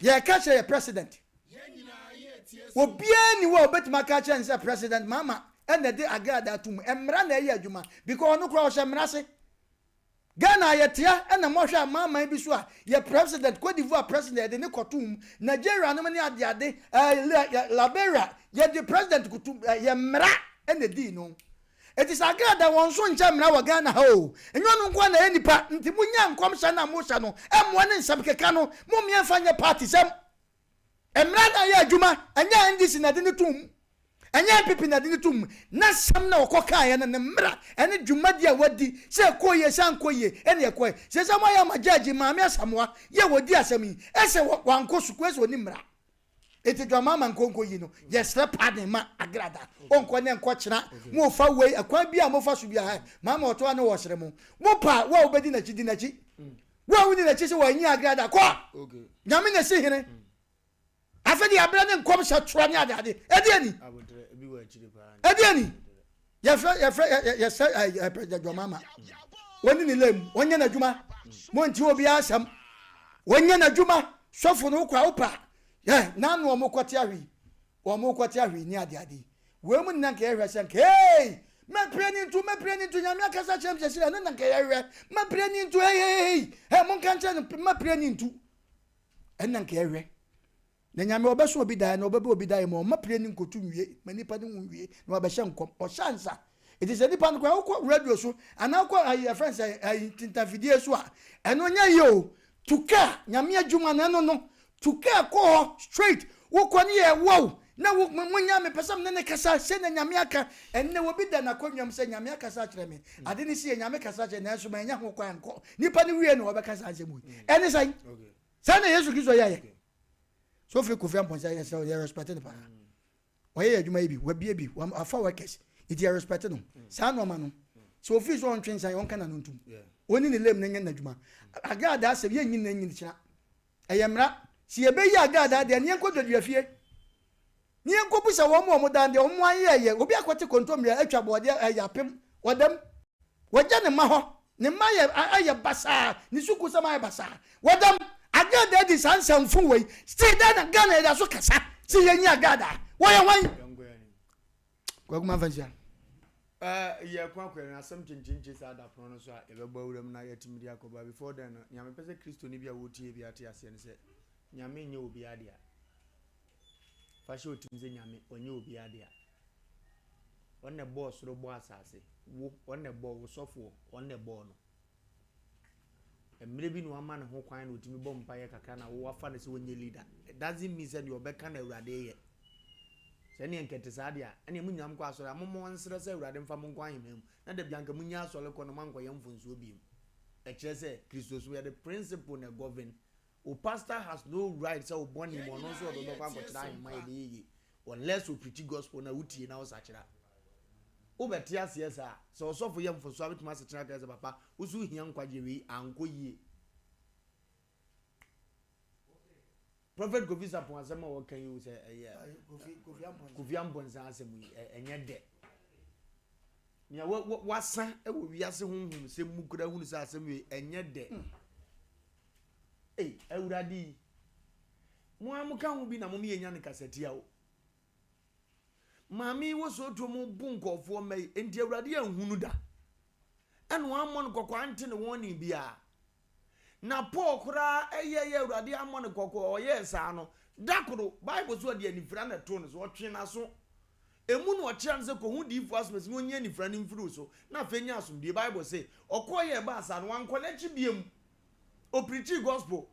Yɛreka kyerɛ yɛ president. Obiara nni hɔ a obɛtumi aka akyerɛ no sɛ President Mahama ɛna ɛde agradaa to mu. Mmara na ɛyɛ adwuma because ɔno koraa ɔhyɛ mmara ase. Ghana a yɛtea ɛna mɔhwɛ amanaman bi so a yɛ president Cote d'Ivoire president yɛde ne kɔto mu Nigeria nom ne ade ade ɛɛ Liberia yɛde president koto yɛ mmara ɛna edii no eti sɛ agrada wɔn nso nkyɛ mmara wɔ Ghana ha o ɛnyɛ ɔno nko na ɛyɛ nipa nti mo nya nkɔmhyɛ no a mo hyɛ no ɛmmoa ne nsɛm keka no mo mmea nfa nyɛ party sɛm. Mmara na ɛyɛ adwuma, ɛnyɛ NDC na ɛde no toom, ɛnyɛ NPP na ɛde no toom. N'asɛm na ɔkɔ kaeɛ no, ne mmara ɛne dwumadi a wadi, sɛ ɛkɔɔ yie, sɛ ankɔ yie, ɛne ɛkɔɛ. Seesei moayɛ ama judge Maame Asamoah yi a wɔdi asɛm yi, ɛsɛ wankɔ sukuu, ɛsɛ ɔni mmara. Enti Dwamama nkonko yi no, yɛsrɛ pardon ma Agrada, ɔnkɔ nɛ nkɔ kyena, mofa wei, ɛkwan biara a mofa so biara, Maame ɔtoa ne wɔsrɛ mo, mopa wo a wobɛdi n'akyi, di n'akyi. Wo a wonni n'akyi sɛ wɔanyi agrada kɔ. Nyame na esi hene. Afei de abrɛ ne nkɔmhyɛ torɔ ne adeade. Ɛde ani. Ɛde ani. Yɛfrɛ yɛfrɛ yɛsɛ ɛɛ President John Mahama. Wɔne ne lem wɔnyɛ n'adwuma. Mo nti obiara asɛm. Wɔnyɛ n'adwuma. Sɔfo no wokɔ a wopa. Yɛ n'ano wɔn kɔte ahwii. Wɔn kɔte ahwii ne adeade yi. Wei mu na nka yɛhwɛ sɛ nka hey mɛpere ni nto mɛpere ni nto nyame akasa kyerɛ me sɛsɛ ɛno na nka yɛhwɛ mɛpere ni nto hey hey hey hey monka nkyerɛ no mɛpere ni nto ɛno na nka yɛhwɛ na nyame ɔbɛso obi daeɛ na ɔbɛbɛ obi daeɛ ma ɔma pere ni nkoto nwie ma nipa ne ho nwie na wabɛhyɛ nkɔm ɔhyɛ ansa. Eti sɛ nipa no koraa wokɔ radio so anaa wokɔ ayi yɛfrɛ no sɛ ayi ntintafidie so a ɛno nyɛ yie o. Tu kaa nyame adwuma no ɛno no tu kaa kɔ hɔ straight wokɔ ne yɛ wow na wo mo nya mepɛ sɛ mene ne kasa sɛ na nyame aka ɛnnɛ obi da n'akonnwa mu sɛ nyame akasa akyerɛ me ade ne si yɛ nyame kasa kyerɛ nanso manya ho kwan nkɔ nipa no wie na wɔbɛka saa nsɛm yi ɛne sɛn saa na Yesu Kristo yɛyɛ so firi Kofi Amponsah yɛ sɛ yɛ respect no paa Ɔyɛ yɛ adwuma yi bi, wabie bi, wafa workers, nti yɛ respect no. Saa nnoɔma no, sɛ ofii sɛ ɔntwe nsan, ɔnka n'ano ntom. Ɔnni ne lame na nyɛ n'adwuma. Agradaa asɛm, yɛnyi nnɛ nyi no kyena. Ɛyɛ mmara. Sɛ yɛbɛyi agradaa deɛ, ne yɛnkɔ dwadua fie. Ne yɛnkɔ busa wɔn a wɔn dan deɛ wɔn ayɛɛyɛ. Obi akɔte kontomire atwa bɔɔdeɛ ɛyɛ apem, ɔdam. Wagya ne mma hɔ. Ne mma ayɛ ayɛ basaa. Ne sukuusɛm ayɛ basaa. Wɔdam Agradaa di saa nsɛmfo wei. Still dɛn na Ghana yɛda so kasa sɛ yɛnyi Agradaa. Wɔyɛ hwan? Kwaku Manfa nhyia. Yɛ ko akɔyɛ no asɛm kyenkyenkye saa da pono no so a yɛbɛbɔ awura mu na yɛatumi de akɔba before then no nea mepɛ sɛ kristoni bi a wɔtie bi ate aseɛ no sɛ nyame nyɛ obi adea fa hyɛ otim sɛ nyame ɔnyɛ obi adea Ɔno na ɛbɔɔ soro bɔɔ asase. Wo, ɔno na ɛbɔɔ wo sɔfoɔ, ɔno na ɛbɔɔ no. Mmerɛ bi na wama ne ho kwan na ɔtumi bɔ mpaeɛ kakra na wo wafa no sɛ ɔnyɛ leader. It doesn't mean sɛ deɛ ɔbɛka na Awurade yɛ. Sɛ ɛneɛ nka ɛte saa deɛ a, ɛneɛ mo nyinaa mokɔ asɔre a, mommɔ nsrɛ sɛ Awurade mfa mo nkɔ ahemman mu. Na da bi anka monya asɔre kɔ na moankɔyɛ mfonsoɔ biom. Ɛkyerɛ sɛ Kristosom yɛde principle na ɛgovern. Wo pastor has no right sɛ wo bɔne mu ɔno nso ɔde wo bɛkɔ akɔkyerɛ ahemman ɛbɛyɛ yie. Unless o preachi gospel na wotie na wosakyera. Wobɛte aseɛ saa. Sɛ ɔsɔfo yɛ mfomsoɔ a wobɛtumi asekyera aka sɛ papa wo so wohia nkwagyeɛ wei ankɔ yie. Prophet Kofi Sarpong asɛm a wɔka yi o sɛ ɛyɛ Kofi Amponsah asɛm yi ɛnyɛ dɛ. Nea wasa wɔ wiase honhom sɛm mu kura hunu sɛ asɛm wei ɛnyɛ dɛ. Hmm. Ei, Awurade yi. Mo ara moka ho bi na mom yɛnya no kasatia o. Maame yi wɔ sootuo mu bu nkurɔfoɔ mma yi, enti Awurade anhu no da. Ɛna wammɔ no kɔkɔ ante ne warning biara. Na Paul koraa ɛyɛeɛ Awurade ammɔ no kɔkɔ ɔyɛɛ saa no, da koro, Bible so ɔde anifira na ɛtoo no so, ɔtwee n'aso. Emu na ɔkyerɛ no sɛ kɔhu diyifoɔ asomasi na ɔnyi anifira no mfiri wo so, na afei nya asomdwoeɛ. Bible se, ɔkɔeɛ ɛbaa saa no, wankɔ n'akyi biom. Ɔpirikyii gospel.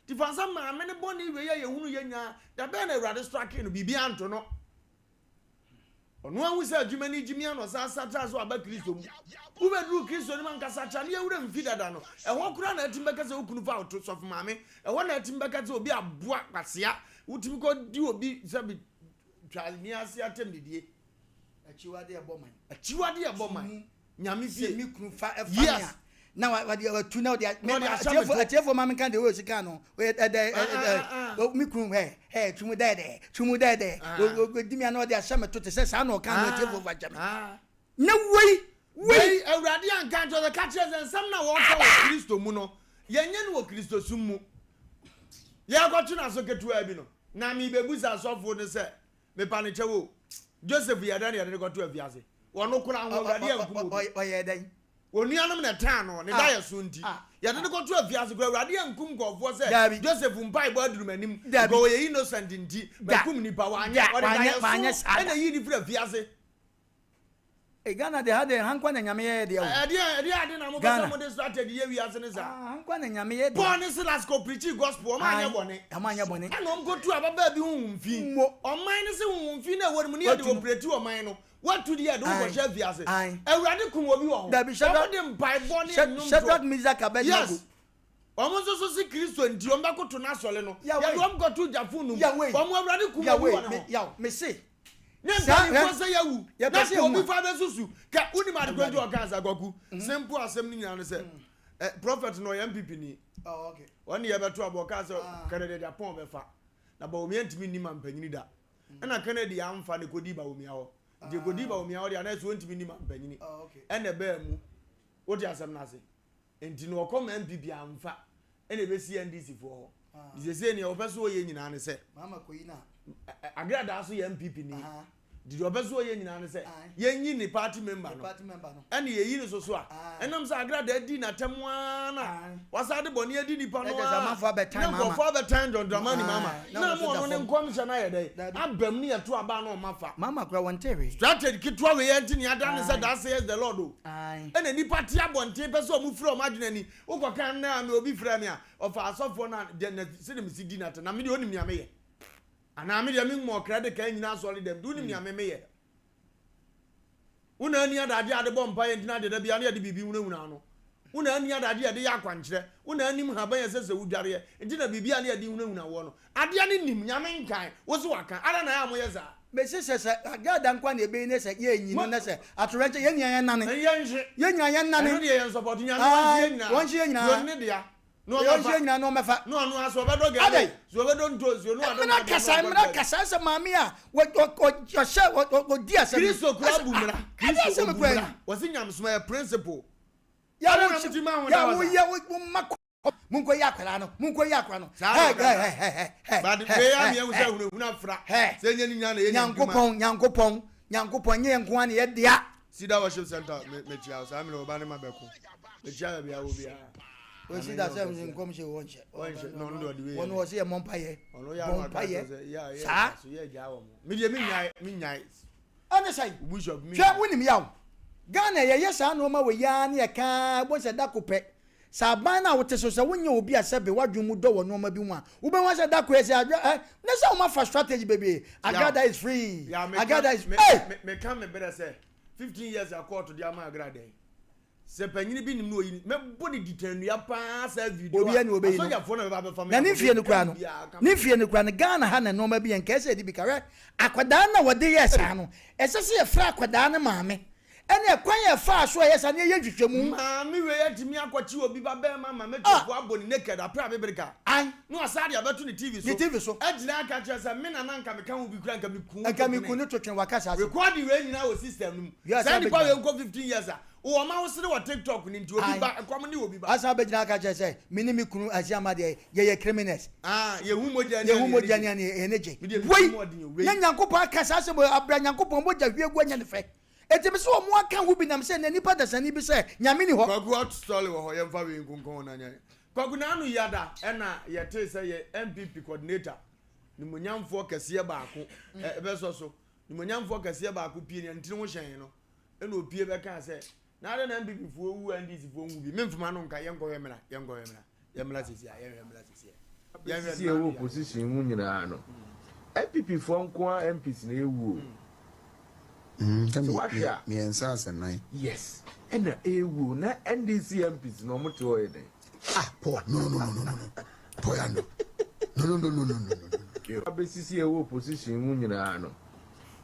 Nti fa sɛ maame no bɔne wei a yɛhunu yɛ nyaa, da bɛn na Awurade strakee no? Biribi anto no. Ɔno ahu sɛ adwuma no gyimi ano ɔsan sakra so aba Kristo mu. Wobɛduru Kristo no mu anka sakra ne yɛwura mfi dada no. Ɛhɔ koraa na atumi bɛka sɛ wo kunu fa woto sɔfo maame. Ɛhɔ na atumi bɛka sɛ obi aboa kwasea. Wotumi kɔ di obi sɛ bi twa ni ase atɛm didie. Akyiwade ɛbɔ man. Akyiwade ɛbɔ man. Nyame fie. Sɛ me kunu fa ɛfa me a. Na wade watu na ɔde me atiefo atiefo ma menka deɛ ɔsi kan no ɛdɛ ɛdɛ me kunu hɛ hɛ tumu dɛdɛ tumu dɛdɛ ɔdi mi a na ɔde ahyɛ me to te sɛ saa na ɔka no atiefo fa kyɛ me na wei wei. Awurade anka nkyerɛ sɛ ka kyerɛ sɛ nsɛm na wɔka wɔ Kristo mu no yɛnyɛ no wɔ Kristosom mu yɛakɔtwe n'aso ketewa bi no na mebɛbusa asɔfoɔ no sɛ Mepa no kyɛw o. Joseph yɛɛ dɛn na yɛde no kɔtoo afiase? Ɔno koraa ho Awurade ankum obi. Ɔyɛɛ dɛn? Onuanom na ɛtaa no, ne daeɛso nti. Yɛde no kɔtoo afiase koraa, Awurade ankum nkurɔfoɔ sɛ Joseph mpaebɔ aduru m'anim, because ɔyɛ innocent nti, makum nipa. Wanyɛ. Ɔde daeɛso na ɛyii no firii afiase. Ei Ghana deɛ ha deɛ ha nkoa na nyame yɛ deɛ o. Ɛdeɛ ɛdeɛ ade na mo pɛ sɛ mo de strategy yɛ wiase ne saa. Ha nkoa na nyame yɛ deɛ. Paul ne Silas kɔ preachii gospel wɔn anyɛ bɔne. Wɔn anyɛ bɔne. Ɛna wɔn kɔ tu ababaa bi honhom fi. Ɔman no se honhom fi na ɛwɔ ne mu ne yɛde operate ɔman no. Watu deɛ yɛde wo kɔ hyɛ afiase. Awurade kum obi wɔ ho. Dabi Wɔn de mpaebɔ ne nnwomtoɔ. Shadrach Meshach Abednego. Yes. Wɔn nso so se Kristo nti wɔn bɛkoto n'asɔre no. Yɛde wɔn kɔto gya fononoo mu. Wɔn Awurade kum obi wɔ ne ho. Mese. Ne mpanyinfoɔ sɛ yɛawu. Na ka obi fa bɛsusu. Ka wonim ade koro nti ɔkaa saa Kwaku? Simple asɛm no nyinaa ne sɛ prophet no ɔyɛ NPP ni. Ɔne yɛbɛto abɔ ɔkaa sɛ Kennedy Agyapong bɛfa. Na Bawumia ntumi nni mampanyini da. Ɛna Kennedy amfa no kɔdii Bawumia hɔ. Nti ɛkɔdii Bawumia hɔ deɛ anaa sɛ ɔntumi nni mampanyini. Ɛna ɛbaa mu. Wote asɛm no ase? Nti no ɔkɔ ma NPP amfa ɛna ɛbɛsi NDC foɔ hɔ. Nti seesei nea ɔpɛ sɛ ɔyɛ nyinaa ne sɛ Agradaa so yɛ NPP ni. Nti deɛ ɔpɛ sɛ ɔyɛ nyinaa ne sɛ yɛnyi ne party member no ɛne yɛyi no soso a ɛnam sɛ Agradaa dii n'atɛm ara na wasan de bɔne adi nipa no ara na nkurɔfoɔ abɛtan John Dramani Mahama na ama ɔno ne nkɔmhyɛ no ayɛ dɛn abam ne yɛto aba na ɔma fa. Mahama koraa wɔnte hwee. Strategy ketewa wei ara nti na yɛada no sɛ thus says the Lord o. Ɛna nnipa te abɔnten pɛ sɛ wɔn fira wɔn adwene ani. Wokɔka nnɛ a me obi frɛ me a ɔfa asɔfoɔ no a deɛ na sɛdeɛ mesi di no atɛm na me deɛ ɔnim nea meyɛ. Anaa me deɛ me mmɔɔ krɛde kan nyina asɔre dɛm nti wonim nea me meyɛ. Wo na anni adagye a de bɔ mpaeɛ nti na deɛ da biara na yɛde biribi hunahuna ano. Wo na anni adagye a yɛde yɛ akwankyerɛ. Wo na annim haban a ɛsɛ sɛ wodwareɛ nti na biribi a na yɛde hunahuna woɔ no. Adeɛ no nim, Nyame nkae, wo se waka. Adɛn na ɛyɛ a moyɛ saa? Mese sɛ sɛ agrada nkoa na ɛbɛyi ne sɛ yɛnyi no nɛ sɛ atoyerɛnkyɛ yɛn nyinaa yɛnnane. Yɛnhye. Yɛn nyinaa yɛnnane. Ɛno deɛ yɛn sɔpɔto Nyame wɔnhye yɛn nyinaa. Wɔnhye yɛn nyinaa. Yɛn ne dea. Na ɔbɛfa. Ɔnhyɛ nyinaa na ɔmɛfa. Na ɔno ara so ɔbɛdɔ gari. Adɛn? So ɔbɛdɔ ntoosi o, na wadɔ Mmara n'adeɛ, kasa, na ɔbɔ mmara gari. kasa sɛ maame a ɔhyɛ ɔdi asɛm. Kristo koraa bu mmara. Ɛdeɛ Kristo asɛm obu koraa mmara. ni. Wɔse nyamesom ɛyɛ principle. Yɛ Adɛn wo na hyɛ motumi ma ho da yɛ hɔ wo saa? yɛ wo mma kɔ monkɔ yi akwadaa no monkɔ yi akwadaa no. Saa na Hɛ ɔka hɛ saa. hɛ hɛ hɛ But hɛ wei ara hɛ na yɛhu sɛ hɛ ahunahuna fra. hɛ. Sɛ ɛnyɛ ne nyinaa na ɛyɛ nyamedwuma. Nyankopɔn Nyankopɔn Nyankopɔn nyɛ yɛn nko ara na yɛ dea. Cedar Worship Center me mekyia wo saa mmerɛ wo ba ne ma bɛko mekyia baabi a wɔ biara. Wɔsi da sɛ nkɔm hyɛ wɔn hyɛ. Wɔn hyɛ na ɔno de ɔde wei yɛ. Wɔn wɔ sɛ yɛ mɔ mpa yɛ. Ɔno yɛ ano mpa yɛ. Yɛ Saa. So yɛ gya wɔn. Mi deɛ mi nyae mi nyae. Ɛne sɛ. Bishop mi. Hwɛ wonim yaw. Ghana yɛyɛ saa nneɛma wɔ yi ara ne yɛ kaa bɔ sɛ da ko pɛ. Sɛ aban no a wote so sɛ wonyɛ obi a sɛbe w'adwene mu dɔ wɔ nneɛma bi ho a wobɛhu sɛ da ko yɛ sɛ adwa ɛ ne sɛ wɔn afa strategy bebree. Agrada is free. Agrada is hey. Meka me brɛ sɛ 15 years a kɔɔto de ama agrada yi. Sɛ panyini bi nim na oyi no, mɛbɔ no ditannua paa saa video Obiara ni a obeyi no. asogyafoɔ na bɛba abɛfa me Na ne akɔ. mfie no Meka koraa no, biribiara ka ne me. mfie no koraa no, Ghana ha na nneɛma bi yɛ nka ɛsɛ yɛde bi ka. Hwɛ, akwadaa no a wɔde yɛɛ saa no, ɛsɛ sɛ yɛfrɛ akwadaa no maame ɛne ɛkwan a ɛfaa so a ɛyɛ saa na yɛyɛ nhwehwɛmu. Maame wei atumi akɔkye obi ba bɛɛma ma mɛtwafoɔ abɔ ne naked apɛ a bebere Ae. Na wasan de abɛto ne TV so. Ne TV so. Agyina aka akyerɛ sɛ me nana nka meka ho bi koraa nka meku wo Nka meku no totwene waka saa asɛm. Recording wei nyinaa wɔ system no mu. Wiase Saa nipa abɛgyina. wei nkɔ 15 years a, wɔ ma wo sere wɔ TikTok no nti obi Ae. ba, ɛkɔm ne obi ba. Wasan abɛgyina aka akyerɛ sɛ me ne me kunu Asiamah deɛ yɛyɛ criminals. Ah, yɛhu mogya ni a Yɛhu ne mogya yɛn ni ani a ne yɛn ani gye. Me deɛ me Wei, tirim ɔden o, wei. na Nyankopɔn aka saa asɛm wei, abra Nyankopɔn mogya hwie gu ɛnyɛ ne fɛ. Enti me se wɔn aka ho bi nam sɛ nnɛ nipa dasani bi sɛ Nyame ni hɔ. Kwaku hot story wɔ hɔ yɛmfa wei nkonkɔn na nyɛ Kwaku Nanu Yada ɛna yɛtee sɛ yɛ NPP coordinator nimonyamfoɔ kɛseɛ baako ɛbɛsɔ so nimonyamfoɔ kɛseɛ baako pie nea ne tiri ho hyɛn no ɛna opie bɛkaa sɛ na adɛn na NPP foɔ wu a NDC foɔ nwu bi memfoma no nka yɛnkɔhwɛ mmra yɛnkɔhwɛ mmra yɛmmra sisi a yɛnhwɛ mmra sisi a yɛnhwɛ Sisi ɛwɔ opposition mu nyinaa no NPP foɔ nko ara MPs na ɛwu o. Mm, Sɛ wahwɛ a. Mmiɛnsa asɛ nan. Yes, ɛna ɛwu o na NDC MPs no wɔn te hɔ yɛ dɛn? Ah, Paul, no no no no no no, Paul ya no, no no no no no no no. Abɛsisi ɛwɔ opposition mu nyinaa no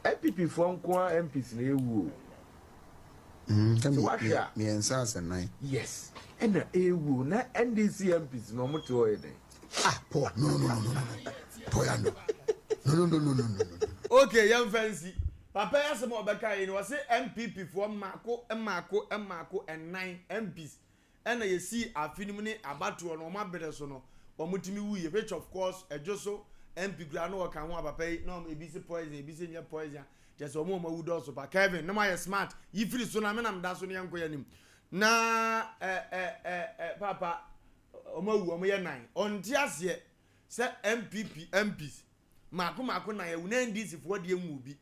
NPP foɔ nko ara MPs na ɛwu o. Mm, Sɛ wahwɛ a. Mmiɛnsa asɛ nan. Yes, ɛna ɛwu o na NDC MPs no wɔn te hɔ yɛ dɛn? Ah, Paul, no no no no no no, Paul ya no, no no no no no no no. Okay, yɛmfa nsi. Papa yi asɛm a ɔbɛka yi no, ɔse NPP foɔ mmaako mmaako mmaako nnan MPs ɛna yɛsii afe no mu ne abatoɔ no wɔn abere so no wɔn tumi wuiɛ which of course ɛdwo so MP koraa na ɔka ho a papa yi na wɔn ebi se poison ebi se nyɛ poison a kyerɛ sɛ wɔn a wɔn awu dɔɔso pa Kevin na mo ayɛ smart yi firi so na me nam da so ne yɛnkɔ yɛn anim na ɛ ɛ ɛ ɛ papa wɔn awu wɔn yɛ nan ɔnte aseɛ sɛ NPP MPs mmaako mmaako nan awu na NDC foɔ deɛ nwu bi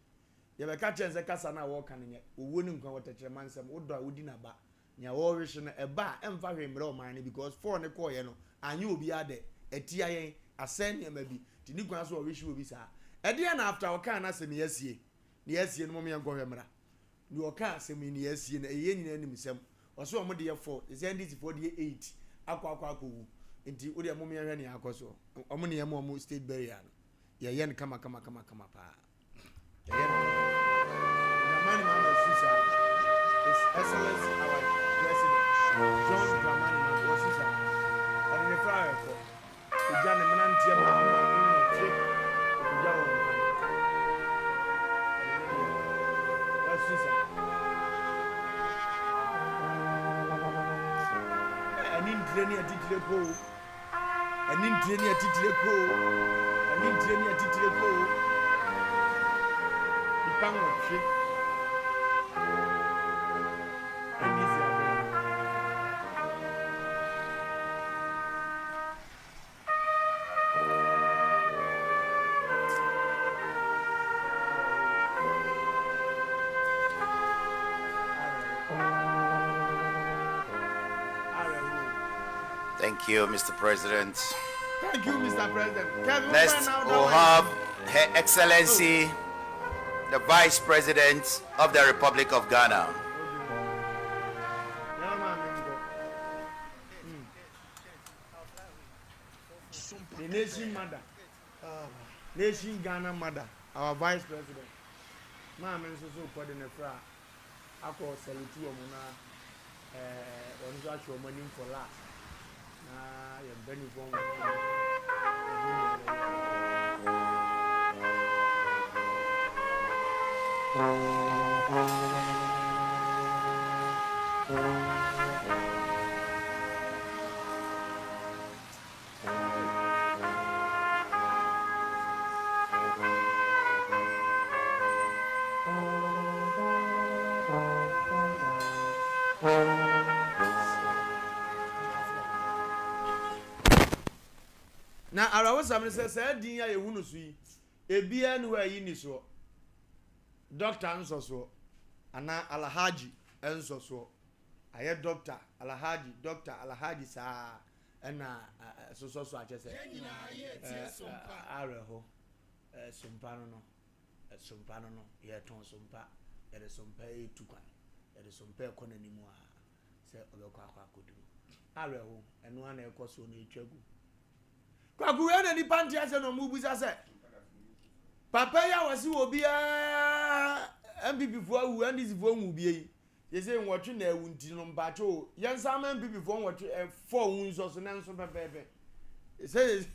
yɛbɛka kyɛn sɛ kasa no a wɔreka no nyɛ owuo ne nkwa wɔ tɛkyerɛma nsɛm wodɔ a wodi n'aba nea wɔrehwehwɛ no ɛba a ɛmfa hwee mmerɛ ɔman no because fɔɔ ne kɔɔyɛ no anyɛ obiara dɛ atia yɛn asɛe nneɛma bi nti ne kwan so ɔrehwehwɛ obi saa ɛdeɛn na after ɔkaa n'asɛm yi asie ne asie no mom yɛnkɔhwɛ mmra Deɛ ɔka asɛm yi ne yɛasie no ɛyɛ yɛn nyinaa nim sɛm. Ɔse wɔn deɛ 4 te sɛ NDC foɔ deɛ 8 akɔ akɔ akɔ wu. Nti wodeɛ mom yɛnhwɛ nea akɔ soɔ. Wɔn ne yɛma wɔn state burial no. Yɛyɛ no kama kama kama kama paa. Yɛyɛ no kama. Dramani Mahama su saa. His Excellency our President John Dramani Mahama wɔsu saa. Ɔde ne flower kɔ. Ogya ne mmeranteɛ mmaako mmaako nwɔtwe rekɔgya wɔn kwan. Ɛno ne deɛ wɔasi saa. Ɛne ntire ne atitire kɔ o. Ɛne ntire ne atitire kɔ o. Ɛne ntire ne atitire kɔ o. Nnipa nwɔtwe NDC abɛn. Thank you, Mr. President. Thank you, Mr. President. Kevin, Next, we'll have Her Excellency, the Vice President of the Republic of Ghana. The nation mother, nation Ghana mother, our vice president. Maame nso so kɔ de ne fra akɔ salute wɔn na ɛɛ wɔn nso ahwɛ wɔn anim for last na yɛn mpanimfoɔ wɔn ɛho nea ɛbɛyɛ. Na awerɛhosɛm ne sɛ saa din a yɛhu no so yi, ebiara nni hɔ a ɛyi nnisoɔ, dɔkta nsɔsoɔ anaa Alhaji nsɔsoɔ. Ayɛ dɔkta, Alhaji, dɔkta, Alhaji saa ɛna ɛsosɔ so akyɛ sɛ awerɛho sompa no no sompa no no yɛtɔn sompa yɛde sompa ɛretu kwan yɛde sompa ɛkɔ n'anim a sɛ ɔbɛkɔ akɔ akɔduru awerɛho ɛno ana ɛkɔ soɔ na ɛtwa gu kwaku wei na nipa nte asɛ na ɔmo bisa sɛ papa yi a wɔsi wɔ biara npp foɔ awu ndc foɔ nwu bie yi Sesei nwɔtwe na awu nti no mpakyɛ o yɛnsan ma NPP foɔ nwɔtwe ɛ fɔɔ wu nsɔ so na nso pɛpɛɛpɛ sɛ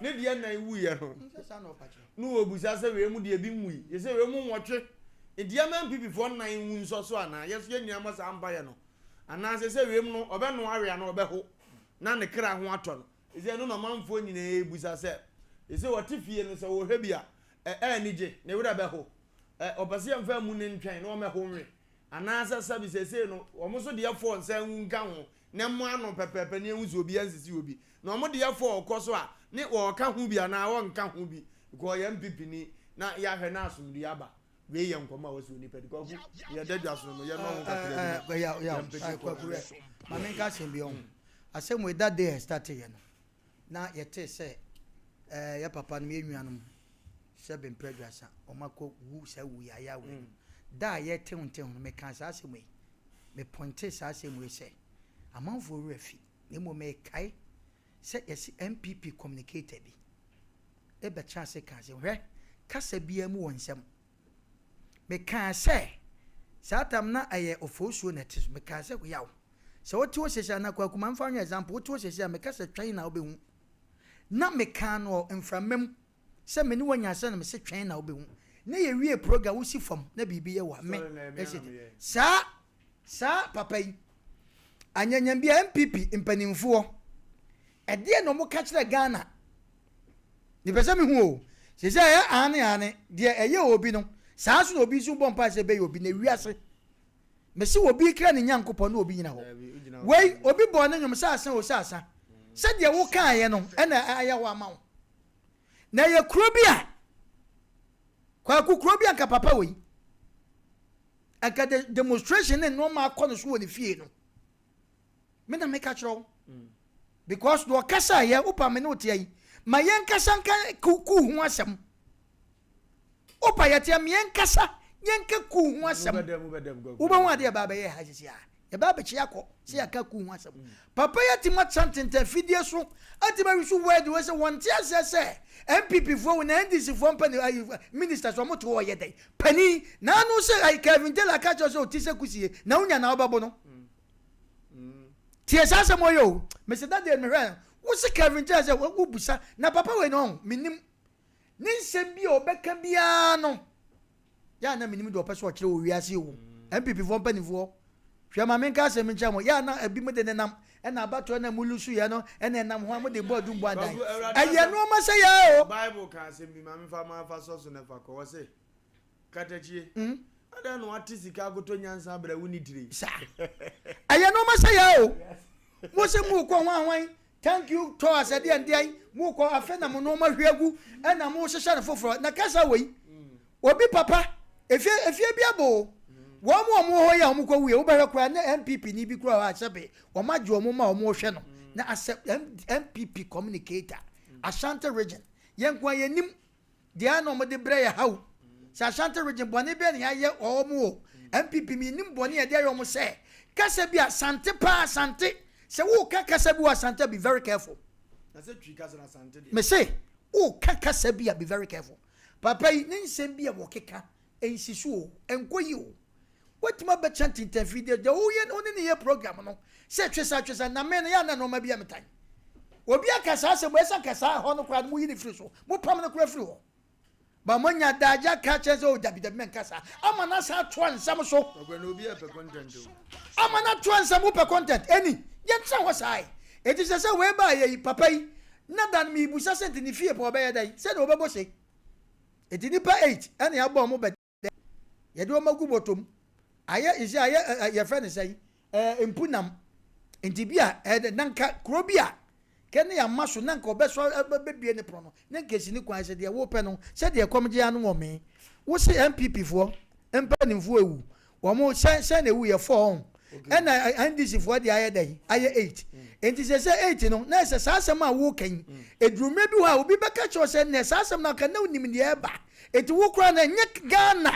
ne deɛ nan wuiɛ no na wɔbusa sɛ wei mu deɛ bi nwui sesei wei mu nwɔtwe nti yɛma NPP foɔ nan wu nsɔ so anaa yɛso yɛn nyinaa mɔ saa mpaeɛ no anaa sesei wei mu no ɔbɛno awe anaa ɔbɛho na ne kra ho atɔ no sesei ɛno na ɔmanfoɔ nyinaa busa sɛ sesei wɔte fie no sɛ wɔhwɛ bi a ɛ anigye ne werɛ bɛho Ɛ, ɔpɛ sɛ yɛmfa amu no ntwɛn na wɔmmɛho nwe, anaasɛ sɛbe seesei no wɔn nso deɛ fɔɔ nsa nwu nka ho na ɛmmɔ ano pɛpɛɛpɛ na yɛnhu sɛ obiara nsisi obi, na wɔn deɛ fɔɔ kɔ so a ne wɔɔka ho bi anaa wɔnka ho bi, because ɔyɛ NPP ni na yɛahwɛ na asomdue aba. Wei yɛ nkɔmmɔ a wɔsi onipa di. Kwaku, yɛda dwa so no, yɛnnɔ ho kakra bi na yɛmpete kɔ. Kwaku, ma menka asɛm bi ɔho. Asɛm wei that day a ɛstarteeɛ no, na yɛtee sɛ ɛɛ yɛ papa nom yɛ nuanom sɛ mprɛ aduasa wɔn akɔ wu saa wu yaayaa wei no da a yɛte ho nte ho no mekaa saa asɛm wei me pɔntee saa asɛm wei sɛ amanfoɔ werɛ fi na mmom mekae sɛ yɛsi NPP communicator bi ɛbɛkyerɛ ase kaa sɛ hwɛ kasa biara mu wɔ nsɛm Mekaa sɛ, saa tam na ɛyɛ Ofosuo na ɛte so. Mekaa sɛ, Yaw, sɛ wote hɔ seesei anaa Kwaku ma memfa nyɛ example, wote hɔ seesei a meka sɛ twɛn na wobɛhu. Na mekaa no wɔ mframa mu sɛ me ne wo anya asɛm na mese twɛn na wobɛhu. Na yɛwie program wosi fam na biribi yɛ wo a, me, ɛsi saa, saa papa yi, anyanyambia NPP mpanimfoɔ, ɛdeɛ na wɔka kyerɛ Ghana Mepɛ sɛ mehu o. Seesei ɛyɛ aane aane, deɛ ɛyɛ obi no, saa nso na obi nso bɔ mpae sɛ ɛbɛyɛ obi. Na wiase, mese obi kra ne Nyankopɔn na obi nyina hɔ. Wei, obi bɔɔ ne nnwom sɛ asa o sɛ asa. Sɛdeɛ wokaeɛ no ɛna ayɛ hɔ ama wo. Na ɛyɛ kuro bi a, Kwaku, kuro bi a nka papa wei, nka de demonstration ne nneɛma akɔ no so wɔ ne fie no. Me na meka kyerɛ wo. Because deɛ ɔkasa yɛ wopa me ne woteɛ yi ma yɛnkasa nka kuu ho asɛm. Wopa yɛteɛ ma yɛnkasa yɛnka kuu ho asɛm. Wobɛhu adeɛ ɛbaa bɛyɛ ha sisi a yɛbaa bɛkyi akɔ sɛ yɛka kuu ho asɛm. Papa yi atumi atena ntenten afidie so atumi awi so word wei sɛ wɔnte aseɛ sɛ NPP foɔ wo na NDC foɔ mpɛ ne ministers wɔn te hɔ yɛ dɛn panin na ano sɛ ayi Kevin Taylor ka kyerɛ sɛ ɔti sɛ kusie na wonya na wobɛbo no. Tie saa asɛm ɔyɛ o. Mese that day mehwɛ wo se Kevin kyerɛ sɛ wobusa na papa wei no ɔho menim ne nsɛm bi a ɔbɛka biara no yɛ a na menim deɛ ɔpɛ sɛ ɔkyerɛ wɔ wiase o. NPP foɔ mpanimfoɔ hwɛ ma menka asɛm nkyerɛ mo yɛ a na ebi mo de nenam ɛna abatoɔ na mo lusu yɛ no ɛna ɛnam ho a mo de bɔ adum bɔ adan ɛyɛ nneɛma sɛ yɛ o. Bible ka asɛm bi ma memfa ma fa sɔ so na fa kɔ wɔ se. Katakyie. Adɛn na wate sika akɔtɔ nyansa berɛ wonni tire? Saa. Ɛyɛ nneɛma sɛ yɛ o. Mo sɛ mo kɔ hwan hwan thank you tɔ asɛdeɛ ndeɛn mo kɔ afei na mo nneɛma hwie agu ɛna mo hyehyɛ no foforɔ na kasa wei obi papa efie efie bi abo o. Wɔn a wɔn wɔ hɔ yi a wɔn kɔ wuiɛ wobɛhwɛ koraa ne NPP ni bi koraa hɔ a sɛbe wɔn agye wɔn ma wɔn rehwɛ no na asɛ NPP communicator Ashanti region yɛn nko ara yɛnim Deɛ na wɔde brɛ yɛ haw. Sɛ Ashanti region bɔne bɛn na yɛayɛ wɔn o. NPP mennim bɔne a yɛde ayɛ wɔn sɛ kasa bi a Asante paa Asante sɛ woka kasa bi wɔ Asante a be very careful. Mese woka kasa bi a be very careful. Papa yi ne nsɛm bi a wɔkeka nsi so o, ɛnkɔ yi o. Watumi abɛkyɛ ntentanfiri deɛ deɛ woyɛ wo ne ne yɛ program no sɛ twesa twesa na me no yɛ ana nneɛma bi a metan. Obi aka saa asɛm ɛsɛ nka saa ɛhɔ no koraa no moyi ne firi so mopam no koraa firi hɔ. Ba moanya adagye aka kyerɛ sɛ o dabi dabi mɛnka saa ama no asan atoa nsɛm so. Ama no atoa nsɛm wopɛ content ɛni yɛntena hɔ saa ɛ. Eti sɛ sɛ wei baa yɛ yi papa yi na dan mebusa sɛ nti ne fie pɔ ɔbɛyɛ dɛn sɛ na ɔbɛbɔ se. Eti nipa 8 ɛna yɛabɔ ɔmo bɛ Dɛ yɛde wɔn agu bɔtɔ mu. Ayɛ nse ayɛ ɛ yɛfrɛ no sɛn ɛɛ mpunam. Nti bi a ɛɛ na nka kuro bi a kɛ ne yɛama so na nka ɔbɛsɔ ɛbɛbue ne pono no na nka esi ne kwan sɛ deɛ wopɛ no sɛdeɛ ɛkɔm gye ano wɔ mee. Wo se NPP foɔ mpanimfoɔ ewu wɔn sɛn sɛn na ewu yɛ four ɔn ɛna NDC foɔ deɛ ayɛ dɛn ayɛ eight. Nti sɛ sɛ eight no na ɛsɛ saa asɛm a woka yi eduru mmerɛ bi hɔ a obi bɛka kyerɛ sɛ nnɛ saa asɛm no aka na onim deɛ ɛba. Enti wo koraa no ɛnyɛ Ghana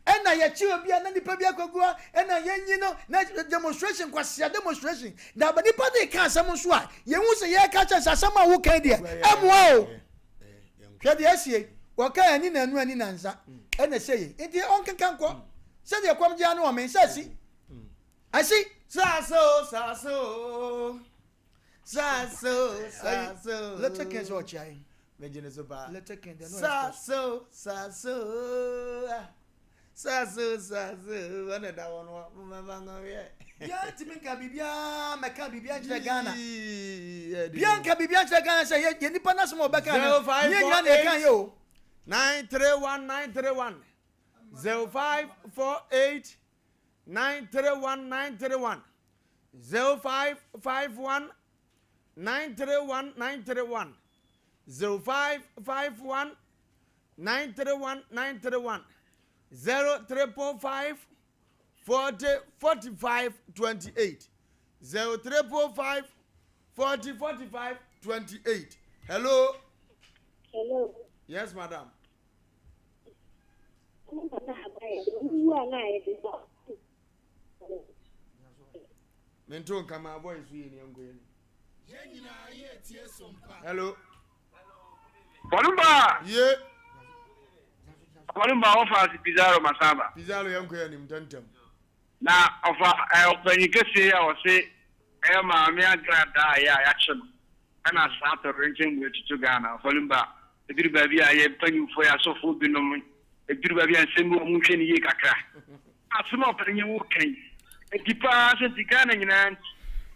ɛna yɛkye obi a na nipa bi akɔgu hɔ ɛna yɛnyi no na demonstration kwasea demonstration na ba nipa de ka asɛm nso a yɛhu sɛ yɛka kyerɛ sɛ asɛm a woka deɛ ɛmoa o hwɛ deɛ asie wɔka ani na anu ani na nsa ɛna ɛsɛ yɛ nti ɔnkeka nkɔ sɛdeɛ kɔm gye ano ɔmen sɛ asi asi saase o saase o saase o saase o little king sɛ ɔkyea yɛn Megye ne so paa. Little king deɛ no Saase o saase o ah. Saase o saase o ɛna ɛda hɔ no mɛma ŋɔyɛ. Biara ntumi nka biribiara mɛka biribiara nkyerɛ Ghana. Biara nka biribiara nkyerɛ Ghana sɛ yɛ yɛ nipa n'asɛm a ɔbɛka no. Nyɛ nyina na ɛka yɛ o. 931 931 0548 931 931 0551 931 931 0551 931 931 0345 40 45 28 0345 40 45 28 hello Hello. yes madam mento nka ma voice so yɛ ni ɛnkɔ yɛ ni hello Bɔlumba. Ye. Bɔlumba ɔfa ase Pizarro Masaba. Pizarro yɛn kɔ yɛ nim ntɛntɛm. Na ɔfa ɛ ɔpanyin kɛseɛ yi a ɔse ɛyɛ maame agradaa a yɛ a yɛakye no ɛna saa atɔwrɛnkyɛm wei atutu Ghana. Ɔfa Ɛduru baabi a yɛn mpanyimfoɔ, yɛn asɔfoɔ binom, ɛduru baabi a nsɛm bi wɔ wɔn nhwɛ no yie kakra. Asɛm a ɔpanyin wo ka yi, ɛdi paa sɛ nti Ghana nyinaa nti,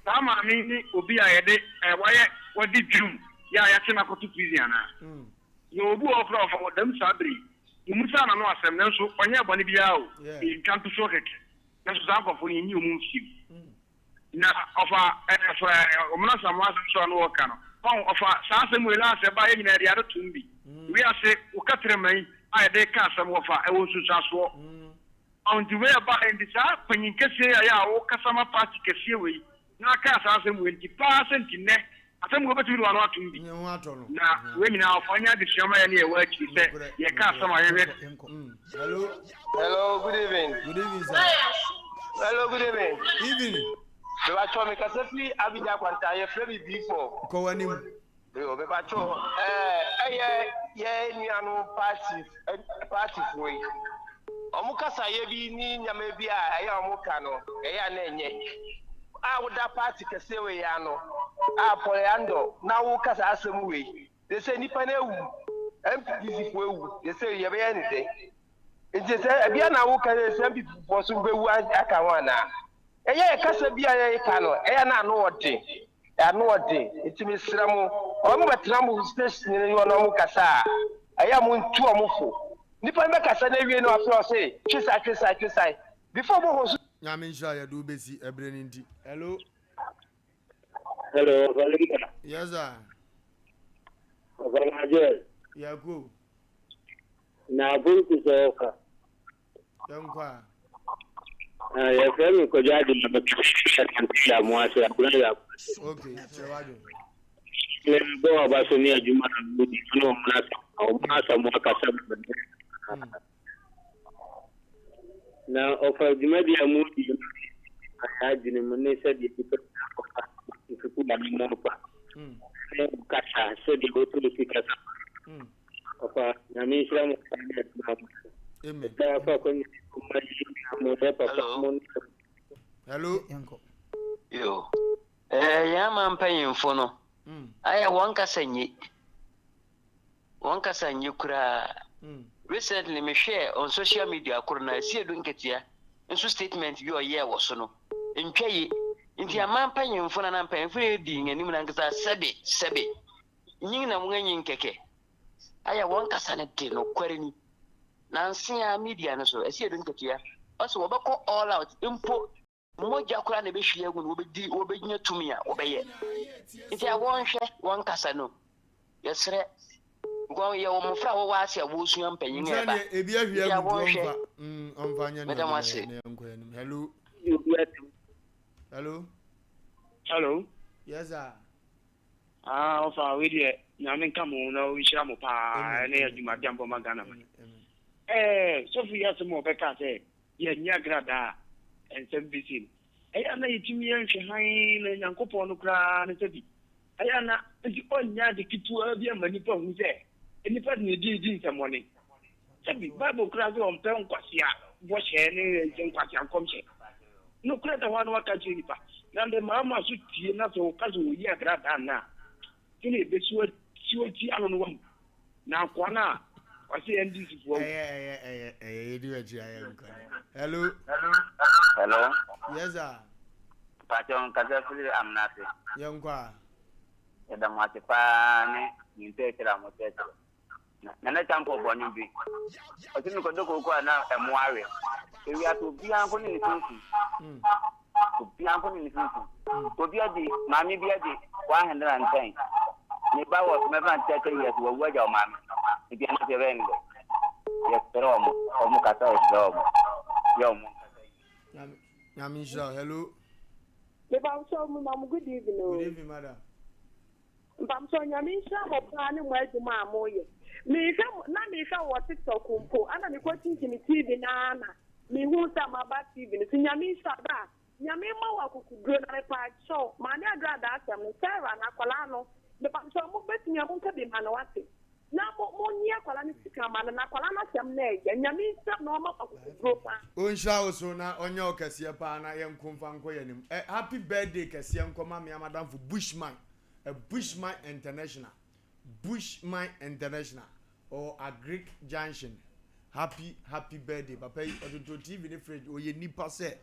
saa maame yi ne obi a yɛde eh, wayɛ wadi dwom yɛ a yɛakye no akɔto prison anaa? Yɛwɔ obi wɔ hɔ koraa ɔfa wɔ dɛm saa bere yi, yɛmmusaa n'ano asɛm nanso ɔnyɛɛ bɔne biara o, ɛyɛ ntwa ntosoɔ kɛkɛ, nanso saa nkurɔfoɔ no yɛnyi wɔn mfie mu. Na ɔfa ɛfa Ɔmena Asamoah asɛm so a na ɔreka no, wahu, ɔfa saa asɛm wei last ɛbaa yɛn nyinaa yɛde ade tom bi. Wiase, wo kɛtrɛma yi a yɛde reka asɛm wɔfa, ɛwɔ nsunsuansoɔ. Wahu, nti wei ɛbaa yɛ nti saa panyin kɛseɛ yi a yɛ a wokasa ma party kɛseɛ wei na aka saa asɛm wei nti paa sɛ nti nnɛ asɛm wei wobɛtumi de w'ano atom bi. Na wei nyinaa ɔfa nyɛ adesua ma yɛne yɛwɔ akyiri sɛ yɛka asɛm a yɛhwɛ. Hello. Hello, good evening. Good evening, sir. Hello, good evening. Evening. Mebatwɔ me kasa fi Abidjan Kwanta yɛfrɛ me B4. Kɔ w'anim. Yo, mebatwɔ ɛyɛ yɛ nuanom party partyfoɔ yi. Wɔn kasayɛ bi ne nneɛma bi a ɛyɛ a wɔka no ɛyɛ a na ɛnyɛ. A woda party kɛseɛ wei ano a Polyandor na woka saa asɛm wei. Te sɛ nnipa no awu, MPP foɔ awu, te sɛ yɛbɛyɛ ne dɛ. Nti sɛ ebia na woka sɛ sɛ MPP foɔ so bɛwu aka ho anaa? Ɛyɛ yɛ kasa bi a yɛka no, ɛyɛ na ano ɔden, ano ɔden. Nti mesrɛ mo, wɔn bɛtena mo station no na wɔn kasa a, ɛyɛ a montu wɔn fo. Nipa no bɛkasa no awie no afei ɔse twesae twesae twesae before ɔbɛhɔ so. Nyame nhyira yɛde wo bɛsi ɛberɛ no nti. Hello. Hello, Valinda. Yes, sir. Ɔfamaje. Yɛkɔ. Na apolisi sɛ ɔka. Yɛnkɔ a. Ah, yɛfrɛ me Kwadwo Ade na mekasa yɛ mo ase abena yɛ ase. Okay, kyerɛ w'adwene. Mebɔ aba so ne adwuma na medi ne ɔmo asɛm na ɔmo asɛm akasa na ɔfa dwumadi a mudi no ayɛ adwene mu ne sɛdeɛ nipa ɔfa nsuku anamɔ pa ne kasa sɛdeɛ wotumi si kasa Papa, Nyame nhyira mo paa ne adwuma mo yɛ. Amen. Ɛda afa akwanya yi so ma yi nua mo yɛ papa mo ne. Hello. Yo. Eh, yɛn ama mpanyimfo no. Mm. Ayɛ wɔn kasa nye. Wɔn kasa nye koraa. Mm. Recently mehwɛɛ on social media koro na ɛsi edu nketea nso statement bi ɔyɛɛ wɔ so no ntwa ye. Nti ama mpanyimfo na na mpanyimfo na edi yɛn anim na nkasa sɛbe sɛbe. Nyin na wɔanyin kɛkɛ. Ayɛ wɔn kasa no de nokware ni. Nanse ara media no so, ɛsɛ yɛdu nketewa. Ɔsɛ wɔbɛkɔ all out mpo mogya koraa na ɛbɛhwie agu no wɔbɛdi wɔbɛnya tumi a wɔbɛyɛ. Nti a wɔnhwɛ wɔn kasa no. Yɛsrɛ. Because yɛwɔ mmɔfra a wɔwɔ ase a wɔresua mpanyin a ɛba. Ebi ahwie Nti a agu nti wɔnhwɛ. ɔmfa mm, ɔmfa nyɛ nea Meda mo ɔde ase. bɛyɛ na yɛnkɔ anim. Hello. Hello. Hello. Yes sir. Ah ɔfa wei deɛ nyame nka mo na ɔnhyira mo paa ɛne adwuma de ma Ghana man. Ɛɛ sɔfo yi asɛm a ɔbɛka sɛ yɛnyɛ agradaa a nsɛm bɛsi no ɛyɛ a na yɛtumi yɛnhwɛ hann na Nyankopɔn no koraa no sɛ bi ɛyɛ a na nti ɔnyɛ ade ketewa bi ama nnipa hu sɛ nnipa de ne din di nsɛmmɔne. Sɛbi, Bible koraa sɛ ɔmpɛ nkwasea bɔhyɛ ne nkwasea nkɔmhyɛ. Nokorɛ da hɔ a na waka akyerɛ nnipa. Na ndɛ maama so tie na sɛ ɔka sɛ ɔyi agradaa nna a, sɛdeɛ ɛbɛsi asi atia no no wahu. Na akoa no a ɔse NDC foɔ awu. Ɛyɛ ɛyɛ ɛyɛ ɛyɛ yɛdi w'akyi ayɛ nkɔ no. Hello. Hello. Yes sir. Mpakyɛw nkasa firi Amena ase. Yɛnkɔ a. Yɛda mo ase paa ne mo nkyerɛkyerɛ a mo kyerɛkyerɛ. Nana Champon bɔ nnwom bi. Ɔse mekɔdɔ kooko a na ɛmo awe. Ewiase obiara nko ne ne sunsum. Obiara nko ne ne sunsum. Obi adi, maame bi adi 110. Ne ba wɔ mɛfa no 30 years wawu agya ɔmaame. Nti ɛno nso yɛbɛyɛ ne dɛ. Yɛsrɛ wɔn, wɔn kasa yɛsrɛ wɔn. Yɛ wɔn nkasa yie. Nyame nhyira wo. Hello. Mepamkyɛw mo ma mo good evening o. Good evening madam. Mpakyɛw Nyame nhyira mo paa ne mo adwuma a moyɛ. Mehwɛ mo na mehwɛ wɔ tiktok mpo ɛna mekɔ kyinkyini TV no ara na mehuu sɛ moaba TV no so. Nyame nhyira bra. Nyame mma wo akokoduro na mepakyɛw Maame Agradaa asɛm no Sarah no akwadaa no mepakyɛw mo bɛtumi a monka bi ma no wate na mo mo nyi akwadaa no sika ma no na akwadaa no asɛm no ɛyɛ Nyame nhyira na ɔma mo akokoduro paa. Ɔnhyira wo so na ɔnyɛ wo kɛseɛ paa na yɛnko mfa nkɔ yɛn anim. Eh, happy birthday kɛseɛ nkɔma me amadamfo Bushman. Bushman International Bushman International ɔwɔ Agric Junction happy happy birthday papa yi ɔtoto TV ne fridge ɔyɛ nipa sɛ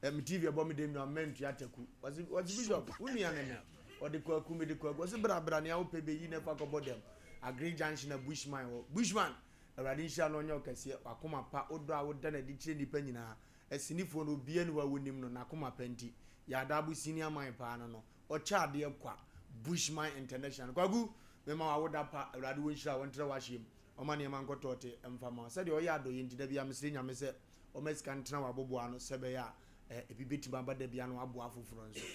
ɛm TV ɛbɔ me dɛm nua mɛntua taku ɔsi ɔsi bishop wo nua ne me ɔde kwaku me de kwaku ɔsi bra bra nea wopɛ bɛyi na ɛfa kɔbɔ dɛm Agric Junction na Bushman wɔ Bushman awurade nhyira no ɔnyɛ ɔkɛseɛ wakoma pa wodɔ a woda no adi kyerɛ nnipa nyinaa asinifoɔ no obiara ni hɔ a wonim no n'akoma pa nti yɛada abo sini aman paa no no Ɔkyɛ adeɛ kwa Bushman International Kwaku mema wo awoda pa Awurade ɔnhyira wo ɔntrɛ w'ahyeɛ mu ɔma nneɛma nkɔ tɔɔte mfa ma wo sɛdeɛ ɔyɛ adɔeɛ nti da biara mesrɛ Nyame sɛ ɔma sika ntena w'aboboa ano sɛ ɛbɛyɛ a eh, ebi bɛtumi aba da biara na waboa afoforɔ nso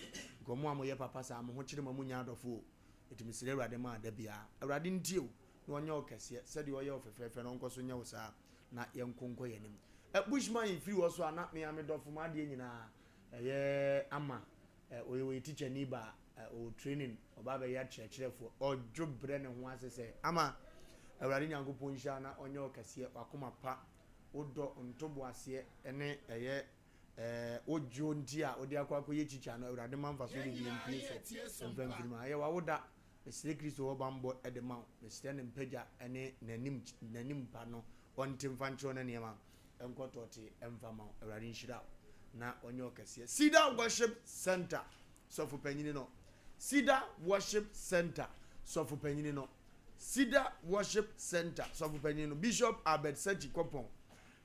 nka ɔmo a moyɛ papa saa mo ho kyere ma monya adɔfo o ɛti mesrɛ Awurade ma da biara Awurade ntie wo na ɔnyɛ wo kɛseɛ sɛdeɛ ɔyɛ wo fɛfɛɛfɛ no ɔnkɔ so nyɛ wo saa na yɛnko nkɔ yɛn anim eh, Bushman firi hɔ so a na mea me dɔfo m'adeɛ nyinaa ɛyɛ ama Eh ɔyɛ ɔyɛ teacher ni ba eh ɔwɔ training ɔba abɛyɛ akyerɛkyerɛfoɔ ɔdwo brɛ ne ho ase sɛ ama Awurade Nyankopɔn nhyira na ɔnyɛ wo kɛseɛ wakoma pa wodɔ ntoboaseɛ ɛne ɛyɛ eh wodwo nti a wode akɔ akɔyɛ teacher no Awurade ma mfasoɔ bebree mpue so mfa mfiri mu ayɛ wawoda mesrɛ Kristo hɔ banbɔ de ma wo mesrɛ ne mpagya ɛne n'anim n'anim pa no ɔnte mfa nkyerɛ ne nneɛma nkɔ tɔɔte mfa ma wo. Awurade nhyira wo na ɔnyɛ wo kɛseɛ. Cedar Worship Center sɔfo panyini no. Cedar Worship Center sɔfo panyini no. Cedar Worship Center sɔfo panyin no, Bishop Albert Sechi Kopong,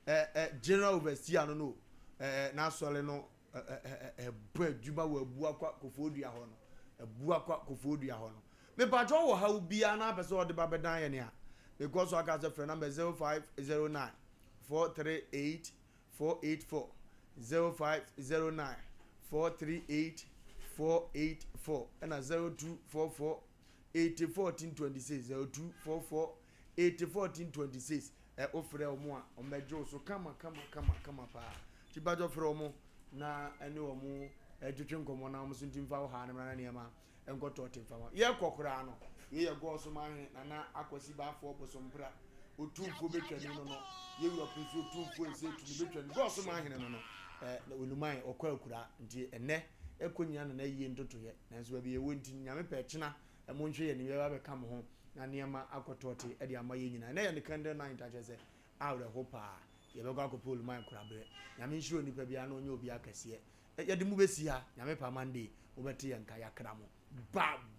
eh, eh, General Overseer no no, eh, n'asɔre no ɛbɔ adwuma wɔ Abuakwa Kofoɔdua hɔ no, Abuakwa Kofoɔdua hɔ no. Mepakyɛ wɔ haw biara na apɛ sɛ ɔde ba bɛdan yɛn a, mekɔ so aka sɛ frɛ number 0509 438 484, 0509 438 484, ɛna 0244 80 14 26, 0244 80 14 26. Ɛ wofrɛ wɔn a, wɔbɛgye wo so kama kama kama kama paa. Nti pakyɛ frɛ wɔn na ɛne wɔn ɛtwetwe nkɔmmɔ na wɔn nso nti mfa wo haa no mmra na nneɛma nkɔtɔ te mfa ma. Yɛkɔ koraa no, wei yɛ Gɔɔso Manhene Nana Akwasi Baafoɔ Bosompra Otumfuo Bɛtwani no no, yɛ wura Prince Otumfuo Nsɛ Tumi Bɛtwani Gɔɔso Manhene no no, ɛ Oluman ɔkɔ akura nti ɛnɛ ɛkɔ nyina Nana yie ntotoyɛ nanso baabi yɛwɔ nti Nyame pɛ kyena Monhwɛ yɛn anim, yɛbɛba abɛka mo ho na nneɛma akɔ tɔɔte de ama yɛn nyinaa. Ɛnnɛ yɛ ne candle night a kyerɛ sɛ awerɛho paa. Yɛbɛkɔ akɔpɛ Oluman koraberɛ. Nyame nhyira onipa biara na ɔnyɛ obiara kɛseɛ. Yɛde mo bɛsi ha, Nyame pa Monday mobɛte yɛn nka. Yɛakra mo. Bye bye.